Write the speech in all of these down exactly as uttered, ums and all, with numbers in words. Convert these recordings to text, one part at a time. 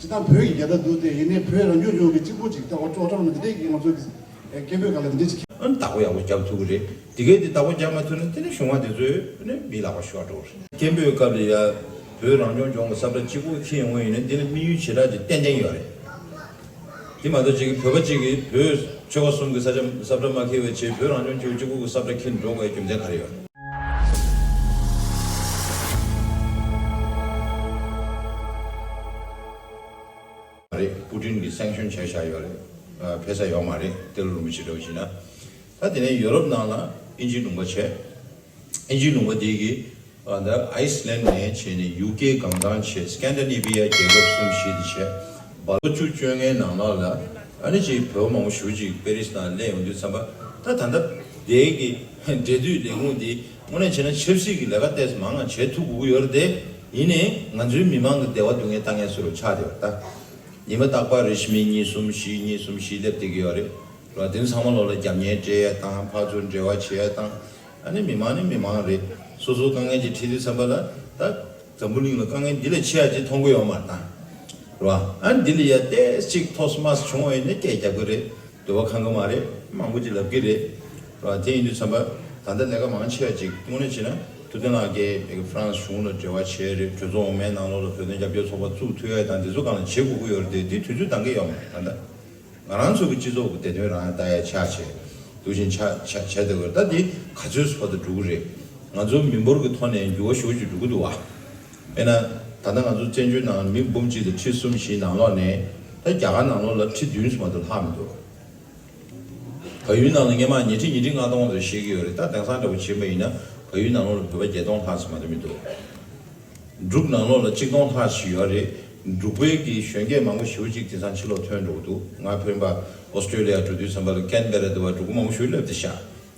ད་བོད་ཀྱི་རྒྱལ་དར་འདུག་སྟེ། ཡིན་ནའི་བོད་རང་སྐྱོང་ལྗོངས་ཀྱི་གཅིག་པུ་ཅིག་ད་འོ་ཀྲོག་ཀྲོག་ནི་འདི་འདྲས་ཀྱི་ང་ཚོ་གི་སྐད་འབོད་སྒང་ལ་འདི་འདྲས་ཅིག་ཨ་ནི་བདག་པོ་ཡག་པོ་རྒྱབ་ཐུབ་ཀྱི་རེད། དེ་གས་དེ་བདག་པོ་རྒྱབ་མ་ཐུབ་ན་དེ་ནི་གཞུང་བ་དེ་ཚོས་ནི་མི་ལག་པ་ཤོར་འགྲོ་གི་རེད། སྐད་འབོད་སྐབས་ལ་ཡ་བོད་རང་སྐྱོང་ལྗོངས་ཀྱི་ས་བཀྲ་གཅིག་པུ་འཁྱེར་ཡོང་བ་ཡིན་ན་འདི་ལ་དམིགས་ཡུལ་ཞེ་དྲག་ཅིག་ཏན་ཏན་ཡོད་རེད། དེ་མ་གཏོགས་ཅིག་གི་བོད་པ་ཅིག་གིས་བོད་ཆོལ་ཁ་གསུམ་གྱི་ས་ཆ་ས་བཀྲ་མ་འཁྱེར་བའི་ཆེད་བོད་རང་སྐྱོང་ལྗོངས་གཅིག་པུ་གི་ས་བཀྲ་འཁྱེར་འགྲོ་དགོས་རྒྱུ་མཚན་ག་རེ་ཡོད། རེད། པུ་ཏིན་གྱིས་སེང་ཤོན་བྱས་བཞག་ཡོད་རེད། ཨ་ཕེབས་ས་ཡོད་མ་རེད། ཏི་ལོ་རིན་པོ་ཆེ་འདྲ་བོ་ཞིག་ན། ད་དེ་ནས་ཡོ་རོབ་ནང་ལ་དབྱིན་ཇིའི་ལུང་པ་བྱས། དབྱིན་ཇིའི་ལུང་པ་དེ་གི་ཨ་ད་ཨའི་སི་ལན་ནས་བྱས་ནས་ཡུ་ཀེ་སྒང་ཚང་བྱས། སི་ཀན་ཌ་ནེ་བི་ཡ་རྒྱལ་ཁབ་གསུམ་བཞི་དེ་བྱས། བར་ལོ་བཅུ་བཅོ་ལྔའི་ནང་ལོགས་ལ་ཨ་ནི་ཅིག་བོད་པ་མང་པོ་ཞེ་པོ་ཅིག་པེ་རིས་ནང་སླེབས་ཡོང་དུས་ཙམ་པ། ད་ད་ལྟ་དེ་གི་འབྲེལ་མཐུད་ལས་ཁུངས་དེ་དངོས་གནས་བྱས་ན་ཆབ་སྲིད་ཀྱི་ལས་ཀ་ཏོག་ཙམ་མང་ང་བྱེད་ཐུབ་དགོས་ཀྱི་ཡོད་རེད་དེ། ཡིན་ནའི་ང་ཚོའི་མི་མང་གི་བདེ་བ་སྡུག་བསྔལ་ལྟ་མཁན་ཚོ་རུ་ཆགས་བསྡད་ཡོད་རེད་ད། ཉི་མ་རྟག་པར་རེ་བཞིན་མི་གཉིས་གསུམ་བཞི་གཉིས་གསུམ་བཞི་སླེབས་བསྡད་ཀྱི་ཡོད་རེད། ར་དེ་ཚང་མ་ལོག་ལ་རྒྱབ་གཉེར་སྤྲད་ཡ་དང་། ཕར་ཚུར་འབྲེལ་བ་བྱེད་ཡ་དང་། ཨ་ནི་མི་མང་ནི་མི་མང་རེད། སོ་སོའི་དཀའ་ངལ་ཅིག་འཕྲད་དུས་ཙམ་པ་ལ་ད་འཛམ་བུ་གླིང་ལ་དཀའ་ངལ་འདི་ལས་ཆེ་ཡ་ཅིག་མཐོང་གི་ཡོད་མ་རེད་ད། ར་ཨ་འདི་ལ་ཡ་ཏོག་ཙམ་ཅིག་ཐོག་མ་བྱུང་བ་ཡིན་ན་སྐད་རྒྱབ་ཀྱི་རེད། འདོད་པ་ཁེངས་ཀྱི་མ་རེད། མང་པོ་ཅིག་ལབ་ཀྱི་རེད། ར་དེ་ཡིན་དུས་ཙམ་པ་ད་ལྟ་ལས་ཀ་མང་ཆེ་བ་ཅིག་དངོས་གནས་བྱས་ན་ཐུབ་བསྟན་ལགས་ཀྱིས་ཧྥ་རན་སི་གཞུང་ལ་འབྲེལ་བ་བྱས་རེད། གྲོས་ཚོགས་འོག་མའི་ནང་ལོགས་ལ་བོད་དོན་རྒྱབ་སྐྱོར་ཚོགས་པ་བཙུགས་ཐུབ་ཡ་དང་དེ་ཚོ་སྒང་ལ་བྱེད་དགོས་ཀྱི་ཡོད་རེད་དེ། དེ་དུས་ཚོད་འདང་གི་ཡོད་མ་རེད་ད་ལྟ། ང་རང་ཚོ་གི་སྤྱི་ཚོགས་ཀྱི་བདེ་དོན་རང་ཡང་ལྟ་ཡ་ཆགས་བྱས་འདུག་བཞིན་ཆགས་ཆགས་བྱས་བསྡད་ཡོད་རེད། ད་འདི་ག་ཚོད་བར་དུ་འགྲོ་གི་རེད། ང་ཚོ་མི་འབོར་གྱི་ཐོག་ནས་འགྱུར་བ་ཞེ་པོ་ཅིག་འགྲོ་གི་འདུག་བ། དཔེར་ན་ད་ལྟ་ང་ཚོ་བཙན་བྱོལ་ནང་མི་འབུམ་གཅིག་དང་ཁྲི་གསུམ་བཞིའི་ནང་ལོགས་ནས་ད་རྒྱ་གར་ནང་ལོགས་ལ་ཁྲི་བདུན་ཙམ་མ་གཏོགས་ལྷག་མི་འདུག་བལ་ཡུལ་ནང་ལ་སྔོན་མ་ཉིས་ཁྲི་ཉིས་ཁྲི་ལྔ་སྟོང་ཙམ་བཤད་ཀྱི་ཡོད་རེད། ད་དེང་སང་འདྲ་པོ་བྱས་པ་ཡིན་ན་བལ་ཡུལ་ནང་ལོགས་ལ་བོད་པ་བརྒྱད་སྟོང་ལྷག་ཙམ་མ་གཏོགས་མི་འདུག་འབྲུག་ནང་ལོགས་ལ་གཅིག་སྟོང་ལྷག་ཙམ་ཡོད་རེད། འབྲུག་པའི་གི་གཞོན་སྐྱེས་མང་པོ་ཞེ་པོ་ཅིག་དེང་སང་ཕྱི་ལོགས་ཐོན་འགྲོ་གི་འདུག་ང་ཕན་པ་ཨོ་སི་ཀྲོ་ལི་ཡ་འགྲོ་དུས་ཙམ་པ་ལ་ཀན་བེ་ར་དེ་བ་འབྲུག་པ་མང་པོ་ཞེ་པོ་སླེབས་བསྡད་ཤག་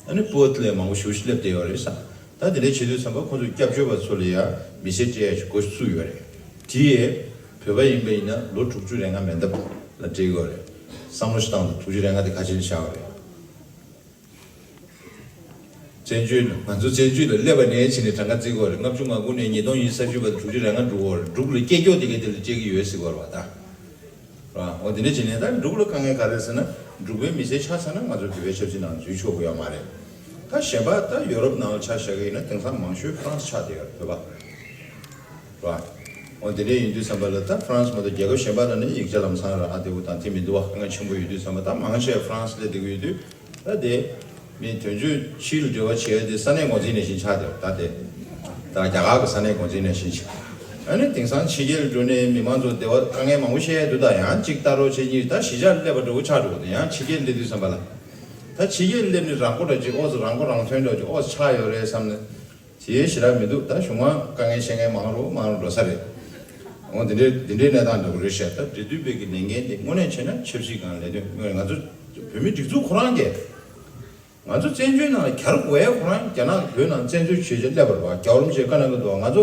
ཨ་ནི་པར་ཐི་ལ་མང་པོ་ཞེ་པོ་ཞིག་སླེབས་བསྡད་ཡོད་རེད་ས། ད་དེ་འདྲ་བྱེད་དུས་ཙམ་པ་ཁོང་ཚོས་སྐྱབས་བཅོལ་བ་ཚོ་ལ་ཡ་མི་སེར་སྤྲད་ཡ་ཞིག་འགོ་བཙུགས་ཡོད་རེད། དེ་ཡས་བོད་པ་ཡིན་པ་ཡིན་ན་ལོ་དྲུག་ཅུ་རེ་ལྔ་མན་འདབས་ལ་སྤྲད་ཀྱི་ཡོད་རེད། བསམ་བློ་ཞིག་བཏང་དང་། དྲུག་ཅུ་རེ་ལྔ་དེ་ཁ་ཕྱེ་ནས་བཞག་པ་རེད། བཙན་བྱོལ་ལ་ང་ཚོ་བཙན་བྱོལ་ལ་སླེབས་པ་ནས་བྱས་ནས་གྲངས་ཀ་བརྩི་དགོས་རེད། ལྔ་བཅུ་ང་དགུ་ནས་ཉིས་སྟོང་ཉི་ཤུ་རྩ་བཞི་བར་དྲུག་ཅུ་རེ་ལྔ་འགྲོ་གི་ཡོད་རེད། འབྲུག་ལ་སྐྱེས་སྐྱོ་དེ་གས་དེ་ལ་སྤྲད་ཀྱི་ཡོད་ཟེར་གྱི་ཡོད་རེད་པ་ད། ར་འོ་དེ་འདྲ་བྱས་ནས་ད་འབྲུག་ལ་དཀའ་ངལ་ག་རེ་ཟེར་ན། འབྲུག་པའི་མི་སེར་ཆགས་ཚར་ན་ང་ཚོ་བོད་པའི་ཆབ་སྲིད་ནང་འཛུལ་ཆོག་གི་ཡོད་མ་རེད། ད་གཞན་པ་ད་ཡོ་རོབ་ནང་ལ་ཆ་བཞག་གི་ཡིན་ན་དེང་སང་མང་ཤོས་ཧྥ་རན་སི་ཆགས་བསྡད་ཡོད་རེད། བོད་པ་ར། འོ་དེ་འདྲ་ཡིན་དུས་ཙམ་པ་ལ་ད་ཧྥ་རན་སི་མ་གཏོགས་རྒྱལ་ཁབ་གཞན་པ་ལ་ནི་ཡིག་ཆ་ལམ་སང་རག་བསྡད་ཡོད་དང་དེ་མི་འདུག་བ། དཀའ་ངལ་ཆེན་པོ་ཡོད་དུས་ཙམ་པ་ད་མང་ཆེ་ཧྥ་རན་སི་སླེབས་བསྡད་ཀྱི་ཡོད་དུས། ད་དེ་མི་དོན་གཅོད་ཕྱི་ལ་འབྲེལ་བ་བྱེད་ཡ་དེ་ས་གནས་འགོ་འཛིན་ནང་བཞིན་ཆགས་བསྡད་ཡོད་ད་དེ། ད་རྒྱ་གར་གྱི་ས་གནས་འགོ་འཛིན་ནང་བཞིན་ཆགས། ཨ་ནི་དེང་སང་ཕྱི་རྒྱལ་འགྲོ་ནས་མི་མང་ཚོ་བདེ་བ་དཀའ་ངལ་མང་པོ་བཤད་ཡ་འདུག་ད་ཡང་གཅིག་ལྟ་རོགས་བྱེད་གཉིས། ད་གཞིས་ཆགས་སླེབས་པ་འདྲ་བོ་ཆགས་འགྲོ་གི་འདུག་ཡང་ཕྱི་རྒྱལ་སླེབས་དུས་ཙམ་པ་ལ། ད་ཕྱི་རྒྱལ་སླེབས་ནས་རང་མགོ་འདྲ་ཅིག་ཨོ་ཙི་རང་མགོ་རང་ཐོན་འདྲ་ཅིག་ཨོ་ཙི་ཆགས་ཡོད་རེད་བསམ་ནས། དེ་ཞེ་དྲག་མི་འདུག་ད་གཞུང་མང་དཀའ་ངལ་བཤད་མཁན་མང་རུ་མང་རུ་འགྲོ་ས་རེད། འོ་འདི་འདྲའི་འདི་འདྲའི་གནས་སྟངས་འདྲ་པོ་རེད་ཤག་ད་འབྲེལ་མཐུད་པའི་གི་ལས་འགན་དེ་དངོས་གནས་བྱས་ན་ཆབ་སྲིད་སྒང་ལས་དོན་དངོས་ང་ཚོ་བོད་མི་སྒྲིག་འཛུགས་ཁོ་རང་གིས། ང་ཚོ་བཙན་བྱོལ་ནང་ལ་གྱར་དགོས་ཡ་ཁོ་རང་རྒྱ་ནག་གིས་བོད་ནང་བཙན་འཛུལ་བྱས་བྱས་སླེབས་པ་རེད་བ། རྒྱལ་བ་རིན་པོ་ཆེས་བཀའ་གནང་གི་འདུག་ང་ཚོ་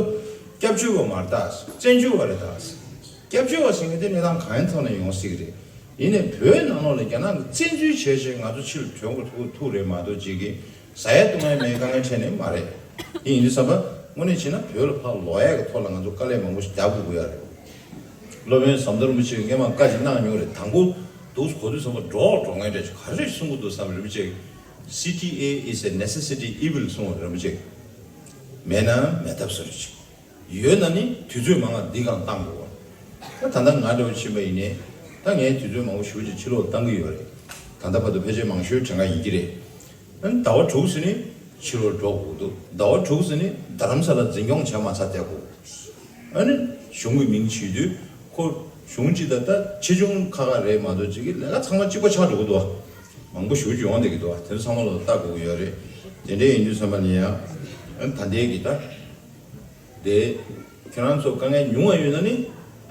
སྐྱབས་བཅོལ་བ་མ་རེད་ད། བཙན་བྱོལ་བ་རེད་ད། སྐྱབས་བཅོལ་བ་ཟེར་མཁན་དེ་གནས་སྟངས་གང་ཡང་ཐོག་ནས་ཡོང་སྲིད་ཀྱི་རེད། ཡིན་ནའི་བོད་ནང་ལོགས་ལ་རྒྱ་ནག་གིས་བཙན་འཛུལ་བྱས་བྱས་ང་ཚོ་ཕྱིར་ཐོན་དགོས་ཐུག་ཐུག་རེད་མ་གཏོགས་ཅིག་གིས་ཟ་ཡ་བཏུང་ཡ་མེད་དཀའ་ངལ་འཕྲད་ནས་མ་རེད། དེ་ཡིན་དུས་ཙམ་པ་དངོས་གནས་བྱས་ན་བོད་ལ་ཕར་ལོག་ཡ་གི་ཐོག་ལ་ང་ཚོ་དཀའ་ལས་མང་པོ་ཞིག་རྒྱག་དགོས་ཀྱི་ཡོད་རེད། སློབ་དཔོན་ཟམ་གདོང་རིན་པོ་ཆེས་སྔོན་མ་བཀའ་ཅིག་གནང་མྱོང་རེད། དང་པོ་འདུག་གོ་དུས་ཙམ་པ་འགྲོགས་འགྲོ་མཁན་འདྲ་ཅིག་ག་རེ་གསུང་གི་འདུག་བསམ། རིན་པོ་ཆེས། C T A is a necessity evil གསུངས་པ་རིན་པོ་ཆེས། མེད་ན་མེད་ཐབས་བཟོ་རེ་བྱེད། ཡོད་ན་ནི་དུས་ཚོད་མང་བ་འདི་གང་བཏང་དགོས། ད་ད་ལྟ་ང་འདྲ་བོ་ཕྱིན་པ་ཡིན་ནའི་ད་ངས་དུས་ཚོད་མང་པོ་ཞེ་པོ་ཅིག་ཕྱི་ལོགས་བཏང་གི་ཡོད་རེད། ད་ལྟ་བར་དུ་ཕལ་ཆེར་མང་ཤོས་གྲངས་ཀ་ཡིན་གྱི་རེད། ཨ་ནི་ཟླ་བ་དྲུག་ཙམ་ནི་ཕྱི་ལོགས་འགྲོ་དགོས་འདུག་ཟླ་བ་དྲུག་ཙམ་ནི་རྡ་རམ་ས་ལ་འཛིན་སྐྱོང་བྱས་མ་ཚར་བསྡད་དགོས། ཨ་ནི་གཞུང་གི་མིང་བྱེད་དུས་ཁོ་གཞུང་གཅིག་ད་ལྟ་ཆེ་ཆུང་ཁག་ཁག་རེད་མ་གཏོགས་ཅིག་གི་ལས་ཀ་ཚང་མ་གཅིག་པ་ཆགས་འགྲོ་གི་འདུག་མང་པོ་ཞེ་པོ་ཅིག་ཡོང་བསྡད་ཀྱི་འདུག་དེ་ཚོ་ཚང་མ་ལོག་ལྟ་དགོས་ཀྱི་ཡོད་རེད། དེ་འདྲ་ཡིན་དུས་ཙམ་པ་ལ་ཡང་ཨ་ནི་ད་ལྟའི་གི་ད། དེ། ཁྱེད་རང་ཚོ་དཀའ་ངལ་ཉུང་བ་ཡོད་ན་ནི།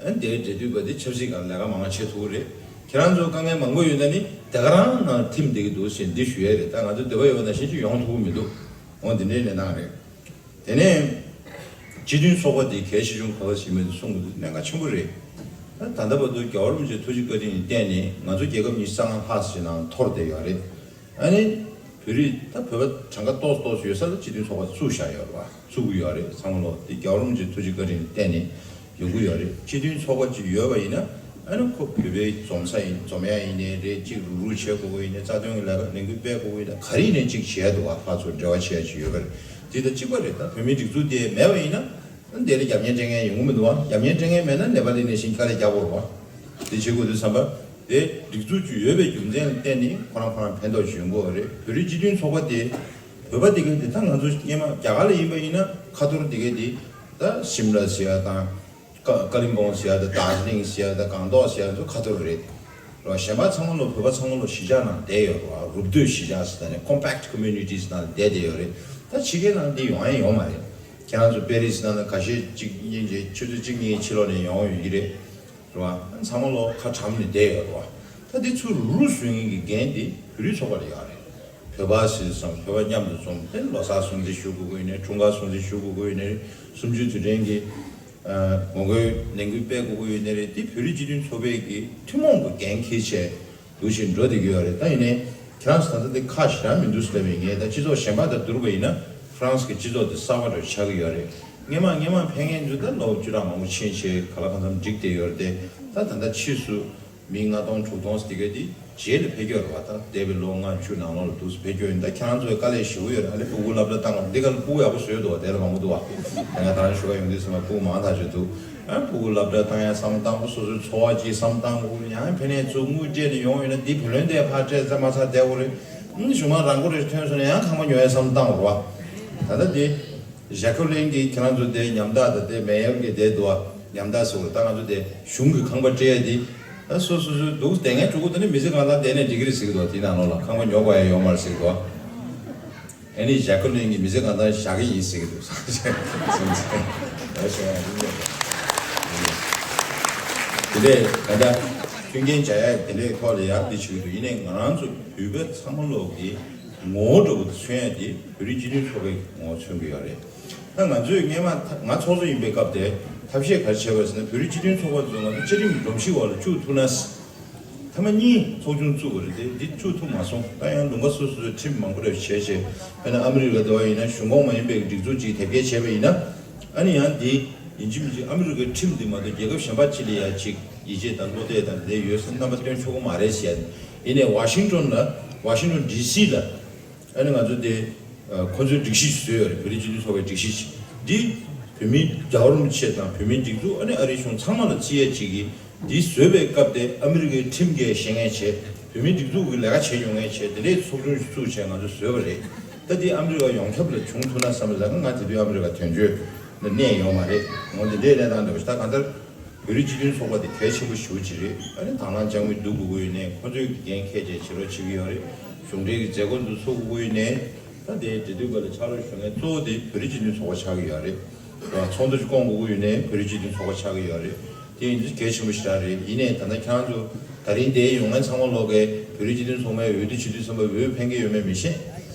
ཨ་ནི་དེའི་འབྲེལ་མཐུད་པ་དེ་ཆབ་སྲིད་སྒང་ལས་ཀ་མང་བ་བྱེད་ཐུབ་ཀྱི་རེད། ཁྱེད་རང་ཚོ་དཀའ་ངལ་མང་པོ་ཡོད་ན་ནི་དེ་ག་རང་ནང་ཐིམ་བསྡད་ཀྱི་འདུག་ཟེར་འདི་ཞུ་ཡས་རེད། ད་ང་ཚོ་འདོད་པ་ཡོད་པ་ནང་བཞིན་ཅིག་ཡོང་ཐུབ་ཀྱི་མི་འདུག་འོ་འདི་འདྲའི་གནས་སྟངས་རེད། དེ་ནས། སྤྱི་མཐུན་ཚོགས་པ་འདི་གལ་ཆེ་ཆུང་ག་པར་ཞིག་མེད་དུ་གསུང་དགོས་འདུག་གནད་འགག་ཆེན་པོ་རེད། ད་ད་ལྟ་བར་དུ་རྒྱལ་བ་རིན་པོ་ཆེའི་ཐུགས་རྗེ་བཀའ་དྲིན་གྱི་བརྟེན་ནས་ང་ཚོ་རྒྱལ་ཁབ་ཉི་ཤུ་རྩ་ལྔ་ལྷག་ཙམ་ཞིག་ནང་འཐོར་བསྡད་ཡོད་རེད། ཨ་ནི། བོད་རིགས་ད་བོད་པ་གྲངས་ཀ་ཏོག་ཙམ་ཏོག་ཙམ་ཡོད་ས་ལ་སྤྱི་མཐུན་ཚོགས་པ་བཙུགས་བཞག་ཡོད་རེད་བ། བཙུགས་ཀྱི་ཡོད་རེད། ཚང་མ་ལོག་འདི་རྒྱལ་བ་རིན་པོ་ཆེའི་ཐུགས་རྗེ་བཀའ་དྲིན་གྱི་བརྟེན་ནས་ཡོང་གི་ཡོད་རེད། སྤྱི་མཐུན་ཚོགས་པ་ཅིག་ཡོད་པ་ཡིན་ན། ཨ་ནི་ཁོ་བོད་པའི་འཛོམས་ས་ཡིན། འཛོམས་ཡ་ཡིན་ནའི་རེད། གཅིག་རུག་རུག་བྱེད་དགོས་ཀྱི་ཡིན་ནའི། རྩ་དོན་གྱི་ལས་ཀ་ལས་འགུལ་སྤེལ་དགོས་ཀྱི་ཡིན་ན། ག་རེ་ཡིན་ནའི་གཅིག་བྱེད་འདུག་བ། ཕར་ཚུར་འབྲེལ་བ་བྱེད་ཡ་ཅིག་ཡོད་པ་རེད། དེ་དང་གཅིག་པ་རེད། ད་བོད་མིའི་སྒྲིག་འཛུགས་དེ་མེད་པ་ཡིན་ན། ཨ་ནི་དེ་ལ་རྒྱབ་གཉེར་སྤྲད་མཁན་ཡོང་གི་མི་འདུག་བ། རྒྱབ་གཉེར་སྤྲད་མཁན་མེད་ན་ནེ་པ་ལི་ནང་བཞིན་དཀའ་ལས་རྒྱག་དགོས་རེད་བ། དེ་བྱེད་དགོས་དུས་ཙམ་པ། དེ་སྒྲིག་འཛུགས་ཅིག་ཡོད་པའི་རྒྱུ་མཚན་ལ་བརྟེན་ནས་ཁོ་རང་ཁོ་རང་ཕན་ཐོགས་ཅིག་ཡོང་གི་ཡོད་རེད། བོད་རིགས་སྤྱི་མཐུན་ཚོགས་པ་དེ། བོད་པ་དེ་ག་དེ་ད་ང་ཚོ་སྔོན་མ་རྒྱ་གར་ལ་ཡིན་པ་ཡིན་ན་ཁ་ཐོར་དེ་ག་དེ་ད་ཤིམ་ལ་ཟེར་ཡ་དང་། ཀ་ཀ་ལིམ་པོང་ཟེར་ཡ་དང་། དར་ཇི་ལིང་ཟེར་ཡ་དང་། སྒང་ཏོག་ཟེར་ཡ་ཚོ་ཁ་ཐོར་རེད། རོ། གཞན་པ་ཚང་མ་ལོ། བོད་པ་ཚང་མ་ལོ་གཞིས་ཆགས་ནང་བསྡད་ཡོད་རེད་བ། རུབ་སྟོད་གཞིས་ཆགས་ཟེར་ནས་compact communities ནང་བསྡད་བསྡད་ཡོད་རེད། ད་ཕྱི་རྒྱལ་ནང་འདི་ཡོང་ཡ་ཡོད་མ་རེད། ཁྱེད་རང་ཚོ་པེ་རིས་ནང་ལ་ཁ་ཤས་གཅིག་གཉིས་ཀྱིས་ཆུ་ཚོད་གཅིག་གཉིས་ཕྱི་ལོགས་ནས་ཡོང་ཡོད་ཀྱི་རེད། རེད་བ། ཚང་མ་ལོ་ཁ་གྲམ་ནས་བསྡད་ཡོད་རེད་བ། ད་འདི་ཚུར་རུ་བཟོ་མཁན་གྱི་འགན་དེ་བོད་རིགས་ཚོགས་པ་ལ་ཡོད་རེད། བོད་པ་ཟེར་སོང་། བོད་པ་མཉམ་དུ་འཛོམས་ཏེ་ལོ་གསར་སྲུང་བརྩི་ཞུ་དགོས་ཀྱི་ཡོད་ནའི། འཁྲུངས་སྐར་སྲུང་བརྩི་ཞུ་དགོས་ཀྱི་ཡོད་ནའི། གསུམ་བཅུའི་དུས་དྲན་གྱི་ཨ་ངོ་རྒོལ་ལས་འགུལ་སྤེལ་དགོས་ཀྱི་ཡོད་ནའི་རེད། དེ་བོད་རིགས་སྤྱི་མཐུན་ཚོགས་པའི་གི་ཐུན་མོང་གི་འགན་འཁྱེར་བྱས་འདུག་བཞིན་འགྲོ་བསྡད་ཀྱི་ཡོད་རེད། ད་ཡིན་ནའི་ཁྱེད་རང་ཚོ་ད་ལྟ་དེ་ཁག་ཞེ་དྲག་མི་འདུག་ཟེར་བས། ངས་ད་སྤྱི་ཚོགས་གཞན་པ་དང་བསྡུར་བ་ཡིན་ན་ཧྥ་རན་སི་གི་སྤྱི་ཚོགས་དེ་གསར་པ་འདྲ་ཆགས་ཀྱི་ཡོད་རེད། སྔོན་མ་སྔོན་མ་ཕེབས་མཁན་ཚོ་ད་ལོ་བཅུ་ཕྲག་མང་པོ་ཕྱིན་བྱས་ག་ལ་གང་འཚམ་འགྲིག་བསྡད་ཡོད་རེད་དེ། ད་ད་ལྟ་ཕྱིས་སུ་མི་ལྔ་སྟོང་དྲུག་སྟོང་ཟེར་དེ་ག་དེ་རྗེས་ལ་ཕེབས་ཀྱི་ཡོད་རེད་བ། ད་འདས་པའི་ལོ་ལྔ་བཅུ་ནང་ལོགས་ལ་འདུག་སེ་ཕེབས་ཀྱི་ཡོད། ད་ཁྱེད་རང་ཚོའི་དཀའ་ལས་ཞེ་པོ་ཡོད་རེད། ཨ་ལས་སྤུ་གུ་སློབ་གྲྭ་བཏང་བ་འདི་ག་ལ་སྤུ་གུ་ཡག་པོ་བཟོས་འདུག་བ། དེ་ལ་མང་པོ་འདུག་བ། ད་ང་ད་རང་ཞུ་ག་ཡོང་དུས་ཙམ་པ་སྤུ་གུ་མང་ཐག་ཆོད་འདུག་ཨ་སྤུ་གུ་སློབ་གྲྭ་བཏང་ཡ་བསམ་བློ་བཏང་དགོས། སོ་སོའི་འཚོ་བ་ཅིག་བསམ་བློ་བཏང་དགོས། ཡང་ཕན་ནས་ཚུར་དངུལ་སྤྲད་ནས་ཡོང་ཡོད་ན་འདི་བུ་ལོན་དེ་ཕར་སྤྲད་ཚར་མ་ཚར་བསྡད་དགོས་རེད། ཨང་གཞུང་མང་རང་མགོ་རེ་ཐོན་སོང་ན་ཡང་ཁང་པ་ཉོ་ཡ་བསམ་བློ་བཏང་དགོས་རེད་བ། ད་ལྟ་འདི་ཞྭ་ཁོ་ལན་གྱི་ཁྱེད་རང་ཚོ་དེ་ཉམ་ཐག་དང་དེ་མེ་ཡར་གྱི་དེ་འདུག་བ། ཉམ་ཐག་ཟེར་བ་ད་ང་ཚོ་དེ་གཞུང་གི་ཁང་པ་སྤྲད་ཡ་དེ། ད་སོ་སོ་སོ་འདུག་བསྡད་མཁན་ཕྲུ་གུ་དེ་ནི་མི་ཚེ་གང་ལ་བསྡད་ནས་འགྲིག་གི་རེད་ཟེར་གི་འདུག་དེའི་ནང་ལོགས་ལ་ཁང་པ་ཉོ་དགོས་ཡ་ཡོད་མ་རེད་ཟེར་གི་འདུག་ཨ་ནི་ཞྭ་ཁོ་ལན་གྱི་མི་ཚེ་གང་ལྟར་བཞག་གི་ཡིན་ཟེར་གི་འདུག་དེ་འདྲས་ད་ལྟ་མཐུན་རྐྱེན་སྦྱར་ཡ་དེ་འདྲས་ཐོག་ལ་ཡག་འདི་བྱེད་ཀྱི་འདུག་ཡིན་ནའི་ང་རང་ཚོ་བོད་པ་ཚང་མ་ལོག་གི་ངོ་བོ་འདྲ་བོ་དེ་མཚོན་ཡ་དེ་བོད་རིགས་སྤྱི་མཐུན་ཚོགས་པའི་ངོ་བོ་མཚོན་གྱི་ཡོད་རེད། ད་ང་ཚོས་སྔོན་མ་ང་ཚོགས་གཙོ་ཡིན་པའི་སྐབས་དེ་ཐབས་ཤེས་ག་རེ་བྱས་པ་ཟེར་ན། བོད་རིགས་སྤྱི་མཐུན་ཚོགས་པ་ཚོ་ང་ཚོ་བཅའ་ཁྲིམས་སྒྲོམ་གཞི་འོག་ལ་བཅུག་ཐུབ་ན། ཐ་མ་གཉིས་ཚོགས་ཆུང་བཙུགས་པ་རེད་དེ། འདི་བཅུག་ཐུབ་མ་སོང་། ད་ཡང་ལུང་པ་སོ་སོ་སོའི་ཁྲིམས་མང་པོ་རེ་བྱས་བྱས། དཔེར་ན་ཨ་མི་རི་ཀ་འདྲ་བ་ཡིན་ན་གཞུང་ཁོངས་མ་ཡིན་པའི་སྒྲིག་འཛུགས་ཅིག་དེབ་སྐྱེལ་བྱས་པ་ཡིན་ན། ཨ་ནི་ཡང་འདི་ཡིན་གཅིག་མིན་གཅིག་ཨ་མི་རི་ཀའི་ཁྲིམས་འདི་མ་གཏོགས་རྒྱལ་ཁབ་གཞན་པ་ཅིག་ལ་ཡ་ཅིག་ཡིད་ཆེས་དང་བློ་གཏད་དང་དེ་ཡོད་ས་རྣམ་པ་སྟོན་ཆོག་གི་མ་རེད་ཟེར། ཡིན་ནའི་ཝ་ཤིང་ཊོན་ལ། ཝ་ཤིང་ཊོན་ཌི་སི་ལ། ཨ་ནི་ང་ཚོ་དེ་ཁོ་ཚོའི་སྒྲིག་གཞི་ཞིག་བཟོས་ཡོད་རེད། བོད་རིགས་སྤྱི་མཐུན་ཚོགས་པའི་སྒྲིག་གཞི་ཞིག་འདི་བོད་མིའི་རྒྱལ་བ་རིན་པོ་ཆེ་དང་བོད་མིའི་སྒྲིག་འཛུགས། ཨ་ནི་ཨ་རིའི་གཞུང་ཚང་མ་ལ་བརྩི་ཡས་ཅིག་གིས་འདི་བཟོས་པའི་སྐབས་དེ་ཨ་མི་རི་ཀའི་ཁྲིམས་འགལ་བཤད་མཁན་བྱས། བོད་མིའི་སྒྲིག་འཛུགས་ཀྱི་ལས་ཀ་བྱས་མྱོང་མཁན་བྱས། དེ་འདྲའི་ཚོགས་ཆུང་ཞིག་བཙུགས་བྱས་ང་ཚོ་བཟོས་པ་རེད། ད་འདི་ཨ་མི་རི་ཀ་ཡོངས་ཁྱབ་ལ་བྱུང་ཐུབ་ན་བསམ་པ་ལ། ང་དེ་དུས་ཨ་མི་རི་ཀ་དོན་གཅོད་ལ་གནས་ཡོད་མ་རེད། འོ་དེ་འདྲའི་གནས་སྟངས་འདྲ་བོ་ཞིག་ད་གང་ལྟར། བོད་རིགས་སྤྱི་མཐུན་ཚོགས་པ་དེ་གལ་ཆེན་པོ་ཞེ་པོ་ཅིག་རེད། ཨ་ནི་དང་བླངས་དཔྱ་དངུལ་བསྡུ་དགོས་ཀྱི་ཡོད་ནའི་ཁོ་ཚོས་འགན་འཁྱེར་བྱས་བྱེད་རོགས་བྱེད་ཀྱི་ཡོད་རེད། གཞུང་འབྲེལ་གྱི་མཛད་སྒོ་འདི་ཚོགས་དགོས་ཀྱི་ཡོད་ནའི། ད་དེའི་འབྲེལ་མཐུད་པ་ལ་ཕྱག་རོགས་ཞུ་མཁན་གཙོ་བོ་དེ་བོད་རིགས་སྤྱི་མཐུན་ཚོགས་པ་ཆགས་ཀྱི་ཡོད་རེད། ཚོགས་འདུ་ཅིག་བསྐོང་དགོས་ཀྱི་ཡོད་ནའི་བོད་རིགས་སྤྱི་མཐུན་ཚོགས་པ་ཆགས་ཀྱི་ཡོད་རེད། དེ་ཡིན་དུས་གལ་ཆེན་པོ་ཞེ་དྲག་རེད། ཡིན་ནའི་ད་ལྟ་ཁྱེད་རང་ཚོ་ད་རིང་འདིར་ཡོང་མཁན་ཚང་མ་ལོག་གིས་བོད་རིགས་སྤྱི་མཐུན་ཚོགས་པའི་འོས་བསྡུ་བྱེད་དུས་ཙམ་པ་འོས་ཕན་གྱི་ཡོད་མེད་མི་ཤེས་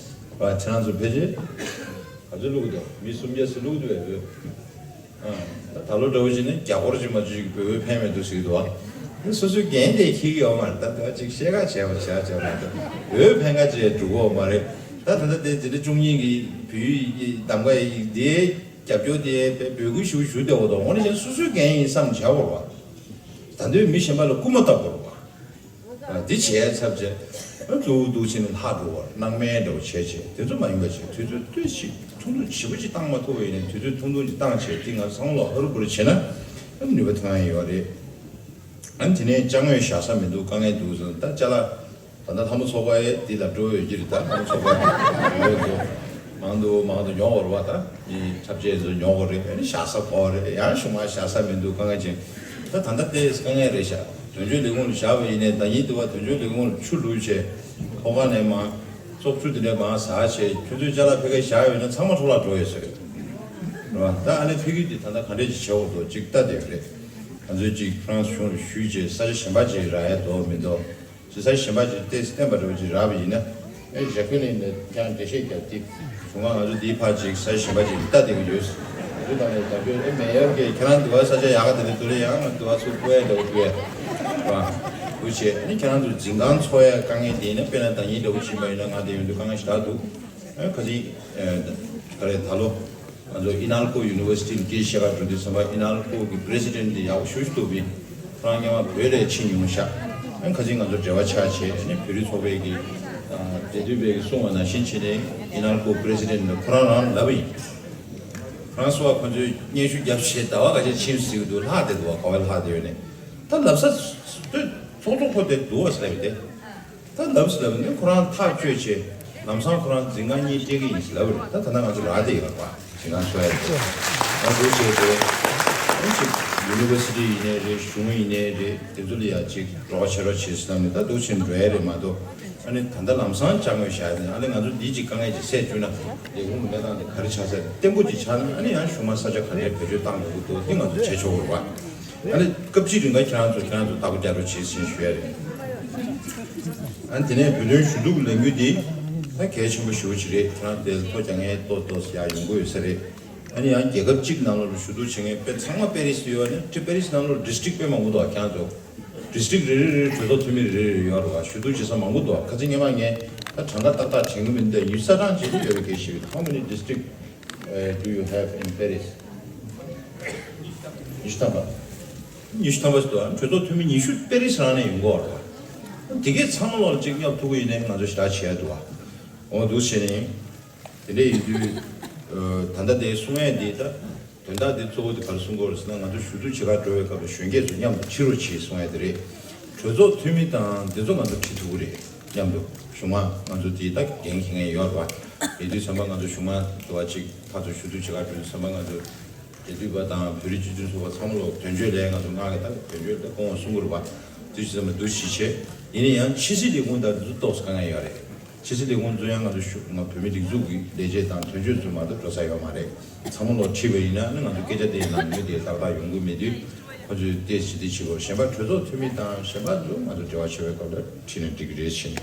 པ། ཁྱེད་རང་ཚོ་ཕལ་ཆེར་ག་ཚོད་བླུགས་འདུག་མི་སུམ་བརྒྱ་ཙམ་བླུགས་འདུག་བས་འོས། ཨ། ད་ད་ལོ་འདྲ་བོ་ཞིག་ནི་རྒྱ་སྒོར་ཅིག་མ་གཏོགས་ཅིག་བོད་འོས་ཕན་མེད་འདུག་ཟེར་གྱི་འདུག་ཨ། སོ་སོའི་འགན་དེ་འཁྱེར་གྱི་ཡོད་མ་རེད། ད་དེ་བ་ཅིག་བཤད་ཁ་བྱས་པ་བྱས་བྱས་མ་གཏོགས་འོས་ཕན་ཁ་ཅིག་འགྲོ་གི་ཡོད་མ་རེད། ད་ད་ལྟ་དེ་འཛིན་གྲྭ་བཅུ་གཉིས་ཀྱི་བོད་ཡིག་གི་གདམ་ག་ཡིག་དེའི་རྒྱབ་སྐྱོར་དེ་དཔེ་འབོད་སྐུལ་ཞུ་ཞུ་བསྡད་པ་དང་། འོ་ན་གཞན་སོ་སོའི་འགན་ཡིན་བསམ་བྱས་པ་རེད་བ། ད་དུང་མི་གཞན་པ་ལ་སྐུལ་མ་བཏབ་པ་རེད་བ། འདི་བྱས་ཚར་རྗེས་གཙོ་བོ་འདུག་ཕྱིན་ནས་ལྷག་འགྲོ་བར་སྣང་མེད་འདྲ་བོ་བྱས་བྱས། དེ་ཚོ་མ་ཡིན་པ་བྱས། དུས་ཚོད་ཏོག་ཙམ་ཐུང་ཐུང་ཞེ་པོ་ཅིག་བཏང་མ་ཐུབ་པ་ཡིན་ན། དུས་ཚོད་ཐུང་ཐུང་ཅིག་བཏང་བྱས། དེ་ང་ཚང་ལོ་ཧ་རུ་བུ་རུ་བྱས་ན་ནུས་པ་ཐོན་ཡ་ཡོད་རེད། ཨ་ནི་དེ་ནས་ཅ་དངོས་བཞག་ས་མི་འདུག་དཀའ་ངལ་འདུག་ཟེར། ད་ཅ་ལག་ད་ལྟ་ལྷ་མོ་ཚོགས་པ་ཡས་འདི་ལ་འགྲོ་ཡོད་ཀྱི་རེད། ད་ལྷ་མོ་ཚོགས་པ་ཡོད་ཚོ་མང་དུ་མང་དུ་ཉོ་བར་བ། ད་ནི་འཁྲབ་ཆས་ཚོ་ཉོ་དགོས་རེད། ཨ་ནི་བཞག་ས་དགོས་རེད། ཡང་གཞུག་མ་བཞག་ས་མི་འདུག་དཀའ་ངལ་ཅན། ད་ད་ལྟ་དེ་དཀའ་ངལ་རེད་ཤག་དོན་གཅོད་ལས་ཁུངས་ལ་བཞག་པ་ཡིན་ནའི་ཟླ་ཉིན་དུ་བ་དོན་གཅོད་ལས་ཁུངས་ལ་ཆུ་བླུགས་བྱས། ཐོག་ཁ་ནས་མར་བཙོག་ཆུ་དེ་འདྲ་མར་ཟགས་བྱས། ཁྱོད་ཚོས་ཅ་ལག་ཕ་གིར་བཞག་ཡོད་ན་ཚང་མ་འཕྲོ་བརླག་འགྲོ་ཡོད་ས་རེད། རེད་བ། ད་ཨ་ནི་ཕ་གི་དེ་ད་ལྟ་ག་འདྲས་ཅིག་བྱེད་དགོས་འདུག་ཅིག་ལྟ་བསྡད་ཡོད་རེད། ང་ཚོས་ཅིག་ཧྥ་རན་སི་གཞུང་ལ་ཞུས་བྱས་ས་ཆ་གཞན་པ་ཅིག་རག་ཡ་འདུག་མི་འདུག་ཅིག་ས་ཆ་གཞན་པ་ཅིག་ཏོག་ཙམ་བརྟན་པ་འདྲ་བོ་ཅིག་རག་པ་ཡིན་ན། ཨེ་ཞྭ་ཁོ་ལན་ནས་ཀྱང་འགྲེལ་བཤད་རྒྱབ་སྟེ། བྱུང་ང་ང་ཚོ་འདིའི་ཕར་ཅིག་ས་ཆ་གཞན་པ་ཅིག་ལྟ་བསྡད་ཀྱི་ཡོད། འདི་དང་ནས་ད་ཁྱོད་ཨེ་མེ་ཡོར་གྱི་ཁྱེད་རང་འདི་བ་ས་ཆ་ཡག་ག་དེ་ནས་འདུག་ལེ། ཡང་ང་འདི་བ་ཚུར་སྤོ་ཡ་འདྲ་བོ་འདུག་ཡ། བ། འདུག་བྱས། ཨ་ནི་ཁྱེད་རང་ཚོ་འཛིན་ཁང་འཚོགས་ཡ་དཀའ་ངལ་དེ་ཡིན་ན། དཔེར་ན་ཟླ་ཉིན་འདྲ་བོ་ཕྱིན་པ་ཡིན་ན་ང་དེ་ཡོང་དུས་དཀའ་ངལ་ཞེ་དྲག་འདུག་ཨ་ཁ་སང་ཨེ་ད་རེས་ད་ལོ་ང་ཚོ་ཨི་ནལ་ཀོ་ཡུ་ནི་ཝར་སི་ཊི་ལ་སྐད་ཆ་བཤད་ག་འགྲོ་དུས་ཙམ་པ། ཨི་ནལ་ཀོ་གི་པི་རེ་སི་ཌེན་ཊི་དེ་ཡག་པོ་ཞེ་པོ་ཅིག་འདུག་པས། ཁོ་རང་སྔོན་མ་བོད་ལ་ཕྱིན་མྱོང་ཤག་ཨ་ནི་ཁ་ཅིག་ང་ཚོ་འབྲེལ་བ་ཆགས་བྱས། ཨ་ནི་བོད་རིགས་ཚོགས་པའི་གི་ཨ་འབྲེལ་མཐུད་པའི་གི་གསུང་བ་ནང་བཞིན་བྱས་ནས། ཨིན་ནར་ཀོར་པི་རེ་སི་ཌེན་ཊི་ཁོ་རང་རང་ལབ་པ་ཡིན། ཁོ་རང་ཚོ་བ་ཁོ་ཚོས་སྙན་ཞུ་བརྒྱབ་བྱས་ཟླ་བ་ཁ་ཤས་ཕྱིན་ཟེར་གི་འདུག་ལྷག་བསྡད་འདུག་བ། ག་བ་ལྷག་བསྡད་ཡོད་ནས། ད་ལབ་ས་ཚོགས་གཙོ་ཁོ་དེ་འདུག་བ་ཟེར་ལབ་ཡོད་དེ། ད་ལབ་ཟེར་ལབ་ནས་ཁོ་རང་ཐག་གཅོད་བྱས། ལམ་སང་ཁོ་རང་འཛིན་ཁང་གཉིས་སྤྲད་ཀྱི་ཡིན་ཟེར་ལབ་རེད། ད་ད་ལྟ་ང་ཚོ་རག་བསྡད་ཡོད་རེད་པ། འཛིན་ཁང་འཚོལ་ཡ་རེད། ང་ཚོ་བྱས་ཏེ་ཨ་ནི་ཅིག་ཡུ་ནི་ཝར་སི་ཊི་ཡིན་ནའི་རེད། གཞུང་ཡིན་ནའི་རེད། དེ་ཚོ་ལ་ཡ་ཅིག་རོགས་བྱེད་རོགས་བྱེད་ཟེར་ལབ་ནས། ད་འདུག་བྱས་འགྲོ་ཡ་རེད་མ་གཏོགས། ཨ་ནི་ད་ལྟ་ལམ་སང་ཅང་ཡོད་བཞག་ནས། ཨ་ནི་ང་ཚོ་འདི་ཅིག་དཀའ་ངལ་ཅིག་སེལ་བཅུག་ན་ལས་ཁུངས་ཀྱི་གནས་སྟངས་དེ་ག་རེ་ཆགས་ས་རེད། བརྟན་པོ་ཅིག་ཆགས་ན། ཨ་ནི་ཡང་གཞུང་མང་ས་ཆ་ག་ནས་བེད་སྤྱོད་བཏང་དགོས་ཀྱི་འདུག་འདི་ང་ཚོ་བྱེད་ཆོག་གི་རེད་པ། ཨ་ནི་སྐབས་གཅིག་རིང་ལ་ཁྱེད་རང་ཚོ་ཁྱེད་རང་ཚོ་ལྟ་སྐོར་རྒྱག་རོགས་བྱེད་ཟེར་ཞུ་ཡ་རེད། ཨ་ནི་དེ་ནས་བོད་དོན་ཞུ་གཏུག་ལས་འགུལ་འདི་ད་གལ་ཆེན་པོ་ཞེ་པོ་ཅིག་རེད། ཁྱེད་རང་དེ་ལ་ཐོ་རྒྱག་མཁན་ཏོག་ཏོག་ཙམ་ཡང་ཡོང་གི་ཡོད་ས་རེད། ཨ་ནི་ཡང་རྒྱལ་ཁབ་གཅིག་ནང་ལོགས་ལ་ཞུ་གཏུག་བྱེད་མཁན་དཔེ་ཚང་མ་པེ་རི་སི་ཡོད་ནས། ཏི་པེ་རི་སི་ནང་ལོགས་ཌི་སི་ཊིག་དཔེ་མང་པོ་འདུག་ཁྱེད་རང་ཚོ་ཌི་སི་ཊིག་རེ་རེ་རེ་རེ་གྲོས་ཚོགས་འཐུས་མི་རེ་རེ་རེ་ཡོད་རེད་པ། ཞུ་གཏུག་བྱེད་ས་མང་པོ་འདུག་ཁ་སང་སྔོན་མ་ངས་ད་གྲངས་ཀ་ཏག་ཏག་དྲན་གྱི་མི་འདུག་ཡུལ་ས་གྲངས་བྱེད་ཀྱི་ཡོད་པའི་སྐད་ཞིག How many district uh, do you have in Paris? ཉི་ཤུ་ཐམ་པ། ཉི་ཤུ་ཐམ་པ་ཞིག་འདུག་གྲོས་ཚོགས་འཐུས་མི་ཉི་ཤུ་པེ་རི་སི་རང་ནས་ཡོང་གི་ཡོད་རེད་པ། དེ་གས་ཚང་མ་ལོག་ཅིག་མཉམ་ཐུག་གི་ཡིན་ནའི་ང་ཚོ་ཞེ་དྲག་བྱེད་ཡ་འདུག་པ། འོ་འདུག་བྱས་ནས། དེ་འདྲ་ཡིན་དུས། ཨ། ད་ལྟ་དེ་གསུང་ཡས་འདི་ད་དོན་དག་འདི་གཙོ་བོ་དེ་ག་རེ་གསུང་གི་ཡོད་རེད་ཟེར་ན། ང་ཚོ་ཞུ་གཏུག་བྱེད་གར་འགྲོ་བའི་སྐབས་ལ་གཞོན་སྐྱེས་ཚོ་མཉམ་དུ་ཁྲིད་རོགས་བྱེད་གསུང་ཡས་དེ་རེད། གྲོས་ཚོགས་འཐུས་མི་དང་འདི་ཚོ་ང་ཚོ་ཁྲིད་ཐུབ་ཀྱི་རེད། མཉམ་དུ་གཞུང་མང་ང་ཚོ་དེ་ད་འགན་འཁྱེར་མཁན་ཡོད་རེད་པ། ཡིན་དུས་ཙམ་པ་ང་ཚོ་གཞུང་མང་དུ་བ་ཅིག་ཕར་ཚུར་ཞུ་གཏུག་བྱེད་གར་འགྲོ་དུས་ཙམ་པ་ང་ཚོ་འབྲེལ་མཐུད་པ་དང་བོད་རིགས་སྤྱི་མཐུན་ཚོགས་པ་ཚང་མ་ལོག་དོན་གཅོད་ལས་ང་ཚོ་མངགས་ཀྱི། ད་དོན་གཅོད་ལ་སྐུ་ངོ་གསུང་གི་རེད་པ། དུས་ཙམ་པ་འདུ་ཤེས་བྱེད། ཡིན་ན་ཡང་ཕྱི་སྲིད་ལས་ཁུངས་དང་འདི་ཚོ་ཏོག་ཙམ་དཀའ་ངལ་ཡོད་རེད། ཕྱི་སྲིད་ལས་ཁུངས་ཚོ་ཡང་ང་ཚོ་ཞུ་ང་བོད་མི་སྒྲིག་འཛུགས་ཀྱི་ལས་བྱེད་དང་དོན་གཅོད་ཚོ་མ་གཏོགས་འགྲོ་ས་ཡོད་མ་རེད། ཚང་མ་ལོག་ཁྲིད་པ་ཡིན་ན་ནི་ང་ཚོ་སྐད་ཆ་དེ་ནང་ངོས་དེ་ཏག་ཏག་ཡོང་གི་མེད་དུས། ཁོ་ཚོས་དེ་ཞི་བདེ་བྱེད་དགོས། གཞན་པ་གྲོས་ཚོགས་འཐུས་མི་དང་གཞན་པ་ཚོ་ང་ཚོ་འབྲེལ་བ་བྱེད་པའི་སྐབས་ལ་ཁྲིད་ནས་འགྲིག་གི་རེད་ཟེར་ནས་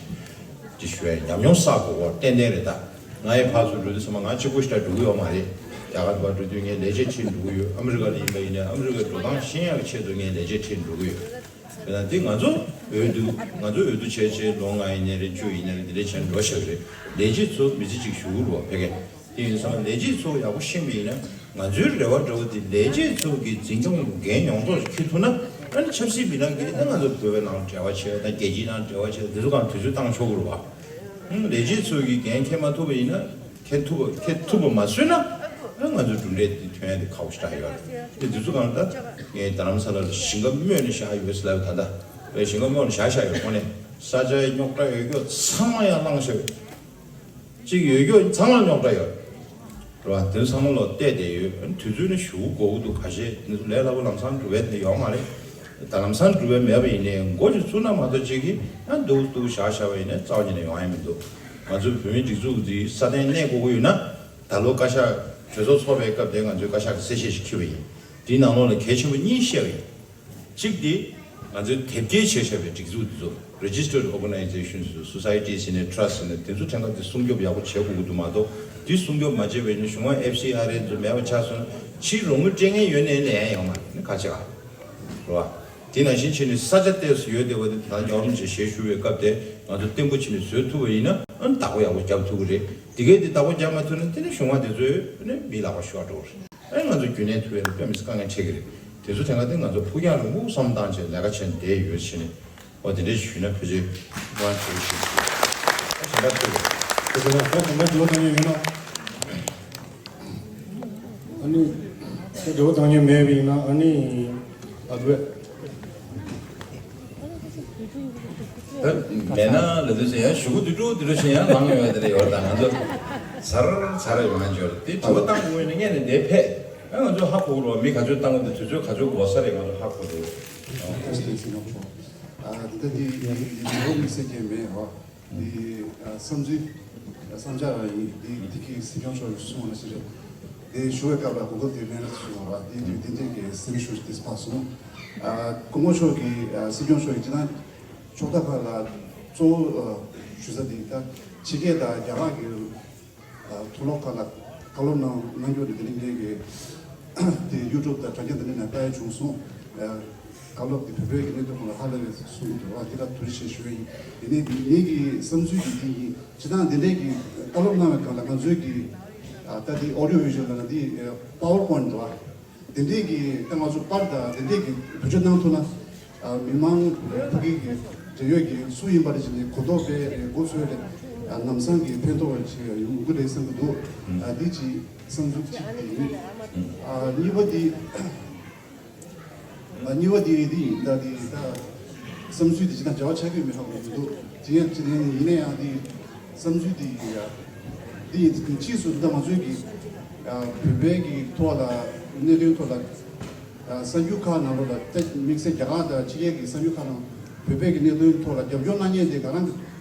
དེ་ཞུ་ཡ་ཡིན། ཉམས་མྱོང་བསགས་དགོས་སྐོར་ཏན་ཏན་རེད། ད་ང་ཡི་ཕར་ཚུར་འགྲོ་དུས་ཚང་མ་ང་གཅིག་པོ་ཞིག་ད་འགྲོ་གི་ཡོད་མ་རེད། རྒྱ་གར་དུ་ཕར་འགྲོ་དུས་ངས་ལས་བྱེད་ཁྲིད་འགྲོ་གི་ཡོད། ཨ་མི་རི་ཀ་ལ་ཡིན་པ་ཡིན་ནའི་ཨ་མི་རི་ཀའི་འགྲོ་སྟངས་ཤེས་ཡག་གི་ཆེད་དུ་ངས་ལས་བྱེད་ཁྲིད་འགྲོ་གི་ཡོད། དེ་ན་དེ་ང་ཚོ་འོས་བསྡུ་ང་ཚོ་འོས་བསྡུ་བྱས་བྱས་ལོ་ལྔ་ཡིན་ནའི་རེད། བཅུ་ཡིན་ནའི་རེད། འདི་འདྲ་བྱས་འགྲོ་བཞག་གི་རེད། ལས་བྱེད་ཚོ་མི་ཚེ་གཅིག་ཞུ་གི་རེད་པ་ཕ་གི། དེ་ཡིན་ཙང་ལས་བྱེད་ཚོ་ཡག་པོ་ཤེས་པ་ཡིན་ན། ང་ཚོའི་རེ་བ་འདྲ་བོ་དེ་ལས་བྱེད་ཚོ་གི་འཛིན་སྐྱོང་གི་འགན་ཡོངས་རྫོགས་འཁྱེར་ཐུབ་ན། ཨ་ནི་ཆབ་སྲིད་མི་སྣ་གིས་ད་ང་ཚོ་བོད་པའི་ནང་འབྲེལ་བ་བྱས་དང་རྒྱལ་སྤྱིའི་ནང་འབྲེལ་བ་བྱས་དང་དེ་ཚོ་གང་དུས་ཚོད་བཏང་ཆོག་གི་རེད་པ། ཨང་། ལས་བྱེད་ཚོ་གི་འགན་འཁྱེར་མ་ཐུབ་པ་ཡིན་ན། འཁྱེར་ཐུབ་པ་འཁྱེར་ཐུབ་པ་མ་བཟོས་ན། ཨ་ང་ཚོ་གྲུབ་འབྲས་འདི་ཐོན་ཡ་འདི་ཁག་པོ་ཞེ་དྲག་ཡོད་རེད། དེ་དུས་ཚོད་གང་ལ་ད་ངས་རྡ་རམ་ས་ལ་ལ་ཞིང་ཁ་རྨོས་ནས་བཞག་ཡོད་ཟེར་ལབ། ད་ལྟ་བའི་ཞིང་ཁ་རྨོས་ནས་བཞག་བཞག་ཡོད། ཁོ་ནས་ས་ཆའི་རྙོག་དྲ་ཡོད་རྒྱུ་ཚང་མ་ཡར་བླངས་བཞག་ཡོད། གཅིག་ཡོད་རྒྱུ་ཚང་མ་རྙོག་དྲ་ཡོད་རེད་པ། དེ་ཚང་མ་ལོག་བལྟས་བསྡད་ཡོད། དུས་ཚོད་ནི་ཞུ་དགོས་ཀྱི་འདུག་ཁ་ཤས་ནི་ལས་སླ་པོ་ལམ་སང་འགྲུབ་པ་དེ་ཡོད་མ་རེད། ད་ལམ་སང་འགྲུབ་པ་མེད་པ་ཡིན་ནའི་འགོ་ཅིག་བཙུགས་ན་མ་གཏོགས་གཅིག་གིས་ཡང་འདུག་འདུག་བཞག་བཞག་པ་ཡིན་ན་རྩ་བ་ཉིད་ནས་ཡོང་ཡ་མི་འདུག་ང་ཚོའི་བོད་མིའི་སྒྲིག་འཛུགས་འདི་སྲ་བརྟན་གནས་དགོས་ཀྱི་ཡོད་ན། ད་ལོ་བཀའ་ཤག་གྲོས་ཚོགས་ཚོགས་པའི་སྐབས་དེ་ང་ཚོས་བཀའ་ཤག་གི་གསལ་བཤད་ཞིག་ཕུལ་བ་ཡིན། དེའི་ནང་ལོགས་ལ་གལ་ཆེན་པོ་གཉིས་བཤད་པ་ཡིན། གཅིག་དེ་ང་ཚོས་དེབ་སྐྱེལ་བྱས་བཞག་པའི་སྒྲིག་འཛུགས་འདི་ཚོ། Registered Organizations, Societies ཡིན་ནའི་Trusts ཡིན་ནའི་དེ་ཚོ་ཐད་ཀར་དེ་སྲུང་སྐྱོབ་ཡག་པོ་བྱེད་དགོས་ཀྱི་འདུག་མ་གཏོགས་དེ་སྲུང་སྐྱོབ་མ་བྱས་པ་ཡིན་ན་གཞུང་ཨེཕ་སི་ཨར་ཨེ་ཚོ་མེད་པ་ཆགས་སོང་ན་ཕྱིའི་རོགས་དངུལ་སྤྲད་མཁན་ཡོད་ནའི་ལེན་ཡ་ཡོད་མ་རེད། ཁ་ཆེ་ག་རེད་པ། དེ་ནང་བཞིན་བྱས་ནས་ས་ཆ་ཏོག་ཙམ་ཡོད་བསྡད་པ་དེ་ད་རྙོག་འཛིང་ཆེ་ཞེས་ཞུ་བའི་སྐབས་དེ་ང་ཚོ་བརྟན་པོ་བྱས་ནས་བཟོ་ཐུབ་པ་ཡིན་ན། ཨ་ནི་བདག་པོ་ཡག་པོ་རྒྱབ་ཐུབ་ཀྱི་རེད། དེ་གས་དེ་བདག་པོ་རྒྱབ་མ་ཐུབ་ན་དེ་ནི་གཞུང་བ་དེ་ཚོས་ཨ་ནི་མི་ལག་པ་ཤོར་འགྲོ་གི་རེད། ཨ་ནི་ང་ཚོ་རྒྱུན་གནས་ཐུབ་ཡ་ལ་དཔེ་མི་སྲིད་དཀའ་ངལ་འཕྲད་ཀྱི་རེད། དེ་ཚོ་དེ་སྔ་དེ་ང་ཚོ་ཕུགས་རྒྱང་རིང་པོ་བསམ་བཏང་བྱས་ལས་ཀ་བྱས་ནས་བསྡད་ཡོད་ཟེར་ནས། འོ་དེ་འདྲས་ཞུས་ན་ཕལ་ཆེར་དབང་ཆ་ཞིག་ཞེས་པ་ཞེ་དྲག་ཐུབ་རེད། དེ་ཚོ་ལ་ད་གང་འདྲ་འགྲོ་བཏང་ཡོད་ན། ཨ་ནི་ད་འགྲོ་བཏང་ཡོད་མེད་པ་ཡིན་ན་ཨ་ནི་ཨ་དགོས། ད་མེད་ན་ལ་དུས་ཚོད་ཡང་ཞུ་གུ་དུ་དྲུག་དུ་དྲུག་ཞིག་ཡང་ལངས་ཡོད་དེ་རེད། ཡོད་ད་ང་ཚོ་ཚར་ཚར་ཡོང་ཡང་འབྱོར་དེ་དྲི་བ་བཏང་དགོས་ཡོད་ན་ངས་ནས་འདས་ཕེབས། ཨ་ང་ཚོ་ཧ་གོ་རོགས། མི་ག་ཚོད་བཏང་གི་འདུག་དུས་ཚོད་ག་ཚོད་འགོར་ས་རེད། ང་ཚོ་ཧ་གོ་འདུག་ཨ་ད་ལྟ་འདི་ཡི་ཡི་ཡི་ཡོ་མི་སེ་ཀེ་མེ་ཧོ། འདི་ཨ་བསམ་ཚུལ་བསམ་འཆར་རང་ཡིན། འདི་འདི་གི་སྲིད་སྐྱོང་མཆོག་གིས་གསུངས་པ་ཞིག་རེད། དེ་ཞུ་བའི་སྐབས་ལ་གོ་སྐབས་དེ་ལེན་རོགས་ཞུ་བ་རེད། འདི་འདི་འདི་འདྲའི་གི་སེམས་ཤུགས་དེ་སྤར་སོང་། ཨ་སྐུ་ངོ་མཆོག་གིས་ཨ་སྲིད་སྐྱོང་མཆོག་གིས་སྤྱིར་བཏང་ཕྱོགས་མཐའ་ཁག་ལ་གཙོ་བོ་ཨ་ཞུ་ས་འདི་ད་ཕྱི་རྒྱལ་དང་རྒྱ་གར་གྱི་ཨ་མཐོ་སློབ་ཁག་ལ་བཀའ་སློབ་གནང་གནང་རྒྱུ་རེད། དེ་རིང་ངས་ཀྱི་དེ་ཡུ་ཊུབ་དང་དྲ་རྒྱ་འདི་ནས་ནས་ལྟ་ཡ་བྱུང་སོང་། ཨ་བཀའ་སློབ་དེ་བོད་པའི་གི་གནད་དོན་སྐོར་ལ་ཧ་ལས་པའི་གསུང་གི་འདུག་ཨ་དེ་ལ་ཐུགས་རྗེ་ཆེ་ཞུ་ཡ་ཡིན། དེ་ནས་ངེད་ཀྱི་བསམ་ཚུལ་གྱི་དེ་ཡིན། སྤྱིར་བཏང་དེ་འདྲའི་གི་བཀའ་སློབ་གནང་བའི་སྒང་ལ་ང་ཚོའི་གི་ཨ་ད་དེ་ཨོ་ཌི་ཡོ་ཝི་ཞུ་ལ་ན་དེ་པ་ཝར་པོའིན་ཊི་འདུག་ཨ། དེ་འདྲའི་གི་ད་ང་ཚོ་པར་དང་དེ་འདྲའི་གི་བེད་སྤྱོད་གནང་ཐུབ་ན། ཨ། མི་མང་ཕ་གི་གི་འབྲེལ་ཡོད་ཀྱི་སུ་ཡིན་པ་རེད་ཅེས་ནས་གོ་རྟོགས་སྤེལ་རེད། འགོ་ཚུགས་རེད། ཨ། ལམ་སང་གི་ཕན་ཐོགས་ཅིག་ཡོང་གི་རེད་བསམ་གྱི་འདུག་ཨ། འདི་ཅིག་བསམ་ཚུལ་གཅིག་དེ་ཡིན། ཨ། གཉིས་པ་དེ། ཨ། གཉིས་པ་དེ་འདི་ཡིན། ད་འདི་ད་བསམ་ཚུལ་དེ་ཅི་དང་འབྲེལ་བ་ཆགས་ཀྱི་མི་ཧ་གོ་མི་འདུག་དེ་ཡང་ཅི་ནས་ཡིན་ན་ཡང་འདི་བསམ་ཚུལ་དེ་ཡིན་ཡ། འདི་ཡིན། དེ་ཕྱིས་སུ་ད་ང་ཚོའི་གི། ཨ། བོད་པའི་གི་ཐོག་ལ་གནད་དོན་ཐོག་ལ། ཨ། གསར་འགྱུར་ཁག་ནང་ལོགས་ལ་ད་དམིགས་བསལ་རྒྱ་གར་དང་ཕྱི་རྒྱལ་གྱི་གསར་འགྱུར་ཁག་ནང་བོད་པའི་གི་གནད་དོན་ཐོག་ལ་རྒྱབ་སྐྱོར་གནང་མཁན་དེ་ག་རང་གི་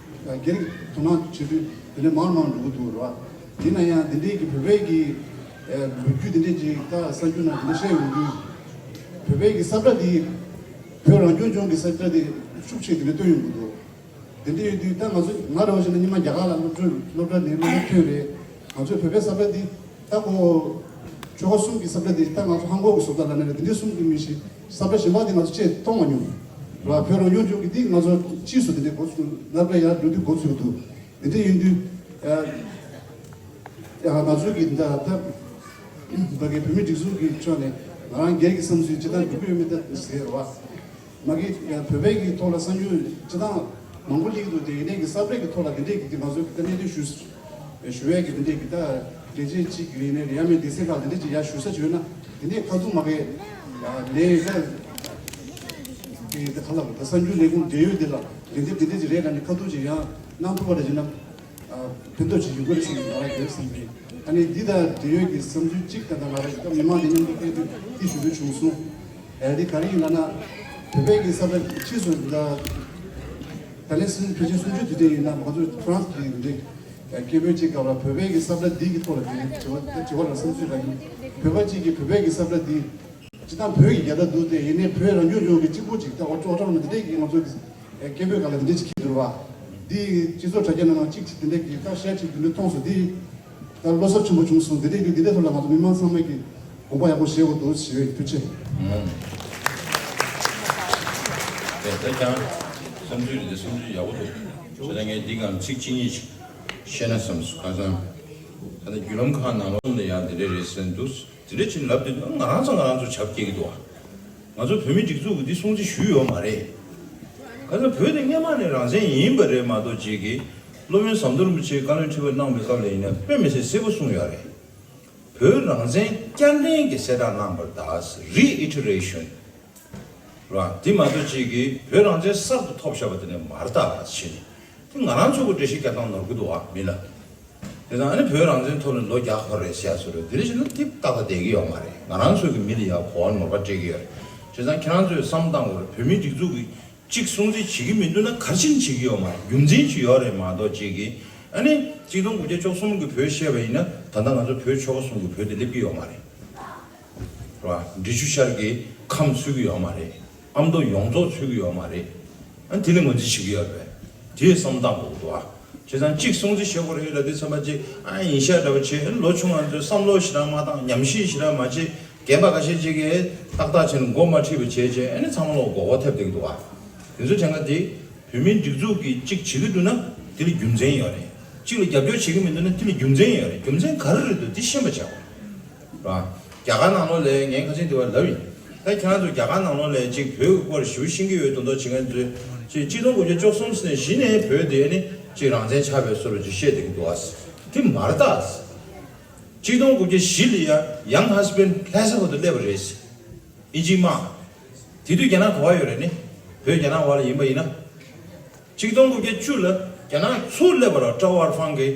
སྒེར་གྱི་དོ་སྣང་བྱེད་དུས་དེ་ནས་མང་མང་འགྲོ་གི་འདུག་རེད་བ། ཡིན་ན་ཡང་འདི་འདྲའི་གི་བོད་པའི་གི། ཨ། ལོ་རྒྱུས་འདི་འདྲའི་ཅིག་ད་གསར་འགྱུར་ནང་འདི་འདྲ་བཤད་ཡོང་དུས། བོད་པའི་གི་ས་བཀྲ་འདི་བོད་རང་སྐྱོང་ལྗོངས་ཀྱི་ས་བཀྲ་འདི་ཤུགས་ཆེ་འདི་འདྲ་བཏོན་ཡོང་གི་འདུག་དེ་འདྲ་ཡོད་དུས་ད་ང་ཚོ་ང་རེ་བ་བྱས་ན་སྔོན་མ་རྒྱ་གར་ལ་སློབ་གྲྭ་སློབ་གྲྭ་ནས་སློབ་གྲྭ་ཐོན་རེད། ང་ཚོའི་བོད་པའི་ས་བཀྲ་འདི་ད་ཁོ་ཆོལ་ཁ་གསུམ་གྱི་ས་བཀྲ་འདི་ད་ང་ཚོ་ཧང་གོ་གི་བཟོ་ལྟ་ལ་ནས་རེད། འདི་འདྲའི་གསུམ་གྱི་མི་ཞིག་ས་བཀྲ་གཞན་པ་འདི་ང་ཚོ་ཅེས་མཐོང་མ་མྱོང་། ར་བོད་རང་སྐྱོང་ལྗོངས་ཀྱི་འདི་ང་ཚོ་ཕྱིས་སུ་འདི་འདྲའི་འགོ་ཚུགས་སློབ་གྲྭ་ཡར་འགྲོ་དུས་འགོ་ཚུགས་འདུག་འདི་འདྲ་ཡིན་དུས། ཨ། ཡ། ང་ཚོའི་གི་འདི་ད་ད་གི་བོད་མི་སྒྲིག་འཛུགས་ཀྱི་ཕྱོགས་ནས་ང་རང་སྒེར་གྱི་བསམ་ཚུལ་ཅི་ལྟར་འགྲོ་གི་ཡོད་མེད་ད་ཟེར་བ། མ་གི་བོད་པའི་གི་ཐོག་ལ་གསར་འགྱུར་སྤྱི་བཏང་མང་པོ་སླེབས་འདུག་དེ་ཡིན་ནའི་གི་ས་བཀྲ་གི་ཐོག་ལ་དེ་འདྲས་ཀྱི་ང་ཚོ་གི་ད་གནད་དོན་ཞུ་ཞུ་ཡས་ཀྱི་དེ་འདྲས་ཀྱི་ད་དྲན་ཤེས་གཅིག་ཡིན་ནའི་ཡང་མིན་སྡེ་ཚན་ཁག་དེ་འདྲས་ཀྱི་ཡར་ཞུ་ས་ཅིག་ཡོད་ན་དེ་འདྲས་ཁ་ཐུག་མ་གི་ལས་ཡིན་ད་དེ་ད་ག་ལ་ད་གསར་འགྱུར་ལས་ཁུངས་འབྲེལ་ཡོད་དེ་ལ་དེ་འདྲས་དེ་འདྲས་ཀྱི་རེད་ལ་ནི་ཁ་ཐུག་ཅིག་ཡང་གནང་ཐུབ་པ་རེད་ཅེ་ན། ཕན་ཐོགས་ཅིག་ཡོང་གི་རེད་བསམ་གྱི་ང་རང་ཡོད་བསམ་གྱི། ཨ་ནི་འདི་དང་འབྲེལ་ཡོད་ཀྱི་བསམ་ཚུལ་གཅིག་ད་ལྟ་ང་རང་གི་མི་མང་དེ་མཉམ་དུ་ཕེབས་དུས་འདི་ཞུ་འདོད་བྱུང་སོང་། ཨ། འདི་ག་རེ་ཡིན་ལབ་ན། བོད་པའི་གི་ས་བཀྲ་ཕྱིས་སུ་ད་ད་ལན་སྲིད་ཕལ་ཆེར་སུམ་ཅུ་དུས་དྲན་ཡིན་ན་ང་ཚོ་ཧྥ་རན་སི་གི་འདི་སྐད་འབོད་ཅིག་སྐབས་ལ་བོད་པའི་གི་ས་བཀྲ་འདི་གི་ཐོག་ལ་དེ་དྲི་བ་དྲི་བ་ལ་བསམ་ཚུལ་ལ་ཡིན། བོད་པ་གཅིག་གིས་བོད་པའི་གི་ས་བཀྲ་འདི་སྤྱི་བཏང་བོད་ཀྱི་རྒྱལ་དར་འདུག་སྟེ་ཡིན་ནའི་བོད་རང་སྐྱོང་ལྗོངས་ཀྱི་གཅིག་པུ་གཅིག་ད་འོ་ཅོག་ཀྲང་ལ་འདི་འདྲས་ཀྱི་ང་ཚོ་གི་སྐད་འབོད་སྒང་ལ་འདི་འདྲས་ཅིག་འཁྱེར་འདུག་བ། འདི་སྤྱི་ཚོགས་དྲ་རྒྱ་ནང་ལ་གཅིག་གཅིག་འདི་འདྲས་ཀྱི་ད་ཤེར་ཅིག་འདི་འདྲས་མཐོང་སོང་། འདི་ད་བློ་འཚབ་ཆེན་པོ་བྱུང་སོང་། འདི་འདྲས་ཀྱི་འདི་འདྲས་ཐོག་ལ་ང་ཚོ་མི་མང་ཚང་མས་ཀྱི་དགོངས་པ་ཡག་པོ་བཞེས་དགོས་འདུག་ཞེས་པའི་ཐུགས་རྗེ་ཆེ། ཨང་། དེ་ད་ཀྱང་བསམ་ཚུལ་རེད་དེ་བསམ་ཚུལ་ཡག་པོ་འདུག་བྱས་ཙང་ངས་འདི་སྒང་ཚིག་གཅིག་གཉིས་ཤིག་བཤད་ན་བསམ་སོང་། ཁ་སང་ད་ལྟ་བརྒྱུད་ལམ་ཁག་ནང་ལོགས་ནས་ཡང་འདི་འདྲས་རེད་ཟེར་འདུག་དེ་འདྲ་ཅིག་ལབ་དུས་ང་རང་ཚོ་ང་རང་ཚོ་བྱབ་སྐྱེ་གི་འདུག་ཨ། ང་ཚོ་བོད་མི་སྒྲིག་འཛུགས་ཀྱི་འདི་སྲུང་བརྩི་ཞུས་ཡོད་མ་རེད། ག་ཚོད་བོད་དེ་སྔས་མ་ནས་རང་བཙན་ཡིན་པ་རེད་མ་གཏོགས་ཅིག་གི་སློབ་དཔོན་ཟམ་གདོང་རིན་པོ་ཆེས་བཀའ་བློན་ཁྲི་པ་གནང་བའི་སྐབས་ལ་ཡིན་ན་དཔེ་མི་སྲིད་གསལ་པོ་གསུངས་ཡོད་རེད། བོད་རང་བཙན་བསྐྱར་ལེན་གྱི་གསལ་བསྒྲགས་གནང་བར་གདའ། Reiteration ར། དེ་མ་གཏོགས་ཅིག་གི་བོད་རང་བཙན་གསར་དུ་ཐོབ་བཞག་པ་དེ་ནས་མར་གདའ་ཕྱིན། དེ་ང་རང་ཚོ་གི་འགྲེལ་བཤད་རྒྱག་སྟངས་ནོར་གི་འདུག་ཨ་མི་ལ། དེ་དང་ཨ་ནི་བོད་རང་བཙན་ཐོབ་ནས་ལོ་བརྒྱ་འཁོར་རེད་ཟེར་ཡ་ཚོ་རེད། དེ་འདྲ་བྱས་ན་དེ་ཏག་ཏག་བསྡད་ཀྱི་ཡོད་མ་རེད། ང་རང་ཚོ་གི་མི་ལ་ཡ་གོ་བ་ནོར་བ་སྤྲད་ཀྱི་ཡོད་རེད། བྱས་ཙང་ཁྱེད་རང་ཚོས་བསམ་བློ་བཏང་དགོས་རེད། བོད་མིའི་སྒྲིག་འཛུགས་ཀྱི་གཅིག་སྲུང་བརྩི་བྱེད་ཀྱི་མི་འདུག་ན་ག་རེ་བྱས་ནས་བྱེད་ཀྱི་ཡོད་མ་རེད། རྒྱུ་མཚན་ཅིག་ཡོད་རེད་མ་གཏོགས་ཅིག་གིས་ཨ་ནི་གཅིག་སྟོང་དགུ་བརྒྱ་བཅུ་གསུམ་གྱི་བོད་བཤད་པ་ཡིན་ན་ད་ལྟ་ང་ཚོ་བོད་ཆོལ་ཁ་གསུམ་གྱི་བོད་དེ་སླེབས་ཀྱི་ཡོད་མ་རེད། རེད་བ། འབྲི་ཆུ་ཤར་གྱི་ཁམས་ཚུད་ཀྱི་ཡོད་མ་རེད། ཨ་མདོ་ཡོངས་རྫོགས་ཚུད་ཀྱི་ཡོད་མ་རེད། ཨ་དེ་ལས་ངོས་འཛིན་བྱེད་ཀྱི་ཡོད་རེད། དེའི་བསམ་སྟངས་འོག་ཏུ་ཨ། བྱས་ཙང་གཅིག་སྲུང་བརྩི་བྱེད་དགོས་རེད་ལབ་དུས་ཚང་མ་གཅིག་ཨ་ཡིན་ཤག་འདྲ་བ་བྱས། ཨ་ལོ་ཆུང་བ་ཚོས་བསམ་བློ་ཞེ་དྲག་མ་བཏང་། ཉམས་ཞིབ་ཞེ་དྲག་མ་བྱས། རྒན་པ་ཁ་ཤས་ཅིག་གིས་ཏག་ཏག་བྱས་ནས་མགོ་མ་ཁྲིད་པ་བྱས་བྱས། ཨ་ནི་ཚང་མ་ལོག་མགོ་སྐོར་ཐེབས་བསྡད་ཀྱི་འདུག་ཨ། དེ་ཚོ་བྱས་ན་དེ་བོད་མིའི་སྒྲིག་འཛུགས་ཀྱིས་གཅིག་བྱེད་ཀྱི་འདུག་ན་དེ་ལ་རྒྱུ་མཚན་ཡོད་རེད། གཅིག་ལ་རྒྱབ་སྐྱོར་བྱེད་ཀྱི་མི་འདུག་ན་དེ་ལ་རྒྱུ་མཚན་ཡོད་རེད། རྒྱུ་མཚན་ག་རེ་རེད་འདུག་དེ་ཤེས་པ་བྱ་དགོས་རེད་བ། རྒྱ་གར་ནང་ལོགས་ལ་ངས་ཁ་སང་དེ་བ་ལབ་ཡིན། ད་ཁྱེད་རང་ཚོ་རྒྱ་གར་ནང་ལོགས་ལ་ཅིག་བོད་ཀྱི་སྐོར་ཞེ་པོ་ཤེས་ཀྱི་ཡོད་མདོག་མདོག་བྱེད་མཁན་ཚོས་ཅིག་གཅིག་སྟོང་དགུ་བརྒྱ་བཅུ་གསུམ་ནས་གཞི་ནས་བོད་དེ་ནི་ཅིག་རང་བཙན་ཆགས་པའི་བཟོ་འདྲ་ཅིག་བཤད་བསྡད་ཀྱི་འདུག་ཨ། དེ་མ་རེད་ད། གཅིག་སྟོང་དགུ་བརྒྱ་བཞི་ལ་ཡ་ཡང་ཧ་སི་པན་ལྷ་ས་བར་དུ་སླེབས་པ་རེད། ཨིན་ཇིའི་དམག་དེ་དུས་རྒྱ་ནག་ག་པར་ཡོད་རེད་ནི། བོད་རྒྱ་ནག་བར་ལ་ཡིན་པ་ཡིན་ན། གཅིག་སྟོང་དགུ་བརྒྱ་བཅུ་ལ་རྒྱ་ནག་ཚུར་སླེབས་པ་རེད། ཀྲའོ་ཝར་ཧྥང་གིས་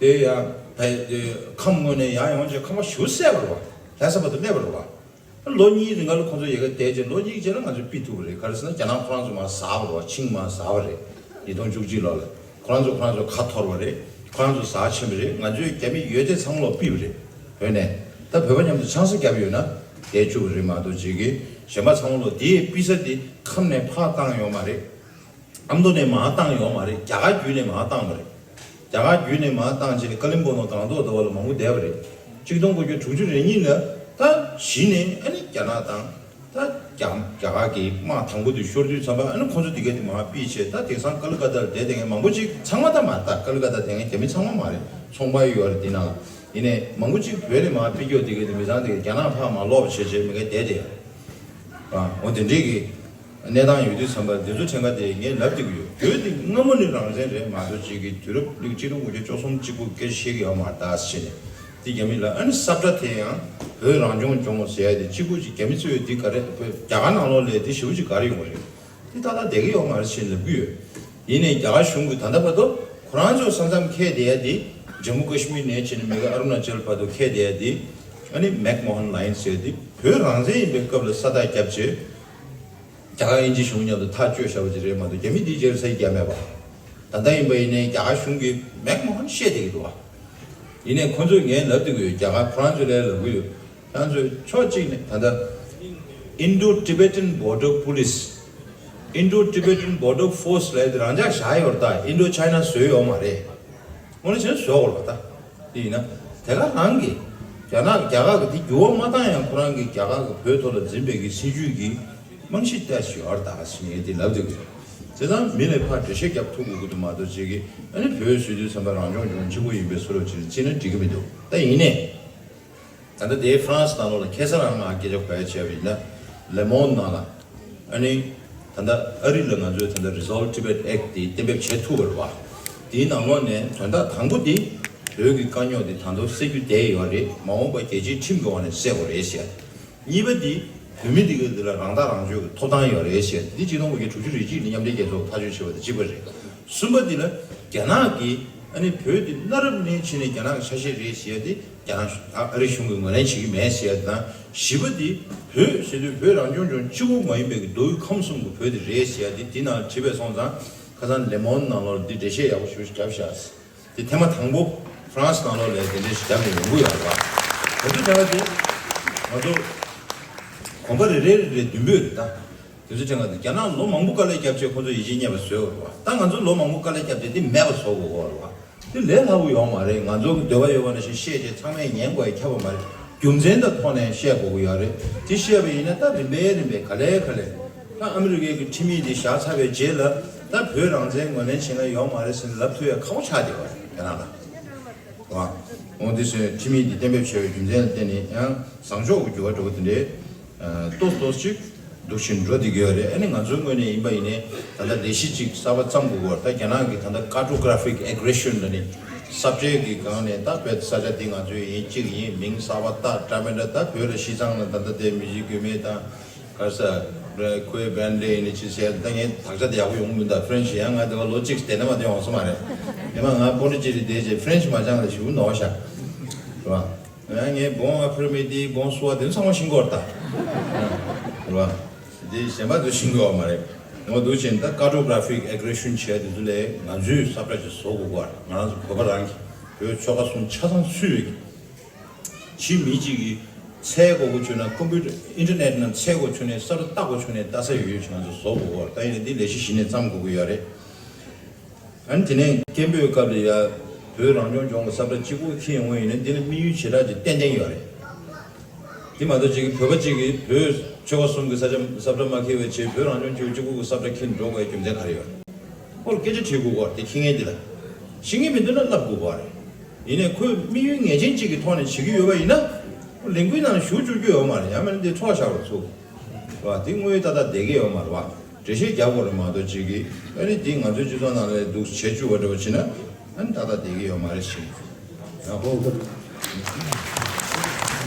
དེ་ཡང་བལ་དེ་ཁམས་ངོས་ནས་ཡར་ཡོང་བྱས་ཁ་པར་ཞེ་པོ་བསད་པ་རེད་བ། ལྷ་ས་བར་དུ་སླེབས་པ་རེད་བ། ལོ་གཉིས་རིང་ག་ལ་ཁོང་ཚོ་ཡ་གི་བསྡད་རྗེས་ལོ་གཉིས་རྗེས་ལ་ང་ཚོས་ཕུད་ཐུབ་པ་རེད། ག་རེ་ཟེར་ན་རྒྱ་ནག་ཁོ་རང་ཚོ་མར་ཟ་བ་རེད་བ། ཆིངས་མར་ཟ་བ་རེད། ཉིས་སྟོང་བཅུ་གཅིག་ལོ་ལ་ཁོ་རང་ཚོ་ཁོ་རང་ཚོ་ཁ་འཐོར་བ་རེད། ཁོ་རང་ཚོ་ཟ་ཕྱིན་པ་རེད། ང་ཚོས་རྒྱ་མི་ཡོད་ཚད་ཚང་མ་ལོག་ཕུད་པ་རེད། བོད་ནས་ད་བོད་པ་མཉམ་དུ་ཆང་ས་བརྒྱབ་ཡོད་ན་བསྡད་བཅུག་པ་རེད་མ་གཏོགས་ཅིག་གིས་གཞན་པ་ཚང་མ་ལོག་དེའི་ཕུད་ས་དེ་ཁམས་ནས་ཕར་བཏང་ཡོད་མ་རེད། ཨ་མདོ་ནས་མར་བཏང་ཡོད་མ་རེད། རྒྱ་གར་བརྒྱུད་ནས་མར་བཏང་བ་རེད། རྒྱ་གར་བརྒྱུད་ནས་མར་བཏང་བྱས་ནས་ཀ་ལིམ་པོང་དང་སྒང་ཏོག་ཟླ་བ་ལ་མང་པོ་བསྡད་པ་རེད། གཅིག་སྟོང་དགུ་བརྒྱ་དྲུག་ཅུ་རེ་གཉིས་ལ་ད་གཞི་ནས་ཨ་ནི་རྒྱ་ནག་དང་ད་རྒྱ་རྒྱ་གར་གྱི་དམག་དང་པོ་དེ་ཤོར་དུས་ཙམ་པ་ཨ་ནི་ཁོ་ཚོ་དེ་ག་དེ་མར་ཕུད་བྱས། ད་དེང་སང་ཀ་ལི་ཀ་ཏཱ་ལ་བསྡད་བསྡད་མཁན་མང་པོ་ཅིག་ཚང་མ་ད་མ་ད་ཀ་ལི་ཀ་ཏཱ་བསྡད་མཁན་རྒྱ་མི་ཚང་མ་མ་རེད། ཚོང་པ་ཡོད་རེད་དེ་ནང་ལ། ཡིན་ནའི་མང་པོ་ཅིག་བོད་ལ་མར་ཕུད་རྒྱུ་དེ་ག་དེ་མི་ཚང་དེ་ག་རྒྱ་ནག་ཕར་མར་ལོག་པ་བྱས་བྱས་མི་ག་བསྡད་བསྡད་ཡོད་རེད། ཨ་འོ་དེ་འདྲས་ཀྱི། གནས་སྟངས་ཡོད་དུས་ཙམ་པར་འདི་ཚོ་ཕྲན་ཁ་དེ་ངས་ལབ་བསྡད་ཀྱི་ཡོད། བོད་འདི་སྔ་མོ་ནས་རང་བཙན་རེད་མ་གཏོགས་ཅིག་གི་དུས་རབས་ལིག་གཅིག་སྟོང་དགུ་བརྒྱ་བཅུ་གསུམ་གཅིག་པོ་སྐད་ཆ་བཤད་ཀྱི་ཡོད་མ་རེད་ད་ཟེར་ནས་དེ་རྒྱ་མི་ལ་ཨ་ནི་ས་བཀྲ་དེ་ཡང་བོད་རང་སྐྱོང་ལྗོངས་ཟེར་ཡ་དེ་གཅིག་པོ་ཅིག་རྒྱ་མི་གཙོས་ཡོད་འདི་ག་རེ་བོད་རྒྱ་གར་ནང་ལོགས་ལས་དེ་ཞེ་པོ་ཅིག་ག་རེ་ཡོང་བ་རེད། དེ་ཏག་ཏག་བསྡད་ཀྱི་ཡོད་མ་རེད་ཞེས་ལབ་ཀྱི་ཡོད། ཡིན་ནའི་རྒྱ་གར་གཞུང་གིས་ད་ལྟ་བར་དུ་ཁོ་རང་ཚོ་ས་མཚམས་འཁེལ་བསྡད་ཡ་དེ་ཇམ་མུ་ཀ་ཤི་མིར་ནས་བྱས་ནས་མི་ག་ཨ་རུ་ན་ཅལ་བར་དུ་འཁེལ་བསྡད་ཡ་དེ་ཨ་ནི་མེག་མོ་ཧན་ལའིན་ཟེར་དེ་བོད་རང་བཙན་ཡིན་པའི་སྐབས་ལ་ས་རྟགས་བརྒྱབ་བྱས། རྒྱ་གར་དབྱིན་ཇི་གཞུང་མཉམ་དུ་ཐག་གཅོད་བཞག་པ་ཅིག་རེད་མ་གཏོགས་རྒྱ་མི་འདིའི་རྗེས་ལ་ས་ཡིག་བརྒྱབ་མེད་པ། ད་ལྟ་ཡིན་པ་ཡིན་ནའི་རྒྱ་གར་གཞུང་གིས་མེག་མོ་ཧན་བཤད་བསྡད་ཀྱི་འདུག་བ། ཡིན་ནའི་ཁོ་ཚོས་ངས་ལབ་བསྡད་ཀྱི་ཡོད། རྒྱ་གར་ཁོ་རང་ཚོས་ལས་ལབ་ཀྱི་ཡོད། ཁྱེད་ཚོས་ཕྱོགས་གཅིག་ནས་ད་ལྟ་Indo-Tibetan Border Police Indo-Tibetan Border Force ལབ་དེ་རང་འཇགས་བཞག་ཡོད་རེད་ད། Indo China བཟོས་ཡོད་མ་རེད། དངོས་གནས་བྱས་ན་བཟོ་དགོས་རེད་ད། དེ་ཡིན་ན། དེ་ག་རང་གིས། རྒྱ་ནག་རྒྱ་གར་གྱི་དེ་འགྱུར་བ་མ་བཏང་ཡང་ཁོ་རང་གིས་རྒྱ་གར་གྱི་བོད་ཐོག་ལ་འཛིན་པའི་གི་སྲིད་ཇུས་ཀྱི་རྨང་གཞི་ལྟ་ཞིག་ཡོད་རེད་ད་ཟེར་ངས་དེ་ལབ་འདུག་གི། བྱས་ཙང་མི་ལ་ཕར་འགྲེལ་བཤད་རྒྱབ་ཐུབ་དགོས་ཀྱི་འདུག་མ་གཏོགས་ཅིག་གིས་ཨ་ནི་བོད་ཟེར་དུས་ཙམ་པ་རང་སྐྱོང་ལྗོངས་གཅིག་པོ་ཡིན་པའི་བཟོ་འདྲ་ཅིག་བརྩིས་ན་འགྲིག་གི་མི་འདུག་ད་ཡིན་ནའི། ད་ལྟ་དེའི་ཧྥ་རན་སི་ནང་ལོགས་ལ་ཁ་སང་རང་ང་སྐད་ཆ་གོ་ཡ་བྱས་པ་ཡིན་ན། ལེ་མོན་ནང་ལ། ཨ་ནི། ད་ལྟ་ཨ་རི་ལ་ང་ཚོས་ད་ལྟ་Resolve Tibet Act དེ་གཏན་འབེབས་བྱེད་ཐུབ་པ་རེད་བ། དེའི་ནང་ལོགས་ནས་དོན་དག་དང་པོ་དེ། བོད་ཀྱི་དཀའ་རྙོག་དེ་ད་དུང་སེལ་རྒྱུ་བསྡད་ཡོད་རེད། མ་འོངས་པ་རྒྱལ་སྤྱིའི་ཁྲིམས་ཀྱི་འོག་ནས་སེལ་དགོས་རེད་ཟེར། གཉིས་པ་དེ། བོད་མི་འདི་ག་འདི་ལ་རང་ཐག་རང་གཅོད་ཀྱི་ཐོབ་ཐང་ཡོད་རེད་ཟེར། འདི་གཅིག་སྟོང་དགུ་བརྒྱ་དྲུག་ཅུ་རེ་གཅིག་ནས་མཉམ་འབྲེལ་རྒྱལ་ཚོགས་ཐག་གཅོད་བྱས་པ་དང་གཅིག་པ་རེད། གསུམ་པ་འདི་ལ་རྒྱ་ནག་གིས་ཨ་ནི་བོད་འདི་གནའ་རབས་ནས་ཕྱིན་ནས་རྒྱ་ནག་གི་ཆ་ཤས་རེད་ཟེར་ཡ་དེ་རྒྱ་ནག་ཨ་རི་གཞུང་གིས་ངོས་ལེན་བྱེད་ཀྱི་མེད་ཟེར་ཡ་དེ་དང་། བཞི་པ་འདི་བོད་ཟེར་དུས་བོད་རང་སྐྱོང་ལྗོངས་གཅིག་པུ་མ་ཡིན་པའི་མདོ་དབུས་ཁམས་གསུམ་གྱི་བོད་དེ་རེད་ཟེར་ཡ་དེ་དེ་ནང་བྲིས་པས་སོང་ཙང་ཁ་སང་ལེ་མོན་ནང་ལོགས་འདི་འགྲེལ་བཤད་ཡག་པོ་ཞེ་པོ་ཞིག་བརྒྱབ་ཤག་དེ་ཐེངས་མ་དང་པོ་ཧྥ་རན་སི་ནང་ལོགས་ལ་དེ་འདྲའི་ཞིག་བརྒྱབ་ནས་ཡོང་གི་ཡོད་རེད་བ། དེ་ཚོ་དྲན་པ་དེ་ང་ཚོ་གོམ་པ་རེ་རེ་རེ་རེ་མདུན་སྤོས་རེད་ད། དེ་ཚོ་དྲན་པ་དེ་རྒྱ་ནག་ལོ་མང་པོ་དཀའ་ལས་བརྒྱབ་བྱས་ཁོ་ཚོ་ཡིད་ཆེས་རྙེད་པ་བཟོས་ཡོད་རེད་བ། ད་ང་ཚོ་ལོ་མང་པོ་དཀའ་ལས་བརྒྱབ་བྱས་དེ་མེད་པ་བཟོ་དགོས་ཀྱི་ཡོད་རེད་བ། དེ་ལས་སླ་པོ་ཡོད་མ་རེད། ང་ཚོ་གི་འདོད་པ་ཡོད་པ་ནང་བཞིན་བཤད་བྱས་ཚང་མས་ཉན་དགོས་ཡ་ཁྱབ་པ་མ་རེད། རྒྱུ་མཚན་དང་ཐོག་ནས་བཤད་དགོས་ཀྱི་ཡོད་རེད། དེ་བཤད་པ་ཡིན་ན་ད་རིམ་པས་རིམ་པས་ག་ལེ་ག་ལེ། ད་ཨ་མི་རི་ཀའི་གི་ཁྲིམས་ཡིག་དེ་བཞག་ཚར་བའི་རྗེས་ལ་ད་བོད་རང་བཙན་ངོས་ལེན་བྱེད་མཁན་ཡོད་མ་རེད་ཟེར་ནས་ལབ་ཐུབ་ཡ་ཁག་པོ་ཆགས་བསྡད་པ་རེད་རྒྱ་ནག་ལ། རེད་བ། འོ་དེ་བཟོས་ཁྲིམས་ཡིག་འདི་གཏན་འབེབས་བྱས་པའི་རྒྱུ་མཚན་ལ་བརྟེན་ནས་ཡང་བཟང་ཕྱོགས་ཀྱི་འགྱུར་བ་འགྲོ་གི་དེ་འདྲའི་ཏོག་ཙམ་ཏོག་ཙམ་ཅིག་འདུག་བཞིན་འགྲོ་བསྡད་ཀྱི་ཡོད་རེད། ཨ་ནི་ང་ཚོའི་ངོས་ནས་ཡིན་པ་ཡིན་ནའི་ད་ལྟ་ལས་གཞི་ཅིག་གསར་པ་བརྩམ་དགོས་ཀྱི་ཡོད་རེད། ད་རྒྱ་ནག་གི་ད་ལྟ་Cartographic Aggression ལ་ནི་ས་བཀྲའི་གི་སྒང་ནས་ད་བོད་ས་ཆ་འདི་ང་ཚོའི་ཡིན་གཅིག་ཡིན་མིང་གསར་པ་བཏགས་འདྲ་མི་འདྲ་ད་བོད་ལ་བཞི་ཚང་ལ་ད་ལྟ་དེ་མི་གཞི་དགོས་མེད་དང་། ག་ས། ཁོའི་བན་ལེ་ནི་ཅི་ཟེར་ད་ངས་དག་ཆ་དེ་ཡག་པོ་ཡོང་མི་འདུག French ཡང་ང་དེ་བ་ལོ་གཅིག་དེ་ནས་མ་དེ་ཡོང་ས་མ་རེད། དེ་མ་ང་པོ་ཏི་ཅི་རི་དེ་ཅི་French མ་སྦྱངས་ལ་ཞིག་ནོར་ཤག་རེད་བ། ཡང་ངས་Bon après-midi Bonsoir དེ་ཚང་མ་ཤེས་ཀྱི་ཡོད་རེད་ད། རེད་བ། དེ་གཞན་པ་ཚོ་ཤེས་ཀྱི་ཡོད་མ་རེད། ངོ་འདུག་ཅིང་ད་Cartographic Aggression བྱས་དེ་ཚོ་ལས་ང་ཚོས་ས་བཀྲ་ཅིག་བཟོ་དགོས་ཀྱི་ཡོད་རེད། ང་རང་ཚོ་བོད་པ་རང་གི་བོད་ཆོལ་ཁ་གསུམ་ཆ་ཚང་ཚུད་པའི་གི་ཕྱིའི་མི་གཅིག་གིས་འཚོལ་དགོས་ཀྱི་བྱུང་ན། ཀམ་པུ་ཊར་ཨིན་ཊར་ནེཊ་ནང་འཚོལ་དགོས་བྱུང་ན། ས་རུ་བལྟ་དགོས་བྱུང་ན་ལྟ་ས་ཡོད་ཡོད་ཅིག་ང་ཚོ་བཟོ་དགོས་ཀྱི་ཡོད་རེད། ད་ཡིན་ནའི་འདི་ལས་གཞི་གཞི་ནས་བརྩམ་དགོས་ཀྱི་ཡོད་རེད། ཨ་ནི་དེ་ནས་སྐད་འབོད་སྐབས་ལ་ཡ་བོད་རང་སྐྱོང་ལྗོངས་ཀྱི་ས་བཀྲ་གཅིག་པོ་འཁྱེར་ཡོང་བ་ཡིན་ན་འདི་ལ་དམིགས་ཡུལ་ཞེ་དྲག་ཅིག་ཏན་ཏན་ཡོད་རེད། དེ་མ་གཏོགས་གཅིག་གིས་བོད་པ་གཅིག་གིས་བོད་ཆོལ་ཁ་གསུམ་གྱི་ས་ཆ་ས་བཀྲ་མ་འཁྱེར་བའི་ཆེད་བོད་རང་སྐྱོང་ལྗོངས་གཅིག་པོ་གི་ས་བཀྲ་འཁྱེར་འགྲོ་དགོས་རྒྱུ་མཚན་ག་རེ་ཡོད། ཁོ་ལ་སྐད་ཆ་དྲིས་དགོས་ཀྱི་རེད། དེ་ཤེས་མཁན་དེ་ལ། ཤེས་མཁན་མི་འདུག་ན་ལབ་དགོས་ཀྱི་རེད། ཡིན་ནའི་ཁོས་དམིགས་ཡུལ་ངེས་ཅན་གཅིག་གི་ཐོག་ནས་བྱེད་ཀྱི་ཡོད་པ་ཡིན་ན། ཁོ་ལས་འགུལ་ནང་ཞུགས་བཅུག་རྒྱུ་ཡོད་མ་རེད། ཡང་མིན་ན་དེ་འཕྲོག་བཞག་རུ་ཚུགས། རེད་བ། དེ་དངོས་ཡོད་ཏག་ཏག་བསྡད་ཀྱི་ཡོད་མ་རེད་བ། འགྲེལ་བཤད་རྒྱག་དགོས་རེད་མ་གཏོགས་གཅིག་གིས་ཨ་ནི་དེ་ང་ཚོའི་སྤྱི་ཚོགས་ནང་ལ་འདུག་བྱེད་བཅུག་པ་འདྲ་བོ་བྱེད་ན། ཨ་ནི་ཏག་ཏག་བསྡད་ཀྱི་ཡོད་མ་རེད་ཞེས། ཡང་ཧོ།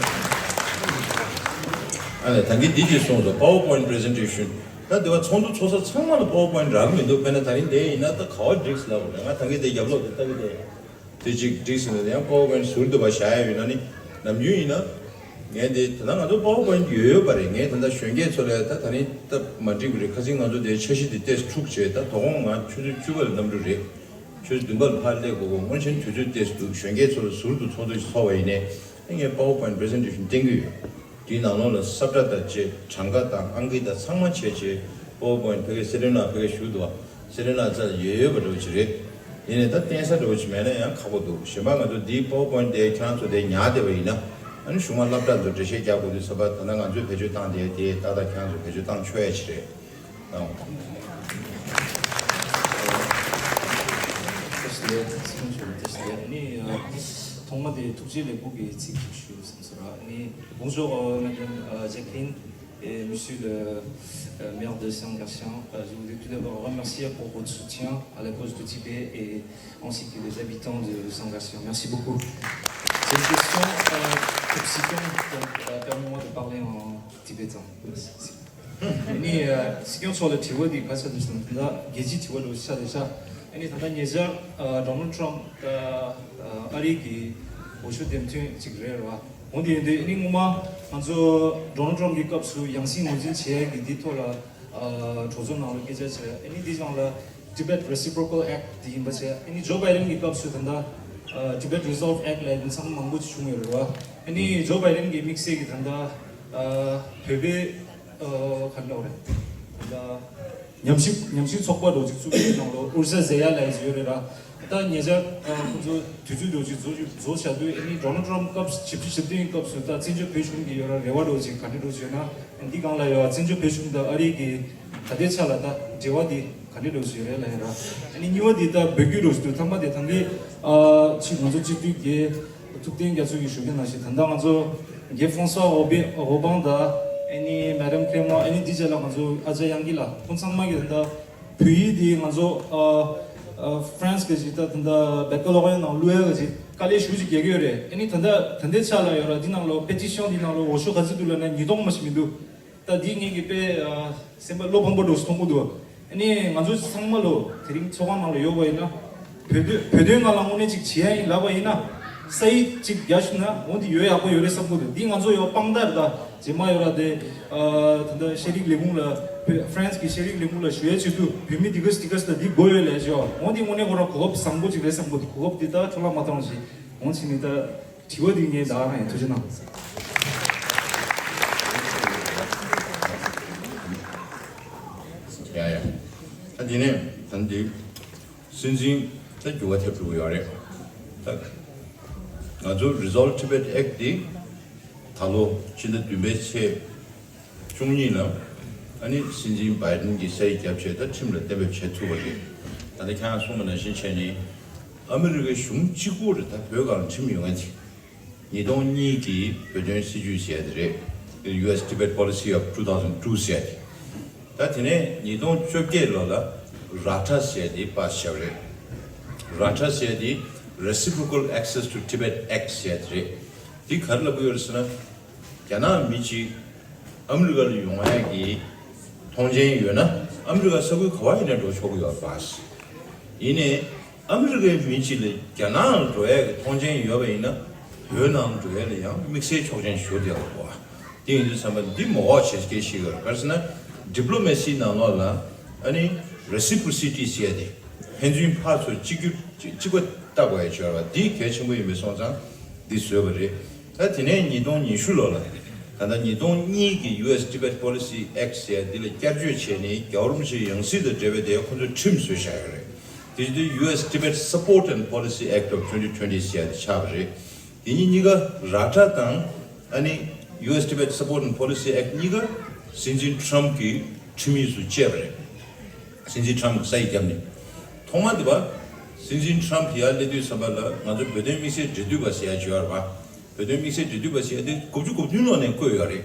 ཨ་ནི་ད་གིན་འདི་གཅིག་གསུངས་སོང་། PowerPoint presentation ད་དེ་བ་ཚོགས་འདུ་ཚོགས་ས་ཚང་མ་ལ་PowerPoint རག་གི་མི་འདུག་དཔེར་ན་ད་རིང་དེ་ཡིན་ན་ད་ག་བ་འགྲིག་ཟེར་ལབ་དགོས་རེད། ང་ད་གིན་དེ་རྒྱབ་ལོགས་དེ་ལྟ་གི་དེ། དེ་གཅིག་འགྲིག་ཟིན་ནས་ཡང་PowerPoint ཟུར་དུ་བ་བཞག་ཡ་ཡོད་ན་ནི། ནམ་རྒྱུན་ཡིན་ན། ངས་འདི་ད་ལྟ་ང་ཚོ་PowerPoint ཡོད་ཡོད་པ་རེད། ངས་ད་ལྟ་གཞོན་སྐྱེས་ཚོ་ལ་ད་ད་རིང་སྟབས་མ་འགྲིག་པ་རེད། ཁ་སང་ང་ཚོ་དེ་འཆར་གཞི་དེ་ཏོག་ཙམ་འཁྲུག་བྱས། ད་དོ་དགོང་ང་ཆུ་ཚོད་བཅུ་པ་ལ་གནམ་གྲུ་རེད། ཆུ་ཚོད་བདུན་པ་ལ་ཕར་སླེབས་དགོས་གོ། སྔོན་ཆད་དུས་ཚོད་ཏོག་ཙམ་འདུག་གཞོན་སྐྱེས་ཚོ་ལ་ཟུར་དུ་ཚོགས་འདུ་ཞིག་ཚོགས་པ་ཡིན་ནའི་ངས་PowerPoint presentation བསྟན་གྱི་ཡོད། དེའི་ནང་ལོགས་ལ་ས་བཀྲ་དང་བཅས་གྲངས་ཀ་དང་ཨང་ཀི་དང་ཚང་མ་བྱས་བྱས་PowerPoint ཕ་གི་སེ་རེ་ན་ཕ་གི་ཞུ་འདུག་བ། སེ་རེ་ན་རྩ་ཡོད་ཡོད་པ་འདྲ་བོ་ཅིག་རེད། ཡིན་ནའི་ད་བསྟན་ས་འདྲ་བོ་ཅིག་མེད་ན་ཡང་ཁག་པོ་འདུག་གཞན་པ་ང་ཚོ་འདིའི་PowerPoint དེ་ཁྱེད་རང་ཚོ་དེ་ཉར་བསྡད་པ་ཡིན་ན། ཨ་ནི་གཞུག་མ་སློབ་གྲྭ་ཚོ་འགྲེལ་བཤད་རྒྱག་དགོས་དུས་ཙམ་པ་ད་ལྟ་ང་ཚོས་བེད་སྤྱོད་བཏང་བསྡད་དེ་ཏག་ཏག་ཁྱེད་རང་ཚོས་བེད་སྤྱོད་བཏང་ཆོག་ཡ་ཅིག་རེད། ཨང་། ཐུགས་རྗེ་ཆེ། ཐུགས་རྗེ་ཆེ། ཨ་ནི་ཐོག་མ་དེ་ཐུགས་རྗེ་ལེགས་འབུལ་གྱི་ཚིག་ཅིག་ཞུ་བསམ་སོང་ར། ཨ་ནི་དགོངས་ཞུ། ཨ། Madam Jacqueline Et monsieur le euh, maire de Saint-Gatien, euh, je voudrais tout d'abord remercier pour votre soutien à la cause du Tibet et ainsi que les habitants de Saint-Gatien. Merci beaucoup. J'ai une question euh, pour Sikyong, donc euh, permets-moi de parler en tibétain. Merci. Ni Sikyong མཚོ་ལ་དྲི་བ་འདི་ག་ཚོད་འདུག་ཟེར་ན། རྒྱལ་སྤྱིའི་དྲི་བ་འདྲ་ཆགས་བསྡད་ཤག་ཨ་ནི་ད་ལྟ་ཉེ་ཆར་ཌོ་ནལ་ཊམ་ཨ་རི་གི་འོས་ཤོག་འདེམས་ཐོན་ཅིག་རེད་ར། འོན་ཏེ་ཡིན་དུས་ཨ་ནི་སྔོན་མ་ང་ཚོ་ཌོ་ནལ་ཊམ་གྱི་སྐབས་སུ་ཡང་སྲིད་ངོས་འཛིན་བྱེད་ཡ་གི་འདི་ཐོག་ལ་གྲོས་ཚོགས་ནང་ལ་སྐད་ཆ་བྱས། ཨ་ནི་འདི་སྒང་ལ་Tibet Reciprocal Act དེ་ཡིན་པ་བྱས། ཨ་ནི་ཇོ་བྷའི་ཌེན་གྱི་སྐབས་སུ་ད་ལྟ་Tibet Resolve Act ལབ་ཡ་ཚང་མ་མང་པོ་ཅིག་བྱུང་ཡོད་རེད་བ། ཨ་ནི་ཇོ་བྷའི་ཌེན་གྱི་དམིགས་བསལ་གྱི་ད་ལྟ་བོད་པའི་ག་རེ་ལབ་དགོས་རེད། ད་ལྟ་ཉམས་ཞིབ་ཉམས་ཞིབ་ཚོགས་པ་འདྲ་ཅིག་བཙུགས་པའི་ནང་ལོགས་ཨུར་ཟ་ཟེར་ཡ་ལབ་ཡ་ཅིག་ཡོད་རེད་ར། ད་ཉེ་ཆར་ཁོང་ཚོ་དུས་ཚོད་འདྲ་ཅིག་རྫོགས་རྫོགས་བཞག་དུས། ཨ་ནི་ཌོ་ནལ་ཊམ་སྐབས་ཞིབ་ཕྲ་ཞིབ་ལྟ་ཡི་སྐབས་སུ་ད་བཙན་བྱོལ་བོད་གཞུང་གི་ཡོད་ར་རེ་བ་འདྲ་ཅིག་ག་འདྲ་འདྲ་ཅིག་ཡོད་ན། འདི་སྒང་ལ་ཡོད་བཙན་བྱོལ་བོད་གཞུང་དང་ཨ་རི་གི་ད་ལྟའི་ཆ་ལ་ད་འབྲེལ་བ་འདི་ག་འདྲ་འདྲ་ཅིག་ཡོད་རེད་ལབ་ཡ་ར། ཨ་ནི་གཉིས་པ་འདི་ད་འབོད་སྐུལ་འདྲ་ཅིག་འདུག་ཐ་མ་དེ་ད་གིན་ཨ་ཅིག་ང་ཚོ་སྤྱི་འཐུས་ཀྱི་ཐུབ་བསྟན་རྒྱ་མཚོ་གིས་ཞུ་མཁན་ནང་བཞིན། ད་ལྟ་ང་ཚོ་རྒན་ཧྥོང་སུ་ཝ་ཨོ་བེ་ཨོ་བང་དང་ཨ་ནི་མེ་ཌམ་ཀླེ་མོང་། ཨ་ནི་འདི་རྗེས་ལ་ང་ཚོ་ཨ་ཅག་དབྱངས་སྐྱིད་ལགས། ཁོང་ཚང་མ་གིས་ད་ལྟ་བོད་ཡིག་འདི་ང་ཚོ་ཨ་ཨ་ཧྥ་རན་སི་གི་ཅིག་ད་ད་ལྟ་བེ་ཀ་ལོ་རི་ཡ་ནང་བླུག་ཡ་གི་ཅིག་དཀའ་ལས་ཞེ་པོ་ཅིག་རྒྱག་གི་ཡོད་རེད། ཨ་ནི་ད་ལྟ་ད་ལྟའི་ཆ་ལ་ཡོད་ར་འདི་ནང་ལོགས་པེ་ཊི་ཤན་འདི་ནང་ལོགས་འོས་ཤོག་ག་ཚོད་འདུག་ལབ་ན་ཉིས་སྟོང་མ་ཞིག་མི་འདུག་ད་འདི་ངེད་ཀྱི་དཔེ་ཨ་སེམས་པ་བློ་ཕམ་པོ་འདྲ་ཞིག་མཐོང་གི་འདུག་ཨ་ནི་ང་ཚོ་ཚང་མ་ལོ་དེ་རིང་ཚོགས་ཁང་ནང་ལ་ཡོད་པ་ཡིན་ན། བོད་དོན་བོད་དོན་སྒང་ལ་དངོས་གནས་ཅིག་བྱེད་ཡ་ཡིན་ལབ་པ་ཡིན་ན། ས་ཡིག་ཅིག་རྒྱག་ཤེས་ན་འོ་འདི་ཡོད་ཡག་པོ་ཡོད་རེད་བསམ་གི་འདུག་འདི་ང་ཚོ་ཡོད་དཔང་རྟགས་རེད། ད་རྗེས་མ་ཡོད་ར་དེ་ཨ་ད་ལྟ་ཤེས་རིག་ལས་ཁུངས་ལ་བོད་ཧྥ་རན་སི་གི་ཤེས་རིག་ལས་ཁུངས་ལ་ཞུ་ཡ་བྱེད་དུས་བོད་མི་འདི་ག་འདི་ག་ད་འདི་དགོས་ཡོད་ལབ་བྱས། འོ་འདི་དངོས་གནས་ཁོ་རང་གོ་སྐབས་བཟང་པོ་ཅིག་རེད་བསམ་གི་འདུག་གོ་སྐབས་འདི་ད་འཕྲོ་བརླག་མ་བཏང་རོགས་བྱེད། འོ་ཕྱིན་ནི་ད། དྲི་བ་འདི་ངས་བདག་རང་ཡིན། ཐུགས་རྗེ་གནང་། ཡ་ཡ། ད་འདི་ནས་ད་འདི་སྲིད་འཛིན་ད་འགྱུར་བ་ཐེབས་ཐུབ་ཀྱི་ཡོད་རེད། ད་ང་ཚོ་Resolve Tibet Act འདི་ད་ལོ་ཕྱི་ཟླ་བདུན་པའི་ཚེས་བཅུ་གཉིས་ལ་ཨ་ནི་སྲིད་འཛིན་བྷའི་ཌེན་གྱིས་ས་ཡིག་བརྒྱབ་བྱས་ད་ཁྲིམས་ལ་གཏན་འབེབས་བྱེད་ཐུབ་པ་རེད། ད་ལྟ་ཁྱེད་རང་གསུངས་པ་ནང་བཞིན་བྱས་ནས་ཨ་མི་རི་ཀའི་གཞུང་གཅིག་པུ་རེད། ད་བོད་སྒང་ལ་ཁྲིམས་ཡོད་མཁན་དེ། ཉིས་སྟོང་གཉིས་ཀྱི་བོད་དོན་སྲིད་བྱུས་ཟེར་ཡ་དེ་རེད། U S Tibet Policy of two thousand two ཟེར་ཡ་དེ། ད་དེ་ནས་ཉིས་སྟོང་བཅོ་བརྒྱད་ལོ་ལ་ར་ཊ་ཟེར་ཡ་དེ་པཱ་སི་བྱས་པ་རེད། ར་ཊ་ཟེར་ཡ་དེ་Reciprocal Access to Tibet Act ཟེར་ཡ་དེ་རེད། འདི་ག་རེ་ལབ་ཀྱི་ཡོད་རེད་ཟེར་ན། རྒྱ་ནག་མི་གཅིག་ཨ་མི་རི་ཀ་ལ་ཡོང་ཡ་གི་མཐོང་མཆན་ཡོད་ན་ཨ་མི་རི་ཀ་ས་ཁུལ་ག་བ་ཡིན་ན་འགྲོ་ཆོག་གི་ཡོད་པ། ཡིན་ནའི་ཨ་མི་རི་ཀའི་མི་གཅིག་ལ་རྒྱ་ནག་ལ་འགྲོ་ཡ་གི་མཐོང་མཆན་ཡོད་པ་ཡིན་ན་བོད་ནང་འགྲོ་ཡ་ལ་ཡང་དམིགས་བསལ་ཆོག་མཆན་ཞུ་བསྡད་ཡོད་པ། དེ་ཡིན་དུས་ཙམ་པ་འདི་མོ་འོག་བྱེད་སྐད་ཤིག་ཡོད་རེད། ག་རེ་ཟེར་ན་diplomacy ནང་ལོགས་ལ་ཨ་ནི་reciprocity ཟེར་ཡ་དེ་ཕན་ཚུན་ཕར་ཚུར་གཅིག་གྱུར་གཅིག་པ་ལྟ་དགོས་ཡ་ཅིག་ཡོད་རེད་པ། འདི་གལ་ཆེན་པོ་ཡིན་པའི་སོང་ཙང་འདི་བཟོས་པ་རེད། ད་དེ་ནས་ཉིས་སྟོང་ཉི་ཤུ་ལོ་ལ་ད་ལྟ་ཉིས་སྟོང་གཉིས་ཀྱི་U S Tibet Policy Act ཟེར་ཡ་འདི་ལ་བསྐྱར་བཅོས་བྱས་ནས་རྒྱལ་བ་རིན་པོ་ཆེའི་ཡང་སྲིད་དང་འབྲེལ་བའི་དེ་ཁོ་ཚོས་ཁྲིམས་བཟོས་བཞག་ཡོད་རེད། དེ་བཞིན་དུ་U S Tibet Support and Policy Act of twenty twenty ཟེར་ཡ་དེ་ཆགས་པ་རེད། དེ་གཉིས་གཉིས་ཀ་ར་ཊ་དང་ཨ་ནི་U S Tibet Support and Policy Act གཉིས་ཀ་སྲིད་འཛིན་ཊམ་གྱིས་ཁྲིམས་ཡིག་ཚུར་བཅད་པ་རེད། སྲིད་འཛིན་ཊམ་གྱིས་ས་ཡིག་བརྒྱབ་ནས། ཐོག་མ་དེ་བ། སྲིད་འཛིན་ཊམ་ཡར་སླེབས་དུས་ཙམ་པ་ལ་ང་ཚོ་བོད་དོན་དམིགས་བསལ་འབྲེལ་མཐུད་པ་ཟེར་ཡ་ཅིག་ཡོད་རེད་པ། བོད་དོན་དམིགས་བསལ་འབྲེལ་མཐུད་པ་ཟེར་ཡ་དེ་དགུ་བཅུ་གོ་བདུན་ལོ་ནས་བསྐོས་ཡོད་རེད།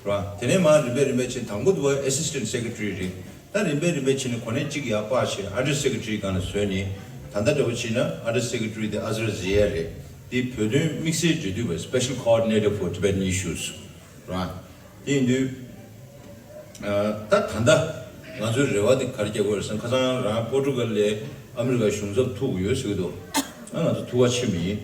རེད་པ། དེ་ནས་མར་རིམ་པས་རིམ་པས་ཕྱིན། དང་པོ་དེ་བ་Assistant Secretary རེད། ད་རིམ་པས་རིམ་པས་ཕྱིན་ནས་གོ་གནས་གཅིག་ཡར་སྤར་བྱས་Under Secretary སྒང་ལ་བཟོས་ནས། ད་ལྟ་འདྲ་པོ་བྱས་ན་Under Secretary དེ་ཨ་ཛར་ཟེར་ཡ་རེད། དེ་བོད་དོན་དམིགས་བསལ་འབྲེལ་མཐུད་པ་Special Coordinator for Tibetan Issues རེད་པ། དེ་ཡིན་དུས། ད་ད་ལྟ་ང་ཚོའི་རེ་བ་དེ་ག་རེ་རྒྱག་དགོས་རེད་ཟེར་ན། ཁ་སང་རང་པོར་ཊུ་གལ་ལ་ཨ་མི་རི་ཀའི་གཞུང་ཚབ་ཐུག་ཡོད་ཟེར་གྱི་འདུག་ཨ་ང་ཚོ་ཐུག་པ་ཕྱིན་པ་ཡིན།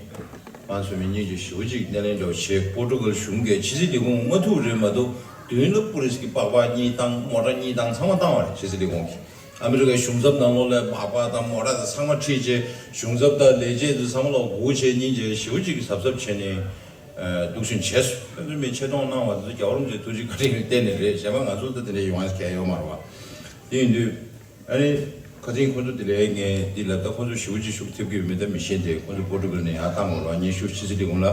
ང་ཚོ་མི་གཉིས་ཀྱིས་ཞེ་པོ་ཅིག་སྣེ་ལེན་འདྲ་པོ་བྱས། པོར་ཊུ་གལ་གཞུང་གིས་ཕྱི་སྲིད་ལས་ཁུངས་མ་ཐུག་རེད་མ་གཏོགས་མདུན་ལ་པོ་ལི་སི་གི་པགས་པ་གཉིས་བཏང་། མོ་ཊ་གཉིས་བཏང་། ཚང་མ་བཏང་བ་རེད། ཕྱི་སྲིད་ལས་ཁུངས་ཀྱིས་ཨ་མི་རི་ཀའི་གཞུང་ཚབ་ནང་ལོགས་ལ་པགས་པ་དང་མོ་ཊ་དང་ཚང་མ་ཁྲིད་བྱས། གཞུང་ཚབ་དང་ལས་བྱེད་དེ་ཚང་མ་ལ་སྒུག་བྱས་སྙིང་རྗེ་ཞེ་པོ་ཅིག་གཟབ་གཟབ་བྱས་ནས། ཨ་འདུག་སེ་བྱས་སོང་། ཕན་ཚུན་མི་ཆེ་མཐོང་གནང་བ་དེ་ཚོ་རྒྱལ་བ་རིན་པོ་ཆེའི་ཐུགས་རྗེ་བཀའ་དྲིན་གཏན་ནས་རེད། གཞན་པ་ང་ཚོ་ད་དེ་འདྲ་ཡོང་ཡ་གང་ཡང་ཡོད་མ་རེད་པ། དེ་ཡིན་དུས་ཨ་ནི་ཁ་སང་ཁོ་ཚོ་དེ་ལས་ངས་འདི་ལ་ད་ཁོ་ཚོ་ཞེ་པོ་ཅིག་ཤུགས་ཐེབས་ཀྱི་ཡོད་མེད་ད་མི་ཤེས། དེ་ཁོ་ཚོ་པོར་ཊུ་གལ་ནས་ཡར་བཏང་དགོས་རེད་པ། སྙན་ཞུ་ཕྱི་སྲིད་ལས་ཁུངས་ལ།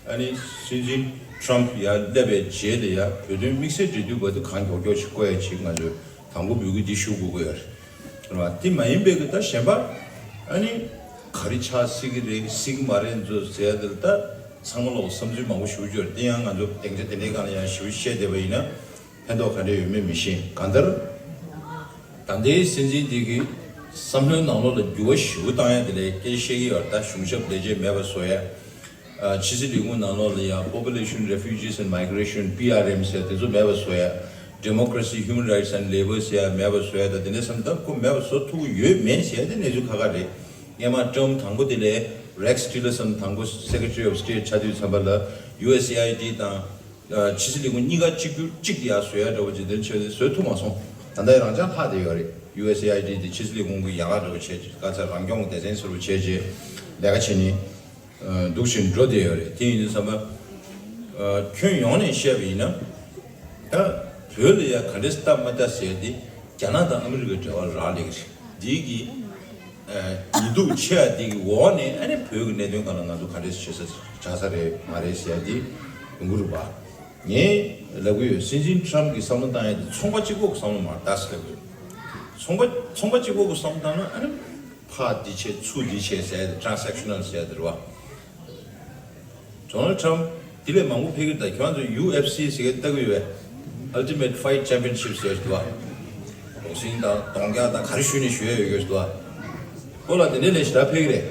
ཨ་ནི་སྲིད་འཛིན་ཊམ་ཡར་སླེབས་པའི་རྗེས་ལ་ཡ་བོད་དོན་དམིགས་བསལ་འབྲེལ་མཐུད་པ་དེ་གང་མགྱོགས་མགྱོགས་ཤིག་བསྐོ་ཡ་ཅིག་ང་ཚོས་དང་པོ་འབོད་སྐུལ་འདི་ཞུ་དགོས་ཀྱི་ཡོད་རེད་པ། དེ་མ་ཡིན་པའི་གི་ད་གཞན་པ་ཨ་ནི་ག་རེ་ཆགས་སྲིད་ཀྱི་རེད་སྲིད་ཀྱི་མ་རེད་ཚོ་ཟེར་ཡ་དེ་ལ་ད་ཚང་མ་ལོག་བསམ་ཚུལ་མང་པོ་ཞུ་རྒྱུ་རེད། དེ་ཡང་ང་ཚོ་སྡིངས་ཆ་དེ་འདྲའི་སྒང་ལ་ཡང་ཞུ་བཤད་བསྡད་པ་ཡིན་ན། ཕན་ཐོགས་ག་འདྲ་ཡོད་མེད་མི་ཤེས། གང་ལྟར་ད་ལྟའི་སྲིད་འཛིན་འདི་གི་བསམ་བློའི་ནང་ལོགས་ལ་འགྱུར་བ་ཞེ་པོ་བཏང་ཡ་དེ་ལས་སྐད་ཆ་བཤད་ཀྱི་ཡོད་རེད། ད་གཞུང་ཞབས་ལས་བྱེད་མེད་པ་བཟོ་ཡ། ཨ། ཕྱི་སྲིད་ལས་ཁུངས་ནང་ལོགས་ལ་ཡ་Population, Refugees and Migration, P R M ཟེར་དེ་ཚོ་མེད་པ་བཟོ་ཡ། Democracy, Human Rights and Labour ཟེར་ཡ་མེད་པ་བཟོ་ཡ། ད་དེ་འདྲའི་བསམ་སྟབས་ཁོ་མེད་པ་བཟོ་ཐུབ་ཀྱི་ཡོད་མེད་ཟེར་ཡ་དེ་གནས་ཚུལ་ཁག་ཁག་རེད། སྔས་མ་ཊརམ་དང་པོ་དེ་ལས་Rex Tillerson དང་པོ་Secretary of State ཆགས་དུས་ཙམ་པ་ལ་ཡུ་ཨེས་ཨེ་ཨའི་ཌི་དང་། ཨ། ཕྱི་སྲིད་ལས་ཁུངས་གཉིས་ཀ་གཅིག་གྱུར་གཅིག་ཡར་བཟོ་ཡ་འདྲ་བོ་ཅིག་དེ་ཆོས་དེ་བཟོ་ཐུབ་མ་སོང་། ད་ལྟ་ཡང་རང་ཅག་ལྷག་བསྡད་ཡོད་རེད། ཡུ་ཨེས་ཨེ་ཨའི་ཌི་དེ་ཕྱི་སྲིད་ལས་ཁུངས་ཀྱི་ཡག་ག་འདྲ་བོ་བྱས་རྗེས་ག་ཚད་རང་སྐྱོང་གི་སྡེ་ཚན་ཟེར་བ་བྱས་རྗེས་ལས་ཀ་བྱེད་ནི་འདུག་བཞིན་འགྲོ་བསྡད་ཡོད་རེད། དེ་ཡིན་དུས་ཙམ་པ། ཨ། ཁྱོན་ཡོངས་ནས་བཤད་པ་ཡིན་ན། ད་བོད་ལ་ཡ་ག་འདྲས་ལྟ་མ་ལྟ་ཟེར་དེ་རྒྱ་ནག་དང་ཨ་མི་རི་ཀའི་འབྲེལ་བ་རག་ལས་ཀྱི་རེད། འདི་གི་ཨ། ཉིན་སྡུག་ཆེ་བ་འདི་གི་འོག་ནས་ཨ་ནི་བོད་ཀྱི་གནད་དོན་སྒང་ལ་ང་ཚོ་ག་འདྲས་བྱེད་ས་བྱ་ས་རེད་མ་རེད་ཟེར་ཡ་འདི་ཡོང་གི་རེད་པ། ངས་ལབ་གི་ཡོད། སྲིད་འཛིན་ཊརམ་གྱི་བསམ་བློ་བཏང་ཡ་འདི་ཚོང་པ་གཅིག་པོ་གི་བསམ་བློ་མ་རེད་ད་ཟེར་ལབ་གི་ཡོད། ཚོང་པ་ཚོང་པ་གཅིག་པོ་གི་བསམ་བློ་བཏང་ན་ཨ་ནི་ཕར་འདི་བྱེད་ཚུར་འདི་བྱེད་ཟེར་ཡ་དེ་ཊྲན་སེག་ཤ་ནལ་ཟེར་ཡ་དེ་རེད་པ། ཌོ་ནལ་ཊྲམ་དེ་ལས་མང་པོ་ཕེབས་ཀྱི་རེད། ད་ཁྱོད་ཚོ་ཡུ་ཨེཕ་སི་ཟེར་གྱི་ལྟ་གི་ཡོད་པས། Ultimate Fight Championship ཟེར་གྱི་འདུག་པ། བོག་སིང་དང་གདོང་རྒྱག་དང་ག་རེ་ཞུས་ནས་ཞུ་ཡ་ཡོད་གྱི་འདུག་པ། ཁོ་ལ་དེ་འདྲའི་ལས་ཞེ་དྲག་ཕེབས་ཀྱི་རེད།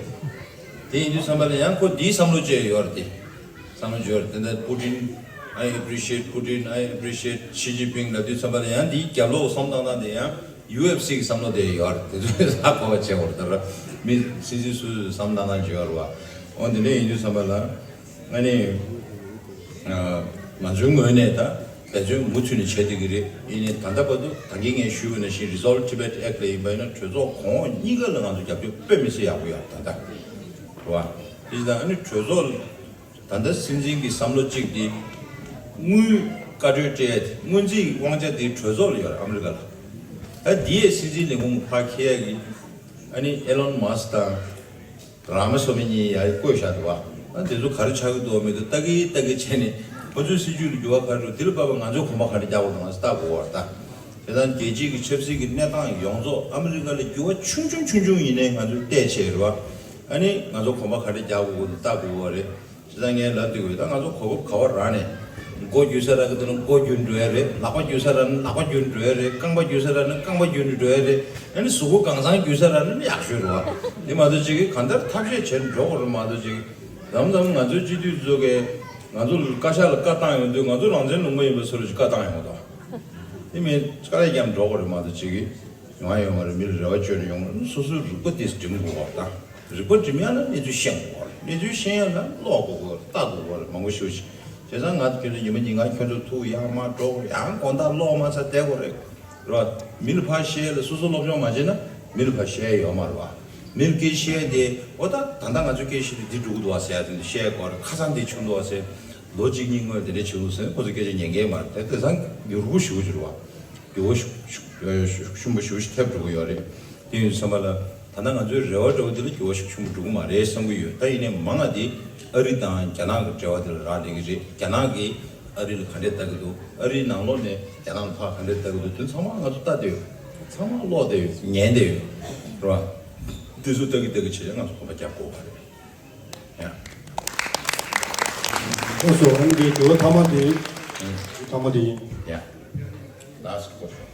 དེ་ཡིན་དུས་ཙམ་པ་ལ་ཡང་ཁོ་འདིའི་བསམ་བློ་བཅས་ཡོད་རེད་དེ། བསམ་བློ་བཅས་ཡོད་རེད། དེ་འདྲ་Putin, I appreciate Putin, I appreciate Xi Jinping ལབ་དུས་ཙམ་པ་ལ་ཡང་འདིའི་རྒྱབ་ལོགས་བསམ་བཏང་སྟངས་དེ་ཡང་ཡུ་ཨེཕ་སི་གི་བསམ་བློ་དེ་ཡོད་རེད། དེ་ཚོས་ཧ་གོ་བ་བྱེད་དགོས་རེད། ད་ར་མི་སྲིད་སྲིད་སུ་སུ་བསམ་བཏང་སྟངས་བྱེད་ཡོད་རེད་བ། འོ་དེ་འདྲ་ཡིན་དུས་ཙམ་པ་ལ་ཨ་ནི་ང་ཚོའི་ངོས་ནས་ད་འབད་བརྩོན་མུ་མཐུད་ནས་བྱས་བསྡད་ཀྱི་རེད། ཡིན་ནའི་ད་ལྟ་བར་དུ་ད་གིན་ངས་ཞུས་པ་ནང་བཞིན་Resolve Tibet Act ལ་ཡིན་པ་ཡིན་ན་གྲོས་ཚོགས་གོང་འོག་གཉིས་ཀ་ལ་ང་ཚོ་རྒྱབ་སྐྱོར་དཔེ་མི་སྲིད་ཡག་པོ་ཡོད་ད་ལྟ་རེད་བ། དེ་བཞིན་ད་ཨ་ནི་གྲོས་ཚོགས་ད་ལྟ་སྲིད་འཛིན་གྱི་བསམ་བློ་གཅིག་དེ་དངུལ་བཀའ་འཁྲོལ་སྤྲད་ཡ་དེ་སྔོན་རྩིས་ཀྱི་དབང་ཆ་དེ་གྲོས་ཚོགས་ལ་ཡོད་རེད། ཨ་མི་རི་ཀ་ལ། ད་འདི་ཡས་སྲིད་འཛིན་ལས་ཁུངས་ཕར་འཁྱེར་ཡ་གི་ཨ་ནི་ཨེ་ལོན་མཱ་སི་དང་རཱ་མ་སོ་མི་གཉིས་ཡར་བསྐོས་བཞག་འདུག་བ། ཨ་དེ་ཚོ་ག་རེ་ཆགས་ཀྱི་འདུག་མི་འདུག་ལྟ་གི་ལྟ་གི་བྱས་ནས་ཁོ་ཚོའི་སྲིད་ཇུས་ལ་འགྱུར་བ་ག་རེ་འགྲོ། དེ་ལ་དཔག་པའི་ང་ཚོས་གོམ་པ་ག་འདྲ་རྒྱག་དགོས་འདུག་ང་ཚོ་ལྟ་དགོས་པ་རེད་ད། དེ་དང་རྒྱལ་སྤྱིའི་གི་ཆབ་སྲིད་ཀྱི་གནས་སྟངས་ཡོངས་རྫོགས་ཨ་མི་རི་ཀ་ལ་འགྱུར་བ་ཆུང་ཆུང་ཆུང་ཆུང་ཡིན་ནའི་ང་ཚོས་བལྟས་བྱས་རེད་བ། ཨ་ནི་ང་ཚོ་གོམ་པ་ག་འདྲ་རྒྱག་དགོས་འདུག་ལྟ་དགོས་པ་རེད། དེ་ལྟར་ངས་ལབ་དུས་ད་ང་ཚོ་གོ་སྐབས་ག་བ་རག་ནས་མགོ་འགྱུར་ས་རག་གི་འདུག་ན་མགོ་འགྱུར་འགྲོ་ཡ་རེད། ལག་པ་འགྱུར་ས་རག་ན་ལག་པ་འགྱུར་འགྲོ་ཡ་རེད། རྐང་པ་འགྱུར་ས་རག་ན་རྐང་པ་འགྱུར་འགྲོ་ཡ་རེད། ཨ་ནི་གཟུགས་པོ་གང་ཚང་འགྱུར་ས་རག་ན་ཡག་ཤོས་རེད་བ། དེ་མ་གཏོགས་ཅིག་གིས་གང་ལྟར་ཐབས་ཤེས་བྱས་ནས་འགྲོ་དགོས་རེད་མ་གཏོགས་ཅིག་གིས་མཚམས་མཚམས་ང་ཚོའི་སྤྱི་འཐུས་ཚོ་གིས་ང་ཚོ་བཀའ་ཤག་ལ་བཀའ་བཏང་ཡོང་དུས་ང་ཚོ་རང་བཙན་ལུང་པ་ཡིན་པ་ཚོ་ལ་ཅིག་བཀའ་བཏང་ཡོང་གི་འདུག་དེ་མིན་དཀའ་ལས་རྒྱབ་འགྲོ་དགོས་རེད་མ་གཏོགས་ཅིག་གིས་ཡོང་ཡ་ཡོད་མ་རེད། མི་ལ་རེ་བ་བཅོལ་ནས་ཡོང་མ་རེད། སོ་སོའི་རིག་པ་དེ་སྒྲིམ་དགོས་པ་དང་། རིག་པ་སྒྲིམ་ཡག་ལ་གནས་ཚུལ་ཤེས་དགོས་པ་རེད། གནས་ཚུལ་ཤེས་ཡག་ལ་ཀློག་དགོས་པ་རེད། ལྟ་དགོས་པ་རེད། མང་པོ་ཞེ་པོ་ཞིག་བྱས་ཙང་ང་ཁྱོད་ཚོ་ཉི་མ་ཉིན་གང་ཁྱོད་ཚོ་ཐུག་ཡག་མ་འགྲོ་ཡག་དགོང་དག་ཀློག་མ་ཚར་བསྡད་དགོས་རེད། རེད་བ། མི་ལ་ཕར་བཤད་ཡག་ལ་སོ་སོ་སློབ་སྦྱོང་མ་བྱས་ན་མི་ལ་ཕར་བཤད་ཡག་ཡོད་མ་རེད་བ། མི་ལ་སྐད་ཆ་བཤད་ཡག་དེ་འོ་ད་ད་ལྟ་ང་ཚོའི་སྐད་ཆ་དེ་འདི་འགྲོ་གི་འདུག་བ་ཟེར་ཡག་དེ་འདི་བཤད་དགོས་རེད། ཁ་སང་འདི་བྱུང་འདུག་བ་ཟེར། ལོ་གཅིག་གཉིས་སྔོན་དེ་འདྲ་བྱུང་འདུག་ཟེར་ཁོ་ཚོ་སྐད་ཆ་ཉན་མཁན་མ་རེད། དེ་དེང་སང་འགྱུར་པོ་ཞེ་པོ་ཅིག་རེད་བ། འགྱུར་བ་ཤུགས་ཤུགས་ཤུགས་ཆེན་པོ་ཞེ་པོ་ཞིག་ཐེབས་འགྲོ་གི་ཡོད་རེད། དེ་ཡིན་བསམ་པ་ལ་ད་ལྟ་ང་ཚོའི་རེ་བ་འདྲ་བོ་དེ་ལ་འགྱུར་བ་ཤུགས་ཆེན་པོ་འགྲོ་གི་མ་རེད་བསམ་གྱི་ཡོད། ད་ཡིན་ནའི་མང་ང་དེ་ཨ་རི་དང་རྒྱ་ནག་གི་འབྲེལ་བ་དེ་ལ་རག་ལས་ཀྱི་རེད། རྒྱ་ནག་གིས་ཨ་རི་ལ་ག་འདྲས་ལྟ་གི་འདུག་ཨ་རིའི་ནང་ལོགས་ནས་རྒྱ་ནག་ལ་ཕར་ག་འདྲས་ལྟ་གི་འདུག་དེ་ཚང་མ་ང་ཚོ་ལྟ་བསྡད་ཡོད། ཚང་མ་ཀློག་བསྡད་ཡོད། ཉན་བསྡད་ཡོད། རེད་བ། དེ་ཚོ་ལྟ་གི་ལྟ་གི་བྱས་ང་ཚོ་གོམ་པ་རྒྱབ་དགོས་པ་རེད། ཡ། ཨོ་སོ་ཨ་ནི་དེ་དྲི་བ་མཐའ་མ་དེ། ཨང་། མཐའ་མ་དེ་ཡིན། ཡ། Last question.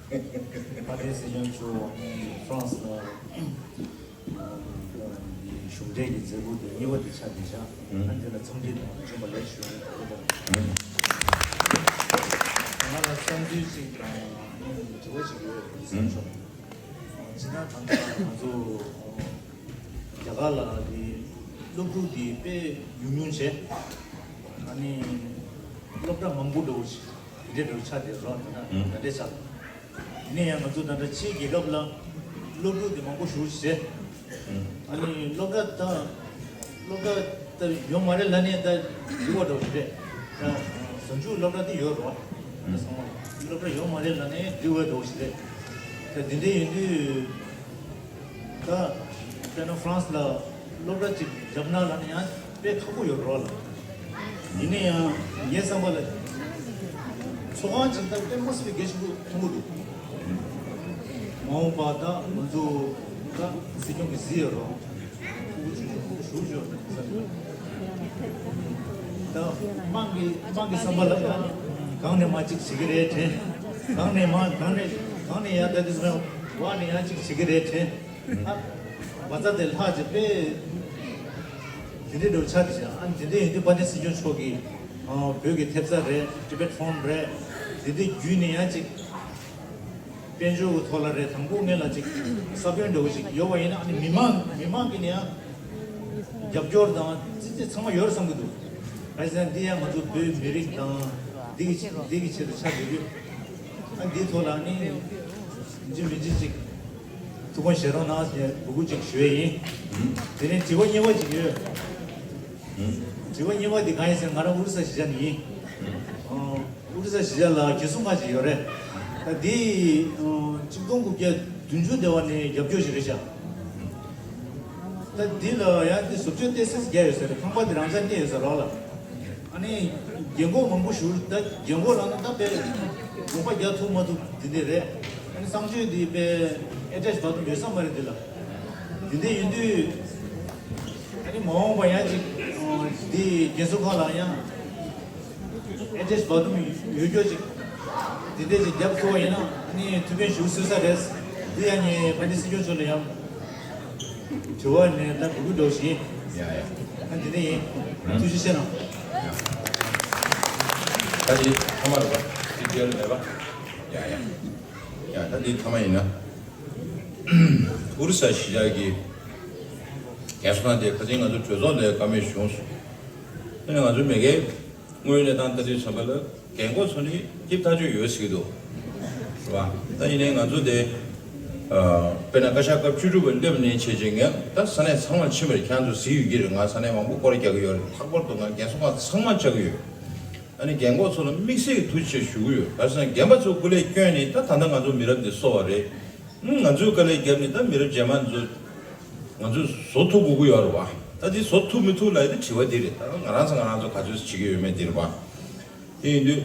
ཕ་གིའི་སྲིད་སྐྱོང་མཆོག་ཧྥ་རན་སི་ལ་གཞུང་འབྲེལ་གྱི་མཛད་སྒོ་དེ་གཉིས་པ་དེ་ཆགས་བསྡད་ཤག་ཨང་། ཨ་ནི་དེ་ལ་འཚམས་འདྲི་དང་བྱོན་པ་ལེགས་ཞུ་ཡ་ཡིན། ཨང་། ང་ལ་བསམ་ཚུལ་ཅིག་དང་དྲི་བ་ཅིག་ཡོད་བསམ་བྱུང་། སྤྱིར་བཏང་ད་ལྟ་ང་ཚོ་རྒྱ་གར་ལ་དེ་སློབ་ཕྲུག་དེ་དཔེ་ཉུང་ཉུང་བྱས། ཨ་ནི་སློབ་གྲྭ་མང་པོ་འདྲ་བོ་ཞིག་དེ་འདྲའི་འདྲ་བོ་ཆགས་བསྡད་རོགས་དེ་འདྲ་ཨང་། དེ་འདྲ་ཆགས། ཡིན་ན་ཡང་ང་ཚོ་ད་ལྟ་ཕྱིའི་རྒྱལ་ཁབ་ལ་སློབ་ཕྲུག་དེ་མང་པོ་ཞིག་བྱས། ཨ་ནི་སློབ་གྲྭ་ད་སློབ་གྲྭ་ད་ཡོད་མ་རེད་ལབ་ནས་ད་འགྲིག་པ་འདྲ་བོ་ཞིག་རེད། ད་ཟུང་འཇུག་སློབ་གྲྭ་དེ་ཡོད་རེད་བ། ད་ཚང་མ་སློབ་གྲྭ་ཡོད་མ་རེད་ལབ་ནས་འགྲིག་པ་འདྲ་བོ་ཞིག་རེད། ད་དེ་འདྲ་ཡིན་དུས་ད་དཔེར་ན་ཧྥ་རན་སི་ལ་སློབ་གྲྭ་ཅིག་བརྒྱབ་ན་ལབ་ན་ཡང་དཔེ་ཁག་པོ་ཡོད་རེད་བ་ལ། ཡིན་ན་ཡང་ངའི་བསམ་པ་ལ་ཚོགས་ཁང་ཅིག་ད་དཔེ་མ་སྲིད་པའི་གལ་ཆེན་པོ་མཐོང་གི་འདུག་མ་འོངས་པ་ད་ང་ཚོ་ད་སྲིད་སྐྱོང་གིས་གཟིགས་ཡོད་རེད། ཕྲུ་གུ་ཆུང་ཆུང་ཕྲུ་གུ་ཞེ་པོ་ཅིག་ཡོད་རེད་བསམ་གྱི་འདུག་ད་དམངས་ཀྱི་དམངས་ཀྱི་བསམ་པ་ལ་ཡང་ གང་ནས་མ་གཅིག་བྱེད་ཀྱི་རེད་དྲན། གང་ནས་མ་གང་ནས་གང་ནས་ཡང་ད་དེ་ཚོ་བ་ནས་ཡང་གཅིག་བྱེད་ཀྱི་རེད་དྲན། ཨ་བ་ཚ་དེ་ལྷག་ཅིག་པས། དེ་འདྲའི་འགྲོ་ཆགས་དེ་བྱས་ཨ་དེ་འདྲའི་ཡིན་དུས་དཔལ་ལྡན་སྲིད་སྐྱོང་མཆོག་གིས་བོད་ཀྱི་ཐེབས་རྩ་རེད། ཊི་བེཊ་ཕོན་རེད། དེ་འདྲའི་བརྒྱུད་ནས་ཡང་གཅིག་དཔལ་འབྱོར་གྱི་ཐོག་ལ་རེད། དང་པོ་ངེད་ལ་ཅིག་ས་བོན་འདྲ་བོ་ཅིག་ཡོད་པ་ཡིན་ན་ཨ་ནི་མི་མང་མི་མང་གི་ནས་ཡང་རྒྱབ་སྐྱོར་དང་ཙི་ཙི་ཚང་མ་ཡོད་རེད་བསམ་གྱི་འདུག་ག་རེ་ཟེར་ན་འདི་ཡང་ང་ཚོ་བོད་མི་རིགས་དང་འདི་གི་འདི་གི་ཆེད་དུ་ཆགས་བསྡད་རྒྱུ། ཨ་འདིའི་ཐོག་ལ་ནི་འཇིགས་མི་འཇིགས་ཅིག་ཐུགས་ཁུར་བཞེས་རོགས་གནང་ཞེས་འབོད་སྐུལ་ཅིག་ཞུ་ཡས་ཡིན། དེ་ནས་དྲི་བ་གཉིས་པ་ཅིག་ཡོད། དྲི་བ་གཉིས་པ་འདི་གང་ཡིན་ཟེར་ང་རང་ཨོ་རི་ས་གཞིས་ཆགས་ནས་ཡིན། ཨོ་རི་ས་གཞིས་ཆགས་ལ་རྒན་གསོ་ཁང་ཅིག་ཡོད་རེད། ད་འདི་ཆིག་སྟོང་དགུ་བརྒྱ་བདུན་ཅུ་དེ་བ་ནས་རྒྱབ་སྐྱོར་ཞིག་རེད་ཤག་ད་འདི་ལ་ཡང་འདི་བཟོ་བཅོས་ཏོག་ཙམ་བརྒྱབ་ཡོད་ས་རེད། ཁང་པ་འདི་རང་འཇགས་གནས་ཡོད་ས་རོགས་ལ། ཨ་ནི་རྒན་གོག་མང་པོ་བཞུགས་ད་རྒན་གོག་ལ་ན་ད་དཔེ་དགོངས་པ་རྒྱག་ཐུབ་མ་ཐུབ་འདི་འདྲ་རེད། ཨ་ནི་གསང་སྤྱོད་འདི་དཔེ་ཨེ་ཊེཆ་བར་དུ་ཡོད་ས་མ་རེད་འདི་ལ། འདི་འདྲ་ཡིན་དུས་ཨ་ནི་མ་འོངས་པ་ཡང་ཅིག་འདི་རྒན་གསོ་ཁང་ལ་ཡང་ཨེ་ཊེཆ་བར་དུ་ཡོད་རྒྱུ་ཅིག་འདི་འདྲ་ཅིག་རྒྱབ་ཐུབ་པ་ཡིན་ན་ཨ་ནི་ཐུགས་ཕན་ཞུ་སྲོལ་ས་རེད། འདི་ཡང་ངས་དཔལ་ལྡན་སྲིད་སྐྱོང་མཆོག་ལ་ཡང་དྲི་བ་ནས་ད་འབོད་སྐུལ་འདྲ་བོ་ཞིག་ཡིན། ཡ་ཡ། ཨ་འདི་འདྲ་ཡིན། ཐུགས་རྗེ་ཆེ་གནང་། ཡ། ད་འདི་ཐ་མ་རེད་པ། འདི་འབྲེལ་མེད་པ། ཡ་ཡ། ཡ་ད་འདི་ཐ་མ་ཡིན་ན། ཨོ་རི་ས་གཞིས་ཆགས་ཀྱི་རྒན་གསོ་ཁང་དེ་ཁ་སང་ང་ཚོ་གྲོས་ཚོགས་ལ་བཀའ་མོལ་བྱུང་སོང་། དེ་ནས་ང་ཚོ་མེས་རྒྱལ་དངོས་ཡོད་གནས་སྟངས་ལྟ་དུས་ཙམ་པ་ལ་རྒན་གོག་ཚོ་ནི་སྐྱིད་ཐག་ཆོད་ཡོད་ཟེར་གྱི་འདུག་རེད་བ། ད་ཡིན་ནའི་ང་ཚོ་དེ་དཔེར་ན་བཀའ་ཤག་སྐབས་བཅུ་དྲུག་པ་སླེབས་ནས་བྱས་རྗེས་ངས་ད་ས་གནས་ཚང་མར་ཕྱིན་པ་རེད། ཁྱེད་རང་ཚོ་གཟིགས་ཡོད་ཀྱི་རེད། ང་ས་གནས་མང་པོ་སྐོར་རྒྱག་གི་ཡོད་རེད། ལྷག་པར་དུ་ང་རྒན་གསོ་ཁང་ཚང་མ་བཅར་གྱི་ཡོད། ཨ་ནི་རྒན་གོག་ཚོ་ལ་དམིགས་བསལ་གྱི་ཐུགས་རྗེ་ཆེ་ཞུ་གི་ཡོད། ག་རེ་ཟེར་ན་རྒན་པ་ཚོ་སྐུ་ལས་བསྐྱོན་ནས་ད་ད་ལྟ་ང་ཚོ་མི་རབས་འདི་གསོ་བ་རེད། ང་ཚོས་དཀའ་ལས་བརྒྱབ་ནས་ད་མི་རབས་རྗེས་མ་ཚོ་ང་ཚོས་བཟོ་ཐུབ་དགོས་ཀྱི་ཡོད་རེད་བ། ད་དེ་བཟོ་ཐུབ་མི་ཐུབ་ལ་ཡི་དེ་དྲི་བ་འདི་རེད། ད་ང་རང་ཚོ་ང་རང་ཚོ་ག་ཚོད་བྱེད་ཀྱི་ཡོད་མེད་འདི་རེད་བ། དེ་ཡིན་དུས་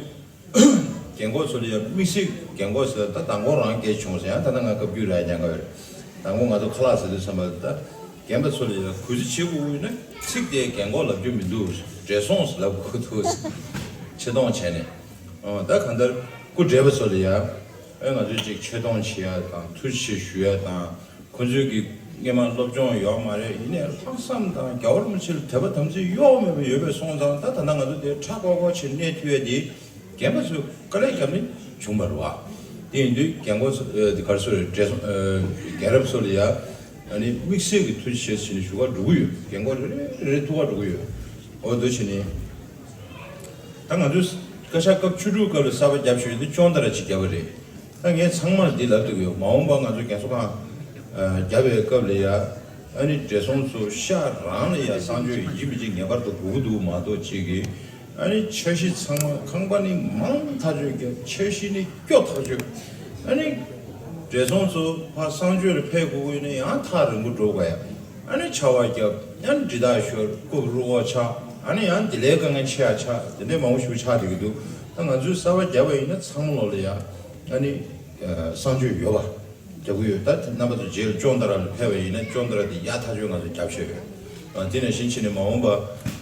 རྒན་གོག་ཚོ་ལ་ཡང་དམིགས་བསལ་རྒན་གོག་ཚོ་ལ་ད་མདང་དགོང་རང་སྐད་བྱུང་ཟེར་ཡང་ད་ལྟ་ང་བཀའ་བརྒྱུད་རག་ཉན་ག་ཡོད་རེད། མདང་དགོང་ང་ཚོ་ཁ་ལག་ཟ་དུས་ཙམ་པ་ད་རྒན་པ་ཚོ་ལ་ཡང་གུས་བརྩི་བྱེད་དགོས་ཀྱི་ཡོད་ན་ཚིག་དེ་རྒན་གོག་ལབ་རྒྱུ་མི་འདུག་འདྲེ་སོང་ཟེར་ལབ་དགོས་འདུག་ཆེ་མཐོང་བྱས་ནས་ཨོ་ད་གང་ལྟར་སྐུ་བགྲེས་པ་ཚོ་ལ་ཡང་ཨེ་ང་ཚོས་ཅིག་ཆེ་མཐོང་བྱེད་ཡ་དང་ཐུགས་རྗེ་ཆེ་ཞུ་ཡ་དང་། ཁོ་ཚོས་ཀྱི་སྔས་མ་སློབ་སྦྱོང་ཡོད་མ་རེད། ཡིན་ནའི་ལྷག་བསམ་དང་རྒྱལ་བ་རིན་པོ་ཆེ་ལ་དད་པ་དམ་ཚིག་གཡོ་བ་མེད་པ་ཡོད་པའི་སོང་ཙང་ད་ད་ལྟ་ང་ཚོ་དེ་ཁྲ་ཁོག་ཁོག་བྱས་གནས་ཐུབ་ཡ་དེ་རྒན་པ་ཚོས་དཀའ་ལས་བརྒྱབ་ནས་བྱུང་བ་རེད་བ། དེ་ཡིན་དུས་རྒན་གོག་ཚོ་ཨ་དེ་ག་རེ་ཟེར་རེད། བགྲེས་སོང་ཨ་རྒན་རབས་ཚོ་ལ་ཡ་ཨ་ནི་དམིགས་བསལ་གྱི་ཐུགས་རྗེ་ཆེ་ཟེར་ནས་ཞུ་ག་འགྲོ་གི་ཡོད། རྒན་གོག་རེ་རེ་རེ་ཐུག་ག་འགྲོ་གི་ཡོད། འོ་འདུག་བྱས་ནས་ད་ང་ཚོས་བཀའ་ཤག་སྐབས་བཅུ་དྲུག་སྐབས་ལ་གསར་པ་བརྒྱབ་ཞུས་ཏེ་ཅོང་ཏ་ར་ཅིག་བརྒྱབ་པ་རེད། ད་ངས་ཚང་མར་འདི་ལབ་འདོད་ཀྱི་ཡོད། མ་འོངས་པ་ང་ཚོ་རྒན་གསོ་ཁང་ཨ་རྒྱབ་པའི་སྐབས་ལ་ཡ་ཨ་ནི་བགྲེས་སོང་ཚོ་ཤག་རང་ལ་ཡ་གསང་སྤྱོད་ཡིན་གཅིག་མིན་གཅིག་ངེས་པར་དུ་དགོས་ཀྱི་འདུག་མ་གཏོགས་གཅིག་གིས་ཨ་ནི་འཆར་གཞི་ཚང་མ་ཁང་པ་ནི་མང་ཐག་ཆོད་བརྒྱབ། འཆར་གཞི་ནི་སྐྱོ་ཐག་ཆོད། ཨ་ནི་བགྲེས་སོང་ཚོ་ཕར་གསང་སྤྱོད་ལ་ཕེབས་དགོས་ཀྱི་ཡོད་ན་ཡང་ཐག་རིང་པོ་འགྲོ་དགོས་ཡ། ཨ་ནི་ཆར་པ་བརྒྱབ། ཨ་ནི་འདྲི་རྟགས་ཤོར། རྐུབ་རུལ་བ་ཆགས། ཨ་ནི་ཡང་དེ་ལས་དཀའ་ངལ་ཆེ་ཡ་ཆགས། དེ་འདྲའི་མང་པོ་ཞིག་ཆགས་བསྡད་ཀྱི་འདུག་ད་ང་ཚོས་གསར་པ་བརྒྱབ་པ་ཡིན་ན་ཚང་མ་ལོག་ལ་ཡ་ཨ་ནི་ཨ་གསང་སྤྱོད་ཡོད་པ་རྒྱག་གི་ཡོད། ད་རྣམ་པ་ཚོ་རྗེས་ལ་ཅོང་ཏ་ར་ལ་ཕེབས་པ་ཡིན་ན་ཅོང་ཏ་ར་དེ་ཡག་ཐག་ཆོད་ང་ཚོ་རྒྱབ་བྱས་ཡོད། ཨ་དེ་ནང་བཞིན་བྱས་ནས་མ་འོངས་པ་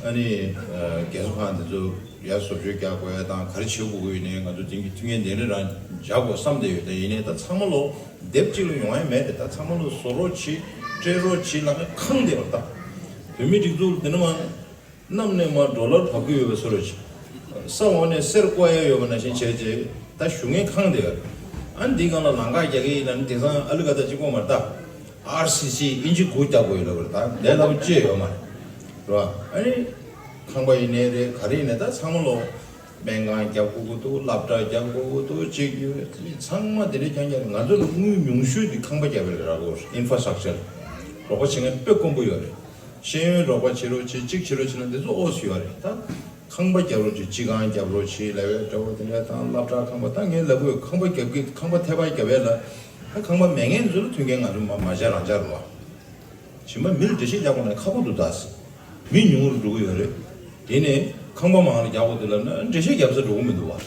ཨ་ནི་ཨ་རྒན་གསོ་ཁང་དེ་ཚོ་ཡར་བཟོ་བཅོས་རྒྱག་དགོས་ཡ་དང་ག་རེ་བྱེད་དགོས་ཀྱི་ཡོད་ནའི་ང་ཚོ་དེང་གི་མཐུན་རྐྱེན་དེ་འདྲ་རང་བཞག་དགོས་བསམ་བསྡད་ཡོད། ད་ཡིན་ནའི་ད་ཚང་མ་ལོག་སྡེབ་གཅིག་ལ་ཡོང་ཡ་མེད་རེད། ད་ཚང་མ་ལོག་བཟོ་རོགས་བྱེད། སྤྲད་རོགས་བྱེད་ལབ་ནས་ཁེངས་བསྡད་པ་རེད། ད་བོད་མིའི་སྒྲིག་འཛུགས་ལ་དེ་འདྲ་མ་གནམ་ནས་མར་ཌོ་ལར་བབས་ཀྱི་ཡོད་པའི་བཟོ་འདྲ་ཅིག་ས་འོག་ནས་གསེར་བརྐོ་ཡ་ཡོད་པ་ནང་བཞིན་བྱས་རྗེས་ད་ཞུ་མཁན་ཁེངས་བསྡད་ཡོད་རེད། ཨ་ནི་འདིའི་སྒང་ལ་ལམ་ཁ་རྒྱག་གི་ཡིན་ལབ་ནས་དེང་སང་ཨ་ལི་ཀ་ད་གཅིག་པོ་མ་རེད། ད་ཨར་སི་སི་ཨིན་ཇི་དགུ་རྒྱག་དགོས་ཡོད་ལབ་རེད། ད་ལས་སླ་པོ་ཅིག་ཡོད་མ་རེད། རེད་བ། ཨ་ནི་ཁང་པ་ཡིན་ནའི་རེད། ག་རེ་ཡིན་ནའི་ད་ཚང་མ་ལོག་སྨན་ཁང་རྒྱག་དགོས་ཀྱི་འདུག་སློབ་གྲྭ་རྒྱག་དགོས་ཀྱི་འདུག་ཅིག་ཡོད། ཚང་མ་དེ་འདྲའི་རྐྱང་རྐྱང་རེད། ང་ཚོ་ལ་དངུལ་ཉུང་ཤོས་དེ་ཁང་པ་རྒྱག་པའི་ལས་རག་གོ། ཨིན་ཕ་སི་ཊྲག་ཅར་རོགས་པ་བྱེད་མཁན་དཔེ་དཀོན་པོ་ཡོད་རེད། ཤེས་ཡོན་རོགས་པ་བྱེད་རོགས་བྱེད། གཅིག་བྱེད་རོགས་བྱེད་ན་འདི་ཚོ་ཨོ་སི་ཡོད་རེད། ད་ཁང་པ་རྒྱབ་རོགས་བྱེད། སྤྱི་ཁང་རྒྱབ་རོགས་བྱེད་ལབ་ཡ་འདྲ་བོ་དེ་འདྲ་དང་། སློབ་གྲྭ་ཁང་པ། ད་ངས་ལབ་དགོས། ཁང་པ་རྒྱབ་ཀྱི་ཁང་པ་ཐད་པ་རྒྱབ་ཡ་ལ་ད་ཁང་པ་མེད་མཁན་ཚོ་ལ་མཐུན་རྐྱེན་ང་ཚོ་མ་མ་བྱ་རང་བྱ་རེད་བ། གཞན་པ་མི་ལ་འགྲེལ་བཤད་རྒྱག་དགོས་ན་ཁག་པོ་འདུག་ད་མི་ཉུང་རུ་འགྲོ་གི་ཡོད་རེད། དེ་ནས་ཁང་པ་མང་རུ་རྒྱག་དགོས་འདུག་ལབ་ན་འགྲེལ་བཤད་རྒྱབ་ས་འགྲོ་གི་མི་འདུག་བ།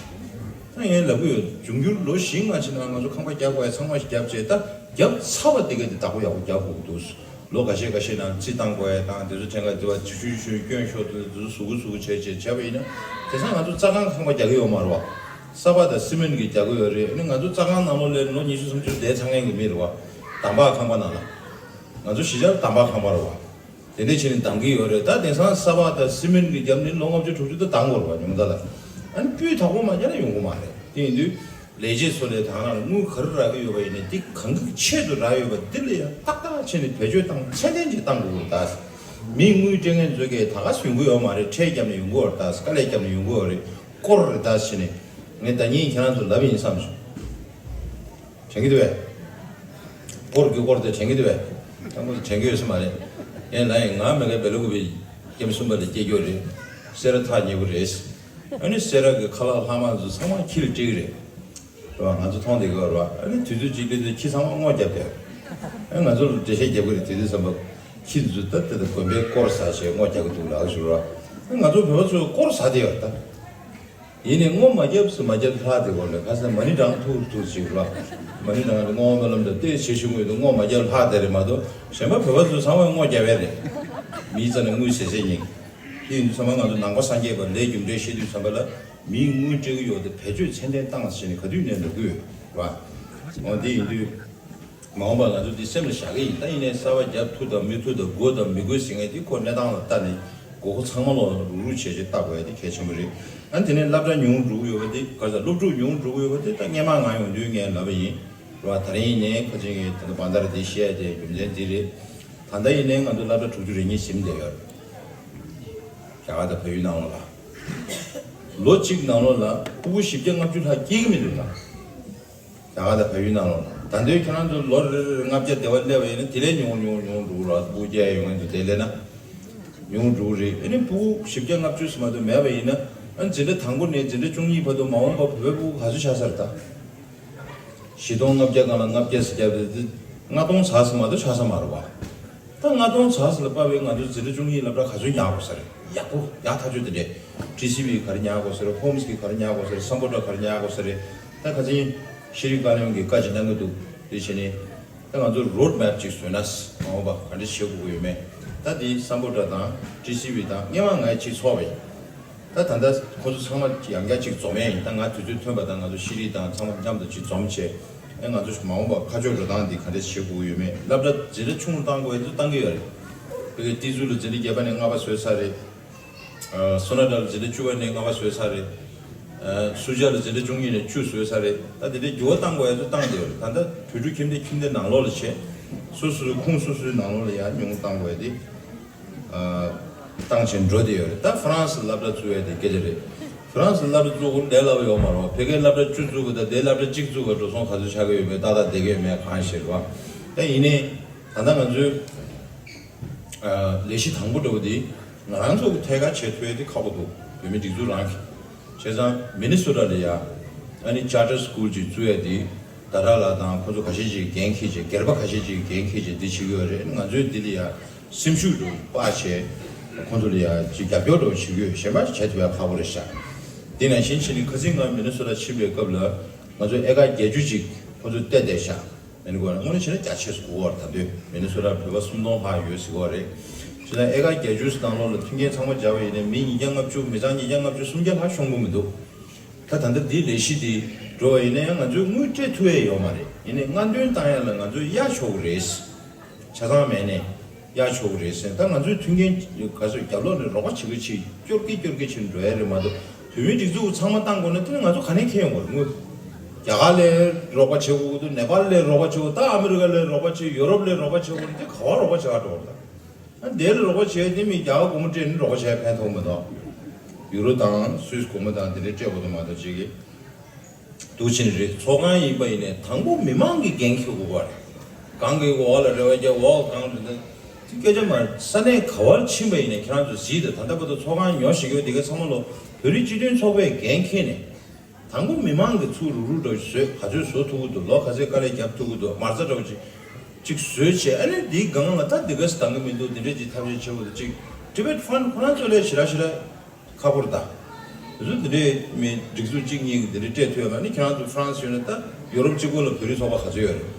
ད་ངས་ལབ་གི་ཡོད། འབྱུང་འགྱུར་ལོ་བཞི་ལྔ་ཕྱིན་ན་ང་ཚོ་ཁང་པ་རྒྱག་དགོས་ཡ་ཚང་མ་ཞིག་རྒྱབ་བྱས། ད་རྒྱབ་ཚར་བ་དེ་ག་དེ་བདག་པོ་ཡག་པོ་རྒྱག་དགོས་ཀྱི་འདུག་ལོ་འགའ་ཤས་འགའ་ཤས་ནང་རྩིས་བཏང་དགོས་ཡ་དང་། དེ་ཚོ་ཕྲན་ཁ་དེ་བ་ཆུ་ཆུ་ཆུ་སྐྱོན་ཤོར་དུས་དེ་ཚོ་ཟུག་གུ་ཟུག་གུ་བྱས་བྱས་བྱས་པ་ཡིན་ན་དེང་སང་ང་ཚོ་རྩྭ་ཁང་ཁང་པ་རྒྱག་གི་ཡོད་མ་རེད་བ། ས་ཕག་དང་སི་མེན་གྱིས་རྒྱག་གི་ཡོད་རེད། ཨ་ནི་ང་ཚོ་རྩྭ་ཁང་ནང་ལོགས་ལ་ལོ་ཉི་ཤུ་སུམ་ཅུ་བསྡད་ཚར་མཁན་གྱི་མི་རེད་བ། འདམ་བག་ཁང་པ་ནང་ལ། ང་ཚོ་གཞིས་ཆགས་འདམ་བག་ཁང་པ་རེད་བ། དེ་འདྲས་བྱས་ནས་འདམ་གྱི་ཡོད་རེད། ད་དེང་སང་ས་ཕག་དང་སི་མེན་གྱིས་བརྒྱབ་ནས་ལོ་ལྔ་བཅུ་དྲུག་ཅུ་ད་འདང་དགོས་རེད་བ། ཉུང་མཐའ་ལ། ཨ་ནི་སྤུས་དག་པོ་མ་རྒྱག་ན་ཡོང་གི་མ་རེད། དེ་ཡིན་དུས་ལས་བྱེད་ཚོ་ལས་དང་ལ་དངུལ་ག་རེ་རག་གི་ཡོད་པ་ཡིན་ནའི་དེ་གང་གི་ཆེད་དུ་རག་ཡོད་པ་དེ་ལ་ཡང་ཏག་ཏག་བྱས་ནས་བེད་སྤྱོད་བཏང་ཚད་ལྡན་ཅིག་བཏང་དགོས་རེད་ད། མིས་དངུལ་སྤྲད་མཁན་ཚོས་ཀྱིས་ད་ག་ཟིན་གི་ཡོད་མ་རེད། ཁྲལ་བརྒྱབ་ནས་ཡོང་གི་ཡོད་རེད་ད། དཀའ་ལས་བརྒྱབ་ནས་ཡོང་གི་ཡོད་རེད། སྐོར་རེད་ད་བྱས་ནས་ངས་ད་ཉིན་ཁྱེད་རང་ཚོ་ལབ་ཡིན་བསམ་བྱུང་། དྲན་གྱི་འདུག་བས། སྐོར་གྱི་སྐོར་དེ་དྲན་གྱི་འདུག་བས། ད་ཁོ་ཚོ་དྲན་གྱི་ཡོད་ས་མ་རེད། ཡན་ལ་ཡིན་ང་མེ་གའི་བེ་ལུ་གུ་བི་སྐྱེམས་གསུམ་པ་ལ་སྐྱེས་རྒྱུ་རེད། སེ་ར་ཐག་ཉེ་པོ་རེད། ཨ་ནི་སེ་ར་གི་ཁ་ལག་ལྷག་མ་ཚོ་ཚང་མ་ཁྱི་ལ་སྤྲད་ཀྱི་རེད། རེད་བ། ང་ཚོ་མཐོང་བསྡད་ཀྱི་ཡོད་རེད་བ། ཨ་ནི་དུས་ཚོད་གཅིག་སླེབས་དུས་ཁྱི་ཚང་མ་སྔོ་བརྒྱབ་བསྡད། ཨ་ང་ཚོ་ལ་འགྲེལ་བཤད་རྒྱབ་ཀྱི་རེད། དེ་དུས་ཙམ་པ་ཁྱི་འདི་ཚོ་ད་ལྟ་དགོན་པའི་སྐོར་ཟ་བྱས་སྔོ་རྒྱག་གི་འདུག་ལབ་ཞུ་རེད་བ། ཨ་ང་ཚོ་བོད་པ་ཚོས་སྐོར་ཟ་བསྡད་ཡོད་ད། ཡིན་ནའི་སྔོ་མ་བརྒྱབ་སུ་མ་བརྒྱབ་ལྷག་དེ་གོ་ལ་ཁ་སང་མ་ཎི་བགྲང་ཐུག་ཐུག་ཅིག་ར། མ་ཎི་བགྲང་དེ་སྔོ་མ་ལམ་དུ་ཏེ་ཞེ་ཞུ་དངོས་དུ་སྔོ་མ་བརྒྱབ་ལྷག་དེ་རེད་མ་གཏོགས་གཞན་པ་བོད་པ་ཚོ་ཚང་མས་སྔོ་བརྒྱབ་པས་རེད། མིའི་རྩ་ནས་དངུལ་ཟད་ཟད་ཉིན། དེ་ཡིན་དུས་ཚང་མ་ང་ཚོ་ནང་པ་སངས་རྒྱས་པ་ལས་རྒྱུ་འབྲས་ཤེས་དུས་ཚང་པ་ལ་མིའི་དངུལ་སྤྲད་ཀྱི་ཡོད་དེ་བེད་སྤྱོད་ཚད་ལྡན་བཏང་ཟེར་ནས་ག་དུས་ནས་འགྲོ་གི་ཡོད་ར། འོ་དེ་ཡིན་དུས། མ་འོངས་པར་ང་ཚོ་འདི་སེམས་ལ་བཞག་གི་ཡིན། ད་ཡིན་ནའི་གསར་པ་རྒྱབ་ཐུབ་དང་མི་ཐུབ་དང་དགོས་དང་མི་དགོས་ཟེར་མཁན་དེ་ཁོ་གནས་སྟངས་ལ་ལྟ་ནས་དགོས་མཁོ་ཚང་མ་ལོ་རུག་རུག་བྱས་བྱས་ལྟ་དགོས་ཡ་དེ་གལ་ཆེན་པོ་རེད། ཨ་ནི་དེ་ནས་སློབ་གྲྭ་ཉུང་རུ་འགྲོ་གི་ཡོད་པ་དེ་ག་ས་སློབ་ཕྲུག་ཉུང་རུ་འགྲོ་གི་ཡོད་པ་དེ་ད་སྔས་མ་ང་ཡོང་དུས་ངས་ལབ་པ་ཡིན་ར། ད་རིང་ཡིན་ནའི་ཁ་ཅིག་གིས་ད་ལྟ་བང་དར་འདི་བཤད་དེ་རྒྱུ་མཚན་འདི་རེད། ད་ལྟ་ཡིན་ནའི་ང་ཚོ་སློབ་གྲྭ་དྲུག་ཅུ་རེ་གཉིས་ཟིན་བསྡད་ཡོད་རེད། རྒྱ་གར་དང་བལ་ཡུལ་ནང་ལོགས་ལ། ལོ་གཅིག་ནང་ལོགས་ལ་ཕྲུ་གུ་བཞི་བརྒྱ་ལྔ་བཅུ་ལྷག་སྐྱེ་གི་མི་འདུག་ད། རྒྱ་གར་དང་བལ་ཡུལ་ནང་ལོགས་ལ། ད་ལྟའི་ཁྱེད་རང་ཚོ་ལོ་རེ་རེ་ལྔ་བརྒྱ་དེ་བ་སླེབས་པ་ཡིན་ན་དེ་ལས་ཉུང་ཉུང་ཉུང་འགྲོ་གི་རེད། ཕྲུ་གུ་སྐྱེ་ཡ་ཡོང་གི་འདུག་དེ་སླེབས་ན་ཉུང་འགྲོ་གི་རེད། ཨ་ནི་ཕྲུ་གུ་བཞི་བརྒྱ་ལྔ་བཅུ་ཙམ་མ་གཏོགས་མེད་པ་ཡིན་ན། ཨ་འཛིན་གྲྭ་དང་པོ་ནས་འཛིན་གྲྭ་བཅུ་གཉིས་བར་དུ་མ་འོངས་པ་བོད་པའི་ཕྲུ་གུ་ག་ཚོད་ཆགས་ས་རེད་ད། བཞི་སྟོང་ལྔ་བརྒྱ་སྒང་ལ་ལྔ་བརྒྱ་ཟེར་རྒྱབ་དེ་ལྔ་སྟོང་ཚར་ས་མ་གཏོགས་ཆགས་ས་མ་རེད་བ། ད་ལྔ་སྟོང་ཚར་ས་ལ་དཔག་པའི་ང་ཚོའི་འཛིན་གྲྭ་བཅུ་གཉིས་སློབ་གྲྭ་ག་ཚོད་ཉར་དགོས་ས་རེད། ཡག་པོ་ཡག་ཐག་ཆོད་དེ་འདྲས། ཊི་སི་ཝི་ག་རེ་ཉར་དགོས་ས་རེད། ཧོམ་སི་གི་ག་རེ་ཉར་དགོས་ས་རེད། སམ་བྷོ་ཊ་ག་རེ་ཉར་དགོས་ས་རེད། ད་ཁ་སང་ཤེས་རིག་བཀའ་བློན་གྱིས་བཀའ་ཅིག་གནང་གི་འདུག་དེ་བྱས་ནས་ད་ང་ཚོ་རོཌ་མེབ་ཅིག་བཟོས་ན་མ་འོངས་པ་ག་འདྲ་བྱེད་དགོས་ཀྱི་ཡོད་མེད། ད་དེ་སམ་བྷོ་ཊ་དང་ཊི་སི་ཝི་དང་སྔོན་མ་ངས་ཅིག་ཚོགས་པ་ཡིན། ད་ད་ལྟ་ཁོ་ཚོ་ཚང་མ་ཡང་བསྐྱར་ཅིག་འཛོམས་ཡས་ཡིན། ད་ང་དུས་ཚོད་ཐོན་པ་དང་ང་ཚོ་ཤེས་རིག་དང་ཚང་མ་མཉམ་དུ་ཅིག་འཛོམས་བྱས། ཨེ་ང་ཚོ་མ་འོངས་པ་ཁ་ཕྱོགས་འགྲོ་སྟངས་འདི་ག་འདྲས་བྱེད་དགོས་ཡོད་མེད། སློབ་གྲྭ་འཛིན་གྲྭ་ཆུང་རུ་བཏང་དགོས་ཡ་ཚོ་བཏང་གི་ཡོད་རེད། བོད་ཀྱི་ཏི་ཛུ་ལ་འཛིན་གྲྭ་བརྒྱད་པ་ནས་ལྔ་པ་བཟོས་ཚར་རེད། ཨ་སོ་ན་ཊ་ལ་འཛིན་གྲྭ་བཅུ་པ་ནས་ལྔ་པ་བཟོས་ཚར་རེད། ཨ་སུ་ཇ་ལ་འཛིན་གྲྭ་བཅུ་གཉིས་ནས་བཅུ་བཟོས་ཚར་རེད། ད་དེ་འདྲའི་འགྱུར་བ་བཏང་དགོས་ཡ་ཚོ་བཏང་བསྡད་ཡོད་རེད། ད་ལྟ་བོད་ཕྲུག་ཁྱིམ་སྡེ་ཁྱིམ་སྡེ་ནང་ལོགས་ལ་བྱས། སོ་སོའི་ཁུངས་སོ་སོའི་ནང་ལོགས་ལ་ཡར་ཉུང་བཏང་དགོས་ཡ་དེ། ཨ་བཏང་བྱས་འགྲོ་བསྡད་ཡོད་རེད། ད་ཧྥ་རན་སི་སློབ་གྲྭ་བཙུགས་ཡ་དེ་སྐད་ཆ་རེད། ཧྥ་རན་སི་སློབ་གྲྭ་བཙུགས་སྐོར་ལས་སླ་པོ་ཡོད་མ་རེད་བ། ཕ་གིའི་སློབ་གྲྭ་བཅུ་བཙུགས་པ་དང་དེའི་སློབ་གྲྭ་གཅིག་བཙུགས་པ་འགྲོ་སོང་ག་ཚོད་ཆགས་ཀྱི་ཡོད་མེད་ཏག་ཏག་བསྡད་ཀྱི་ཡོད་མེད་གང་ཤེས་རེད་བ། ད་ཡིན་ནའི་ད་ལྟ་ང་ཚོའི་ཨ་ལས་གཞི་དང་པོ་འདྲ་བོ་དེ་ང་རང་ཚོ་གི་ཐད་ཀར་བྱེད་ཐུབ་ཡ་དེ་ཁག་པོ་འདུག་བོད་མི་སྒྲིག་འཛུགས་རང་གིས། བྱས་ཙང་མི་ནི་སོ་ཊ་ལ་ཡ་ཨ་ནི་ཅར་ཊར་སི་ཀུལ་ཅིག་བཙུགས་ཡ་དེ། ཟླ་གྲགས་ལགས་དང་ཁོ་ཚོ་ཁ་ཤས་ཅིག་འགན་འཁྱེར་བྱས། སྒེར་པ་ཁ་ཤས་ཅིག་འགན་འཁྱེར་བྱས་འདི་བྱེད་ཀྱི་ཡོད་རེད། ང་ཚོས་འདི་ལ་ཡ་སེམས་ཤུགས་འདྲ་སྤར་བྱས། ཁོ་ཚོ་ལ་ཡ་ཅིག་རྒྱབ་སྐྱོར་འདྲ་བྱེད་ཀྱི་ཡོད། གཞན་པ་བྱེད་ཐུབ་ཡ་ཁག་པོ་རེད་ཤག་དེ་ནང་བཞིན་བྱས་ནས་ཁ་སང་ང་མི་ནི་སོ་ཊ་ཕྱིན་པའི་སྐབས་ལ་ང་ཚོ་ཨེ་ཀར་བརྒྱད་ཅུ་ཅིག་ཁོ་ཚོས་བལྟས་བསྡད་ཤག་མི་ནི་གོ་ན་དངོས་གནས་བྱས་ན་རྒྱ་ཆེ་སུ་གོ་བར། ད་དུས་མི་ནི་སོ་ཊ་བོད་པ་སུམ་སྟོང་ལྷག་ཡོད་ཟེར་གོ་རེད། བྱས་ན་ཨེ་ཀར་བརྒྱད་ཅུ་ནང་ལོགས་ལ་མཐུན་རྐྱེན་ཚང་མ་སྦྱར་བ་ཡིན་ན་མི་ཉིས་བརྒྱ་ལྔ་བཅུ། མི་ཚང་ཉིས་བརྒྱ་ལྔ་བཅུ་སུམ་བརྒྱ་ལྷག་ཤོང་གི་མི་འདུག་ད་ད་ལྟ་འདིའི་ལས་གཞི་འདི་འགྲོ་བ་ཡིན་ན་ཡང་ང་ཚོས་དངུལ་སྤྲད་ཐུབ་ཡས་ཡོད་མ་རེད། ཡིན་ནའི་རྔ་འདོན་བཏང་ཡ་ལ་ང་ཚོས་གཡར་ཆོག་གི་རེད། ཆ་ཚང་མེད་ནས་གཡར་ཆོག་གི་རེད་ཟེར། ད་ང་ཚོས་མཐུན་རྐྱེན་ག་ཚོད་རྒྱབ་ལོགས་ནས་རོགས་པ་བྱེད་ཀྱི་ཆེད་སྐྱོར་གི་སྐྱོར་གི་ཆེད་འགྲོ་ཡ་རེད་མ་གཏོགས་བོད་མིའི་སྒྲིག་འཛུགས་ཚང་མ་བཏང་དགོས་ན་དེ་ནི་ང་ཚོ་ག་ནས་འཁྱེར་ཡོང་དགོས་རེད། དངུལ་རྒྱ་གར་ལས་རོགས་པ་བྱེད་དགོས་ཀྱི་འདུག་ནེ་པཱལ་ལས་རོགས་པ་བྱེད་དགོས། ད་ཨ་མི་རི་ཀ་ལས་རོགས་པ་བྱེད། ཡོ་རོབ་ལས་རོགས་པ་བྱེད་དགོས་རེད། དེ་ག་བ་རོགས་པ་བྱེད་ག་འགྲོ་བ་རེད། ཨ་དེ་ལ་རོགས་པ་བྱས་དེ་མི་རྒྱ་གར་སྒོར་མོ་སྤྲད་ནས་རོགས་པ་བྱས་ཕན་ཐོགས་མི་འདུག་ཡུ་རོ་དང་སུད་སི་སྒོར་མོ་དང་དེ་འདྲའི་སྤྲད་དགོས་འདུག་མ་གཏོགས་ཅིག་གི་འདུག་ཕྱིན་རེད། ཚོགས་ཁང་ཡིན་པ་ཡིན་ནའི་དང་པོ་མི་མང་གི་འགན་འཁྱེར་དགོས་པ་རེད། གང་གི་འོག་ལ་རེ་བ་རྒྱག་འོག་གང་རེད། ད་དེ་སྐད་ཆ་མ་རེད། ས་གནས་ག་བར་ཕྱིན་པ་ཡིན་ནའི་ཁྱེད་རང་ཚོ་གཟིགས་དང་། ད་ལྟ་བར་དུ་ཚོགས་ཁང་ཉོ་བཞག་ཡོད་དེ་ག་ཚང་མ་ལོ་བོད་རིགས་སྤྱི་མཐུན་ཚོགས་པས་འགན་འཁྱེར་ནས། དང་པོ་མི་མང་གིས་ཚུར་རུག་རུག་འདྲ་བོ་བཟོས། ག་ཚོད་བཟོ་ཐུབ་ཀྱི་འདུག་ལོ་ག་ཚོད་དཀའ་ལས་རྒྱབ་ཐུབ་ཀྱི་འདུག་མ་རྩ་འདྲ་བོ་ཅིག་ཅིག་བཟོས་བྱས། ཨ་ནི་འདིའི་སྒང་ལ་ད་འདི་ག་ཙམ་འདང་གི་མི་འདུག་འདི་འདྲས་ཅིག་ཐབས་ཤེས་བྱེད་དགོས་འདུག་ཅིག་Tibet Fund ཁོ་རང་ཚོ་ལས་ཞེ་དྲག་ཞེ་དྲག་ཁག་པོ་རེད་ད། དེ་ཚོ་འདི་འདྲས་མི་སྒྲིག་འཛུགས་གཅིག་གཉིས་ཀྱིས་འདི་འདྲས་སྤྲད་ཐུབ་ཡོད་མ་རེད། ཨ་ནི་ཁྱེད་རང་ཚོ་ཧྥ་རན་སི་ཡོད་ན་ད་ཡོ་རོབ་གཅིག་པོ་ལ་བོད་རིགས་ཚོགས་པ་ག་ཚོད་ཡོད་རེད།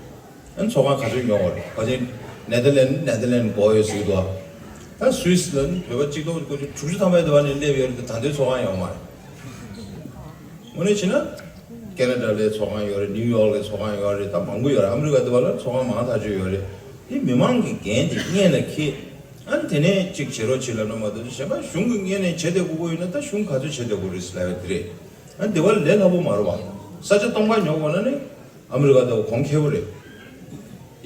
ཨ་ནི་ཚོགས་ཁང་ག་ཚོད་ཉོ་དགོས་རེད། ཕལ་ཆེར་ནེ་དར་ལེན་ནེ་དར་ལེན་གོ་ཡོད་ཟེར་གྱི་འདུག་ད་སུད་སི་ལ་ནི་བོད་པ་གཅིག་སྟོང་དགུ་བརྒྱ་དྲུག་ཅུ་ཐམ་པའི་དུ་བ་ནས་སླེབས་ཡོད་རེད། ད་ལྟའི་ཚོགས་ཁང་ཡོད་མ་རེད། དངོས་གནས་བྱས་ན་ ཀེ་ན་ཌ་ལའི་ཚོགས་ཁང་ཡོད་རེད། ནིའུ་ཡོག་ལའི་ཚོགས་ཁང་ཡོད་རེད། ད་མང་པོ་ཡོད་རེད། ཨ་མི་རི་ཀ་དེ་བ་ལ་ཚོགས་ཁང་མང་ཐག་ཆོད་ཡོད་རེད། དེ་མི་མང་གི་འགན་དེ་སྔོན་ལ་འཁྱེར། ཨ་ནི་དེ་ནས་གཅིག་བྱེད་རོགས་བྱེད་ལབ་ན་མ་གཏོགས་གཞན་པ་གཞུང་གི་སྔོན་ནས་བྱེད་བསྡད་དགོས་ཀྱི་ཡོད་ན། ད་གཞུང་ག་ཚོད་བྱེད་བསྡད་དགོས་རེད་ཟེར་ལབ་ཡ་དེ་རེད། ཨ་ནི་དེ་བ་ལས་སླ་པོ་མ་རེད་བ། ས་ཆ་སྟོང་པ་ཉོ་དགོས་ན་ནི་ཨ་མི་རི་ཀ་དང་གོང་ཁེ་པོ་རེད།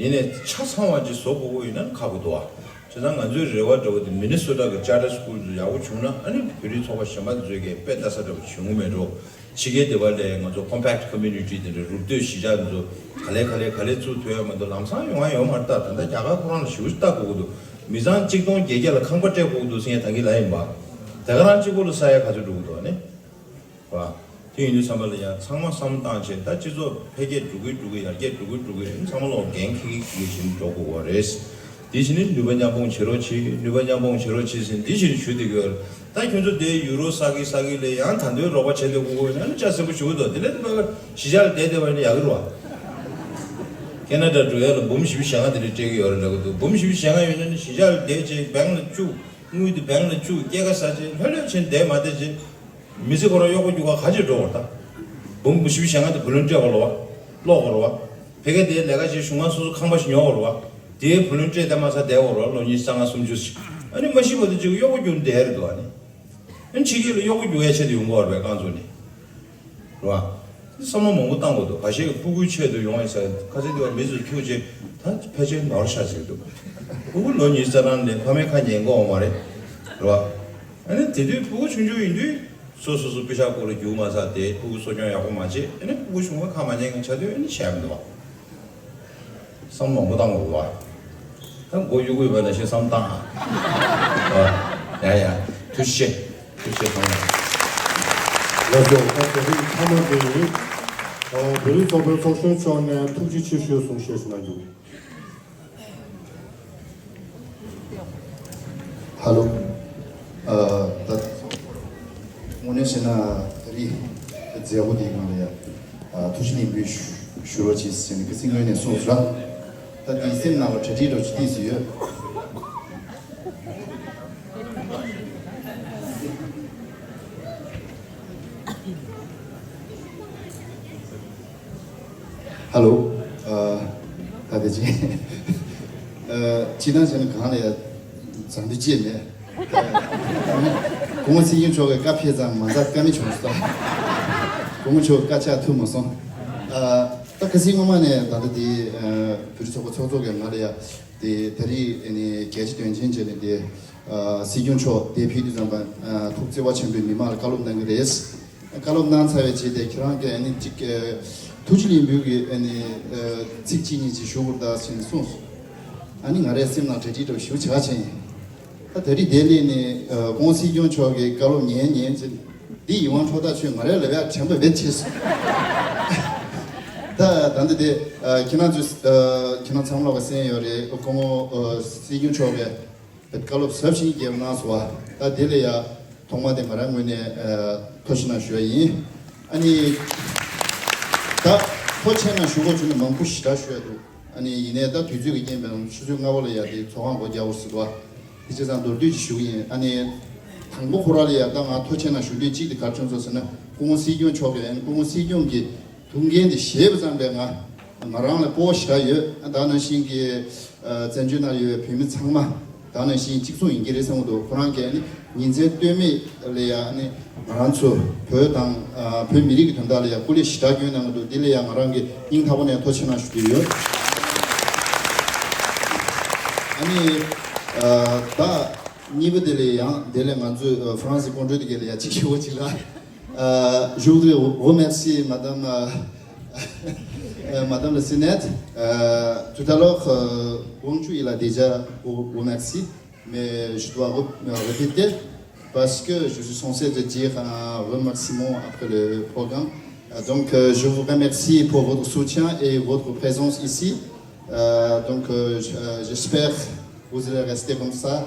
ཡིན་ནའི་ཆ་ཚང་བ་ཅིག་བཟོ་དགོས་ཀྱི་ཡོད་ན་ནི་ཁག་པོ་འདུག་བ། བྱས་ཙང་ང་ཚོའི་རེ་བ་འདྲ་བོ་དེ་མི་ནི་སོ་ཊ་གི་ཅར་ཊར་སི་ཀུལ་ཚོ་ཡག་པོ་བྱུང་ན། ཨ་ནི་བོད་རིགས་ཚོགས་པ་གཞན་པ་ཚོས་ཀྱི་དཔེ་ལྟ་ས་འདྲ་བོ་བྱུང་གི་མེད་འགྲོ། ཕྱི་རྒྱལ་དེ་བ་ལས་ང་ཚོ་ཀོམ་པེག་ཊི་ཀོ་མུ་ནི་ཊི་དེ་འདྲ་རུབ་སྟོད་གཞིས་ཆགས་འདི་ཚོ་ག་ལེ་ག་ལེ་ག་ལེ་བཙུགས་ཐུབ་ཡ་མ་གཏོགས་ལམ་སང་ཡོང་ཡ་ཡོད་མ་རེད། ད་ད་ལྟ་རྒྱ་གར་ཁོ་རང་ལ་ཞེ་པོ་ཅིག་ལྟ་དགོས་ཀྱི་འདུག་མི་ཚང་གཅིག་སྟོང་བརྒྱད་བརྒྱ་ལ་ཁང་པ་སྤྲད་དགོས་ཀྱི་འདུག་ཟེར་མཁན་ད་གིན་ལབ་ཡིན་པ། དེ་ག་རང་གཅིག་པོ་ལ་ས་ཡ་ག་ཚོད་འགྲོ་གི་འདུག་ཨ་ནི། རེད་བ། དེ་ཡིན་དུས་ཙམ་པ་ལ་ཡང་ཚང་མ་བསམ་བློ་བཏང་བྱས། ད་སྤྱི་ཚོགས་འཕེལ་རྒྱས་འགྲོ་གི་འགྲོ་གི་ཡར་རྒྱས་འགྲོ་གི་འགྲོ་གི་ཡིན། ཚང་མ་ལོག་འགན་འཁྱེར་གྱི་བཞིན་འགྲོ་དགོས་པ་རེད། དེ་བཞིན་ནི་ནུས་པ་མཉམ་སྤུངས་བྱེད་རོགས་གྱིས། ནུས་པ་མཉམ་སྤུངས་བྱེད་རོགས་གྱིས་ཟེར་འདི་བཞིན་ཞུ་བསྡད་ཀྱི་ཡོད་རེད། ད་ཁྱོད་ཚོ་དེ་ཡུ་རོ་ས་གི་ས་གི་ལས་ཡང་ད་འདོད་རོགས་པ་བྱས་ཏེ་དགོས་དགོས་ན་ནི་ཅག་སེམས་པོ་ཞུ་གི་འདུག་དེ་ལས་ནི་ཕ་གི་གཞིས་ཆགས་ལ་བསྡད་བསྡད་པ་ཡིན་ན་ཡག་གི་རེད་བ། ཁེ་ན་ཌ་འགྲོ་ཡ་ལ་འབུམ་བཞི་བཅུ་ཞེ་ལྔ་དེ་འདྲ་སྤྲད་ཀྱི་ཡོད་རེད་ལབ་གི་འདུག་འབུམ་བཞི་བཅུ་ཞེ་ལྔ་ཡོད་ན་ནི་གཞིས་ཆགས་ལ་བསྡད་བྱས་བེང་ལ་བཅུག་དངུལ་དེ་བེང་ལ་བཅུག་སྐྱེད་ཀ་ཟ་བྱས་ལྷོད་ལྷོད་བྱས་བསྡད་མ་བསྡད་བྱས། མི་ཚེ་ཁོ་རང་གཡོག་པོ་རྒྱུག་ག་ག་ཅིག་འགྲོ་བར་ད། འབུམ་བཞི་བཅུ་ཞེ་ལྔ་དེ་བུ་ལོན་སྤྲད་དགོས་རེད་བ། ཀློག་དགོས་རེད་བ། ཕ་གི་དེ་ལས་ཀ་བྱེད་གཞུང་ཁང་སོ་སོ་ཁང་པ་ཞིག་ཉོ་དགོས་རེད་བ། དེའི་བུ་ལོན་སྤྲད་བསྡད་མ་ཚར་བསྡད་དགོས་རེད་བ། ལོ་ཉི་ཤུ་རྩ་ལྔ་སུམ་ཅུ་ཞིག་ཨ་ནི་མ་ཤི་བར་དུ་ཅིག་གཡོག་པོ་རྒྱུག་བསྡད་རེད་འདུག་ཨ་ནི། ཨ་ནི་ཕྱི་རྒྱལ་ལ་གཡོག་པོ་རྒྱུག་ཡ་ཆེད་དུ་ཡོང་གི་ཡོད་རེད་པས་རྐང་བཙུགས་ནས། རེད་བ། བསམ་བློ་མང་པོ་བཏང་དགོས་འདུག་ཁ་ཤས་ཀྱིས་སྤུ་གུའི་ཆེད་དུ་ཡོང་ཡ་ཟེར། ཁ་ཤས་དེ་བ་མི་ཚོས་ཐུག་རྗེས་ད་ཕལ་ཆེར་ནོར་ཤག་ཟེར་གྱི་འདུག་སྤུ་གུ་ལོ་ཉི་ཤུ་རྩ་གྲངས་ནས་ཕ་མའི་ཁ་ཉན་གི་ཡོད་མ་རེད། རེད་བ། ཨ་ནི་དེ་དུས་སྤུ་གུ་ཆུང་ཆུང་ཡིན་དུས་སོ་སོ་སོ་པེ་ཤག་སྐོར་ལ་རྒྱུག་མ་ཚར་དེ་སྤུ་གུ་གསོ་སྐྱོང་ཡག་པོ་མ་བྱས། ཨ་ནི་སྤུ་གུ་ཆུང་བ་ཁ་མ་ཉན་མཁན་ཆགས་དུས་ཨ་ནི་བྱས་མི་འདུག་བ། བསམ་བློ་མང་པོ་བཏང་དགོས་བ། ད་མགོ་གཡུག་གཡུག་བ་ནང་བཞིན་བསམ་བཏང་ཨ། ཡ་ཡ། ཐུགས་རྗེ་ཆེ། ཐུགས་རྗེ་ཆེ་ཚང་མ། ལགས་སོ། ད་དེ་རིང་མཐའ་མ་དེ་ཡིན། ཨོ། བོད་རིགས་ཚོགས་པའི་ཚོགས་གཞོན་མཆོག་ནས་ཐུགས་རྗེ་ཆེ་ཞུ་གསུང་བཤད་ཞུ་གནང་རྒྱུ། ཧ་ལོ། ཨ། ད་དངོས་གནས་བཤད་ན་ད་རེས་མཛད་སྒོ་འདིའི་ནང་ལ་ཡ། ཨ། ཐུགས་རྗེ་ལེགས་འབུལ་ཞུ་ཞུ་རོགས་གྱིས་ཟེར་ནས་ཁ་སང་ངོས་ནས་གསུངས་སོང་ར། ད་འདིའི་སེམས་ནང་ལ་གྲ་སྒྲིག་རོགས་གྱིས་ཏོག་ཙམ་ཡོད། ཧ་ལོ། ཨ། ད་དེ་ཅི། ཨ། སྤྱིར་བཏང་བྱས་ན་གང་ལ་ཡ་བཟང་འདི་ཅི་མེད། སྐུ་ངོ་སྲིད་སྐྱོང་མཆོག་གིས་བཀའ་ཕེབས་ཙང་མ་འདང་ཀ་མེད་བྱུང་སོང་། སྐུ་ངོ་མཆོག་བཀའ་བཅག་ཐུབ་མ་སོང་། ཨ། ད་ཁ་སང་སྔོན་མ་ནས་ད་ལྟ་དེ། ཨ། བོད་རིགས་ཚོགས་པ་ཚོགས་གཙོ་གིས་ང་ལ་ཡ། དེ་ད་རེས་ཨ་ནི་གལ་ཆེ་དོན་ཆེན་བྱས་ནས་དེ། ཨ། སྲིད་སྐྱོང་མཆོག་དེ་ཕེབས་དུས་ཙམ་པ། ཨ། ཐུགས་བརྩེ་བ་ཆེན་པོས་མི་མང་ལ་བཀའ་སློབ་གནང་གི་རེད། བཀའ་སློབ་གནང་ཚར་བའི་རྗེས་དེ་ཁྱེད་རང་གིས་ཨ་ནི་གཅིག་ཨ། ཐུགས་རྗེ་ལེགས་འབུལ་གྱི་ཨ་ནི། ཨ། ཚིག་གཅིག་གཉིས་ཅིག་ཞུ་དགོས་རེད་ད་ཟེར་ནས་གསུངས་སོང་། ཨ་ནི་ང་རའི་སེམས་ནང་གྲ་སྒྲིག་འདྲ་བོ་ཞེ་པོ་བྱེད་ཀྱི་ཡིན། ད་ད་རེས་འདིར་སླེབས་ནས། ཨ། སྐུ་ངོ་སྲིད་སྐྱོང་མཆོག་གི་བཀའ་སློབ་ཉན་ཉན་བྱས། འདི་ཡིད་དབང་འཕྲོག་ཐག་ཆོད། ང་རའི་ལབ་ཡག་དྲན་པ་བེད་ཆད་སོང་། ད་ད་འདི་དེ། ཨ། ཁྱེད་རང་ཚོས། ཨ། ཁྱེད་རང་ཚང་མ་ལོག་ག་གསན་ཡོད་རེད། སྐུ་ངོ། ཨ། སྲིད་སྐྱོང་མཆོག་གིས་བཀའ་སློབ་ཟབ་ཅིང་རྒྱས་པ་གནང་སོང་བ། ད་དེ་ལ་ཡ་ཐོག་མ་དེ་ང་རང་ངོས་ནས། ཨ། ཐུགས་རྗེ་གནང་ཞུ་ཡ་ཡིན། ཨ་ནི་ད་ཐུགས་རྗེ་གནང་ཞུ་དགོས་བྱུང་ན་མང་པོ་ཞེ་དྲག་ཞུ་ཡ་འདུག་ཨ་ནི་ཡིན་ནའི་ད་དུས་ཚོད་ཀྱི་རྐྱེན་པས་ཆུ་ཚོད་ལྔ་པ་ལ་ཡ་དེ་ཚོགས་ཁང་སྒོ་རྒྱག་དགོས་ཟེར་འདུག་བ། དེ་བྱས་ཙང་མདོར་བསྡུས་ཅིག་ཞུ་གི་ཡིན། ཨ་ནི་དང་པོ་ཁོ་རང་ལ་ཡ་ད་ང་ཐུགས་རྗེ་གནང་ཞུ་འདོད་གཅིག་དེ་ག་རེ་བྱུང་སོང་ཟེར་ན། སྐུ་ངོ་སྲིད་སྐྱོང་མཆོག་གིས། ཨ་ནི་སྐུ་ངོ་སྲིད་སྐྱོང་གི་ཐུགས་འགན་དེ་བཞེས་པ་ཙམ་པས་ང་ང་རང་ལ་སྤོབས་པ་ཞེ་དྲག་ཡོད། ད་ནང་བཞིན་གྱི། ཨ། བཙན་བྱོལ་ནང་ཡོད་པའི་བོད་མི་ཚང་མ་ད་ནང་བཞིན་གཅིག་མཚུངས་ཡིན་གྱི་རེད་བསམ་གྱི་འདུག་ཁོ་རང་གིས་ཨ་ནི་ཉིན་མཚན་ལྟོས་མེད་ལ་ཡ་ཨ་ནི་ང་རང་ཚོ་བོད་དང་། ཨ། བོད་མི་རིགས་ཀྱི་དོན་དག་ལ་ཡ་སྐུ་ལས་ཞེ་དྲག་བསྐྱོན་གནང་གི་འདུག་འདི་ལ་ཡ་ང་རང་གིས་སྙིང་ཐག་པ་ནས་ཐུགས་རྗེ་གནང་ཞུ་གི་ཡོད། ཨ་ནི། ཨ། ད་གཉིས་པ་དེ་ལ་ཡང་དེ་ལས་ང་ཚོས། ཨ། ཧྥ་རན་སི་སྐུ་མགྲོན་དེ་ག་ལ་ཡ་གཅིག་ཞུ་བ་གཅིག་ལ། Euh, je voudrais vous remercier, Madame, euh, euh, Madame la Sénat. Euh, tout à l'heure, euh, Wang Chu, il a déjà vous remercié, mais je dois re- euh, répéter parce que je suis censé de dire un remerciement après le programme. Euh, donc, euh, je vous remercie pour votre soutien et votre présence ici. Euh, donc, euh, je- euh, j'espère que vous allez rester comme ça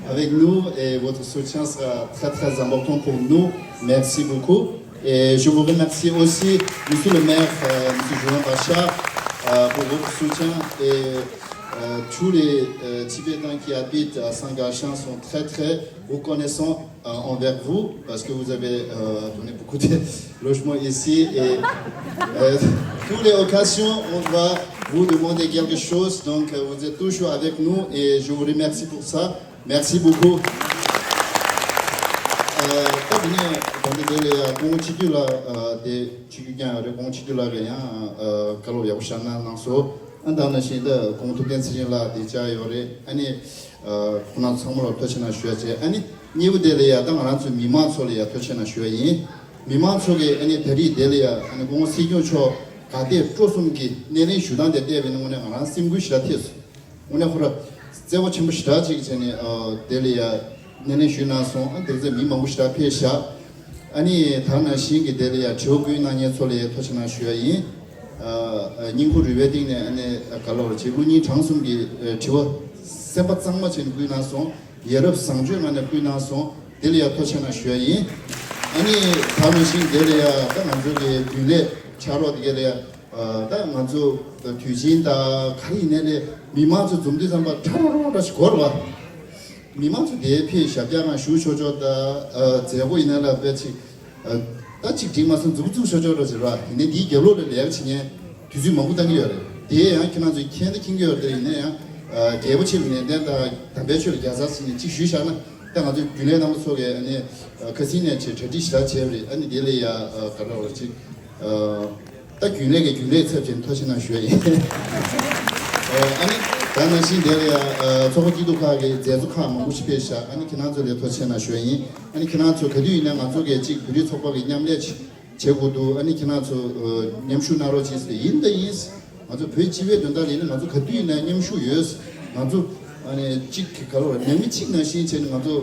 avec nous et votre soutien sera très, très important pour nous. Merci beaucoup. Et je vous remercie aussi, Monsieur le maire, euh, Monsieur Julien Bachar, euh, pour votre soutien et, Euh, tous les euh, Tibétains qui habitent à Saint-Galchans sont très très reconnaissants euh, envers vous parce que vous avez euh, donné beaucoup de logements ici et euh, toutes les occasions on va vous demander quelque chose. Donc euh, vous êtes toujours avec nous et je vous remercie pour ça. Merci beaucoup. ད་དེ་ནས་ད་ལྟ་དེ་ལ་ཡ་ཁོང་སྤྱི་འཐུས་ལ་དེ་སྤྱི་འཐུས་ཀྱང་རེད། ཁོང་སྤྱི་འཐུས་ལ་རེད་ཡང་བཀའ་སློབ་ཡག་པོ་བཞག་གནང་གནང་སོང་། ཨ་ད་ནང་བཞིན་ད་ཁོང་ཐུབ་བསྟན་ཚེ་རིང་ལགས་དེ་བཅར་ཡོད་རེད། ཨ་ནི་ཁོང་རྣམ་ཚང་མ་ལ་ཐུགས་རྗེ་ཆེ་གནང་ཞུ་ཡ་བྱས། ཨ་ནི་གཉིས་པ་དེ་ལ་ཡ་ད་ང་རང་ཚོའི་མི་མང་ཚོ་ལ་ཡ་ཐུགས་རྗེ་ཆེ་གནང་ཞུ་ཡ་ཡིན། མི་མང་ཚོ་གིས་ཨ་ནི་ད་རེས་དེ་ལ་ཡ་ཨ་ནི་ཁོང་སྲིད་སྐྱོང་མཆོག་ག་དེ་སྤྲོ་གསུམ་གྱི་སྣེ་ལེན་ཞུ་སྟངས་དེ་བལྟས་པའི་ནང་ནས་ང་རང་སེམས་འགུལ་ཞེ་དྲག་ཐེབས་སོང་། དངོས་གནས་ཁོ་ར་བརྩེ་བ་ཆེན་པོ་ཞེ་དྲག་ཅིག་བྱས་ནས་ཨ་དེ་ལ་ཡ་སྣེ་ལེན་ཞུས་གནང་སོང་། ཨ་དེ་ཚོ་མི་མང་པོ་ཞེ་དྲག་ཕེབས་ཤག་ཨ་ནི་ད་ནང་བཞིན་གྱི་དེ་ལ་ཡ་དྲི་བ་བཀོད་གནང་མཁན་ཚོ་ལ་ཡ་ཐུགས་རྗེ་ཆེ་གནང་ཞུ་ཡ་ཡིན། ཨ་ཨ་སྙིང་ཁུང་རུས་པའི་གཏིང་ནས་ཨ་ནི་ག་ལ་བར་བྱེད་བློ་སྙིང་བྲང་གསུམ་གྱི་ཨ་དྲི་བ་སེམས་པ་གཙང་མ་བྱས་ནས་བཀོད་གནང་སོང་། ཡ་རབས་བཟང་སྤྱོད་ངང་ནས་བཀོད་གནང་སོང་། དེ་ལ་ཡ་ཐུགས་རྗེ་ཆེ་གནང་ཞུ་ཡ་ཡིན། ཨ་ནི་ད་ནང་བཞིན་དེ་ལ་ཡ་ད་ང་ཚོ་གི་རྒྱུན་ལས་ཕྱག་རོགས་དེ་ག་ལ་ཡ། ད་ང་ཚོ་དུས་ཆེན་དང་ག་རེ་ཡིན་ནའི་ལས་མི་མང་ཚོ་འཛོམས་དུས་ཙམ་པ་ཁྲ་རོ་རོ་འདྲ་ཞིག་འགོར་བ། མི་མང་ཚོ་དེའི་ཕེབས་ཞབས་བཀྱག་ནང་བཞུགས་ཆོག་ཆོག་དང་མཛད་སྒོ་ཡིན་ན་ལ་དཔེ་ཅིག་ད་ཅིག་འགྲིག་མ་སོང་མཛུབ་བཙུགས་ཆོག་ཆོག་འདྲ་ཞིག་ར། ཡིན་ནའི་འདིའི་རྒྱབ་ལོགས་ལ་ལས་ཀ་བྱེད་མཁན་དུས་ཚོད་མང་པོ་བཏང་གི་ཡོད་རེད། དེ་ཡང་ཁྱེད་རང་ཚོས་མཁྱེན་ད་མཁྱེན་གྱི་ཡོད་རེད། ཡིན་ན་ཡང་རྒྱལ་པོ་ཆེ་ལ་ནན་ཏན་དང་དམ་པའི་ཆོས་ལ་རྒྱལ་ཚ་ཟེར་ནས་ཅིག་ཞུས་བཞག་ན། ད་ང་ཚོའི་རྒྱུན་ལས་རྣམ་པ་ཚོ་གིས་ཨ་ནི་ཁ་སང་ནས་ཅིག་གྲ་སྒྲིག་ཞེ་དྲག་བྱས་པ་རེད། ཨ་ནི་དེ་ལ་ཡ་ག་རེ་ལབ་དགོས་རེད། ཅིག་ད་རྒྱུན་ལས་ཀྱི་རྒྱུན་ལས་ཚབ་བྱས་ནས་ཐུགས་རྗེ་ཆེ་གནང་ཞུ་ཡ་ཡིན། ཨ་ནི་ད་ནང་བཞིན་དེ་ལ་ཡ་ཚོགས་པ་སྐྱིད་སྡུག་ཁག་གི་མཛད་གཙོ་ཁག་མང་པོ་ཞིག་ཕེབས་ཤག་ཨ་ནི་ཁྱེད་རང་ཚོ་ལ་ཐུགས་རྗེ་ཆེ་གནང་ཞུ་ཡ་ཡིན། ཨ་ནི་ཁྱེད་རང་ཚོ་ག་དུས་ཡིན་ན་ང་ཚོ་གི་ཅིག་བོད་རིགས་ཚོགས་པ་གི་མཉམ་ལས་བྱེད་དགོས་འདུག་ཨ་ནི་ཁྱེད་རང་ཚོ་མཉམ་ཞུགས་གནང་རོགས་བྱེད་ཟེར། ཡིན་ད་ཡིན། ང་ཚོ་བོད་སྤྱི་པའི་དོན་དག་ལ་ཡིན་ན་ང་ཚོ་ག་དུས་ཡིན་ན་མཉམ་ཞུགས་ཡོད། ང་ཚོ་ཨ་ནི་གཅིག་གི་ག་ལོ་ནང་མི་གཅིག་ནང་བཞིན་བྱས་ནས་ང་ཚོ་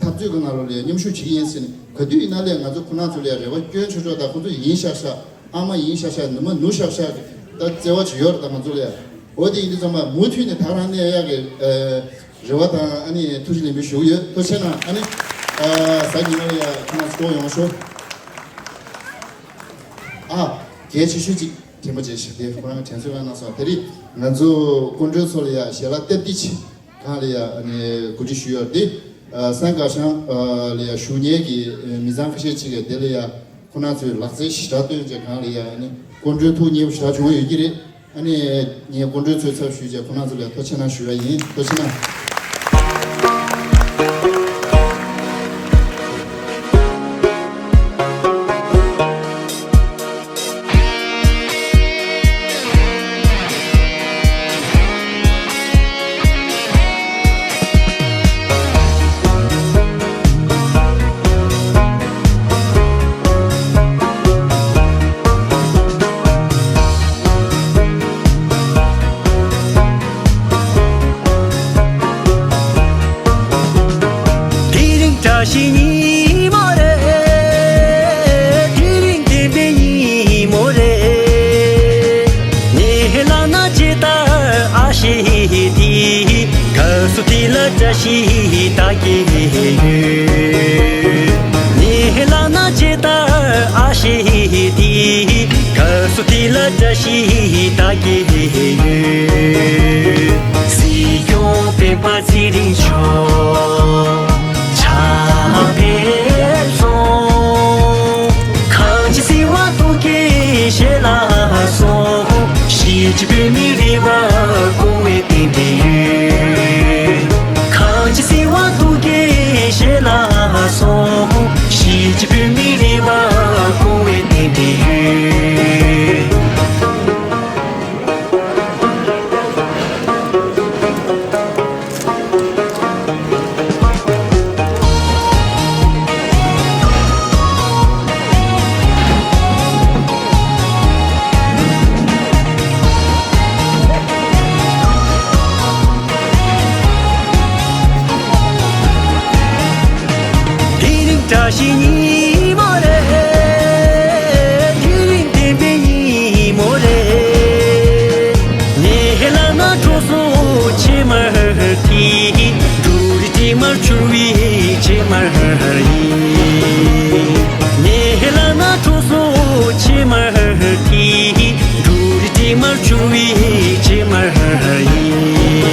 འཐབ་རྩོད་ཀྱི་ནང་ལོགས་ལ་མཉམ་ཞུགས་བྱེད་ཀྱི་ཡིན་ཟེར་ནས། ག་དུས་ཡིན་ན་ལས་ང་ཚོ་ཁོ་རང་ཚོ་ལ་རེ་བ་བསྐྱོན་ཆོག་ཆོག་དང་། ཁོ་ཚོ་ཡིན་ཤག་ཤག་ཨ་མ་ཡིན་ཤག་ཤག་ནུ་མ་ནུ་ཤག་ཤག་གི་ད་བརྩེ་བ་ཅིག་ཡོད་རེད། ད་ང་ཚོ་ལ་འོ་དེ་ཡིན་དུས་ཙམ་པ་མུ་མཐུད་ནས་ད་རང་གནས་ཡག་གི་རེ་བ་དང་ཨ་ནི་ཐུགས་རྗེ་ལེགས་འབུལ་ཞུ་གི་ཡོད། ཐུགས་རྗེ་ཆེ་གནང་། ཨ་ནི་གཟའ་ཉི་མ་ལ་ཡ་ཁོ་རང་ཚོ་ཡོང་ཤོག་ཨ་གལ་ཆེ་ཤོས་ཅིག་དྲན་པ་བརྗེད་ཤག་དེ་ཁོ་རང་གི་དྲན་གསོ་གནང་སོང་། དེ་རིང་ང་ཚོ་སྐུ་མགྲོན་ཚོ་ལ་ཡ་ཞལ་ལག་སྟབས་བདེ་ཅིག་གང་ལ་ཡ་ཨ་ནི་གོ་སྒྲིག་ཞུས་ཡོད་དེ། ཨ་སན་ཀ་ཤང་ཨ་ལ་ཡ་བཞུགས་མཁན་གྱི་ཨ་མི་ཚང་ཁ་ཤས་ཅིག་གིས་དེ་ལ་ཡ་ཁོ་རང་ཚོའི་ལག་རྩལ་ཞེ་དྲག་སྟོན་བྱས་གང་ལ་ཡ་ཨ་ནི་སྐུ་མགྲོན་ཐུགས་མཉེས་པོ་ཞེ་དྲག་བྱུང་ཡོད་ཀྱི་རེད། ཨ་ནི་ངས་སྐུ་མགྲོན་ཚོའི་ཚབ་ཞུས་བྱས་ཁོ་རང་ཚོ་ལ་ཐུགས་རྗེ་ཆེ་གནང་ཞུ་བ་ཡིན། ཐུགས་རྗེ་ཆེ་གནང་། དེ་རིང་བཀྲ་ཤིས་ཉིན་མོ་རེད། དེ་རིང་བདེན་པའི་ཉིན་མོ་རེད། ངའི་ལག་ན་ཇི་ལྟར་ཨ་ཤེ་དེ། སྐབས་སུ་དེ་ལ་བཀྲ་ཤིས་ད་སྐྱེས་ཡོད། ངའི་ལག་ན་ཇི་ལྟར་ཨ་ཤེ་དེ། སྐབས་སུ་དེ་ལ་བཀྲ་ཤིས་ད་སྐྱེས་ཡོད། སྲིད་སྐྱོང་སྤེན་པ་ཚེ་རིང་མཆོག་ཕྱག་འཚལ་སོང་། གངས་ཅན་སྲིད་དབང་སྟོབས་ཀྱི་ཞལ་ལག་སོགས། གཞིས་བྱེས་བོད་མིའི་རེ་བ་སྐོང་བའི་རྟེན་འབྲེལ་ཡོད། གངས་ཅན་སྲིད་དབང་སྟོབས་ཀྱི་ཞལ་ལག་སོགས། གཞིས་བྱེས་བོད་མིའི་རེ་བ་སྐོང་བའི་རྟེན་འབྲེལ་ཡོད། དེ་རིང་བཀྲ་ཤིས་ཉིན་མོ་རེད། དེ་རིང་བདེན་པའི་ཉིན་མོ་རེད། ངའི་ལག་ན་གྲོ་སོ་ཕྱེ་མར་དེ། འབྲུ་རིགས་དྲི་མར་གྱུར་བའི་ཕྱེ་མར་ཡིན། ངའི་ལག་ན་གྲོ་སོ་ཕྱེ་མར་དེ། འབྲུ་རིགས་དྲི་མར་གྱུར་བའི་ཕྱེ་མར་ཡིན།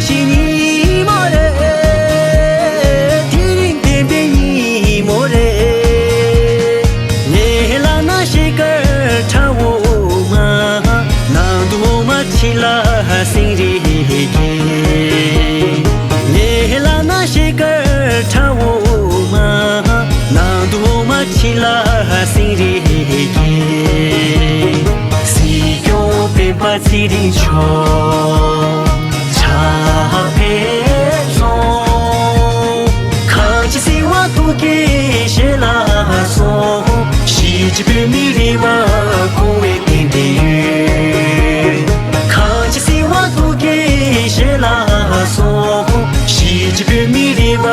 ཅི་ཉི་མ་རེད། དེ་རིང་བདེན་པའི་ཉི་མོ་རེད། ངའི་ལག་ན་ཞལ་དཀར་ཁྲ་འོ་མ། ནང་དུ་འོ་མ་ཕྱི་ལ་སེང་རེ་སྐྱེས། ངའི་ལག་ན་ཞལ་དཀར་ཁྲ་འོ་མ། ནང་དུ་འོ་མ་ཕྱི་ལ་སེང་རེ་སྐྱེས། སྲིད་སྐྱོང་སྤེན་པ་ཚེ་རིང་མཆོག་ཕྱག་འཚལ་སོང་། གངས་ཅན་སྲིད་དབང་ཐུགས་ཀྱི་ཞལ་ལ་སོགས། གཞིས་བྱེས་བོད་མིའི་རེ་བ་སྐོང་བའི་རྟེན་འབྲེལ་ཡོད། གངས་ཅན་སྲིད་དབང་ཐུགས་ཀྱི་ཞལ་ལ་སོགས། གཞིས་བྱེས་བོད་མིའི་རེ་བ་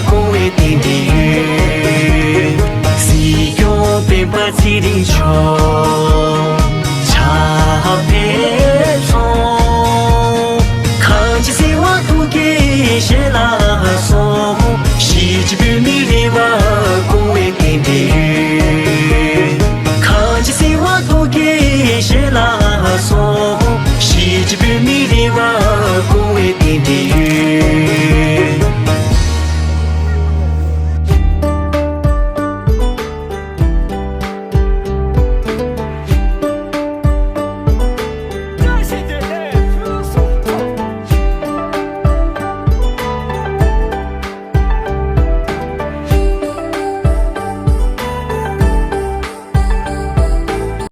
སྐོང་བའི་རྟེན་འབྲེལ་ཡོད། སྲིད་སྐྱོང་སྤེན་པ་ཚེ་རིང་མཆོག་ཕྱག་འཚལ་སོང་། གངས་ཅན་སྲིད་དབང་ཐུགས་ཀྱི་ཞལ་ལ་སོགས། གཞིས་བྱེས་བོད་མིའི་རེ་བ་སྐོང་བའི་རྟེན་འབྲེལ་ཡོད།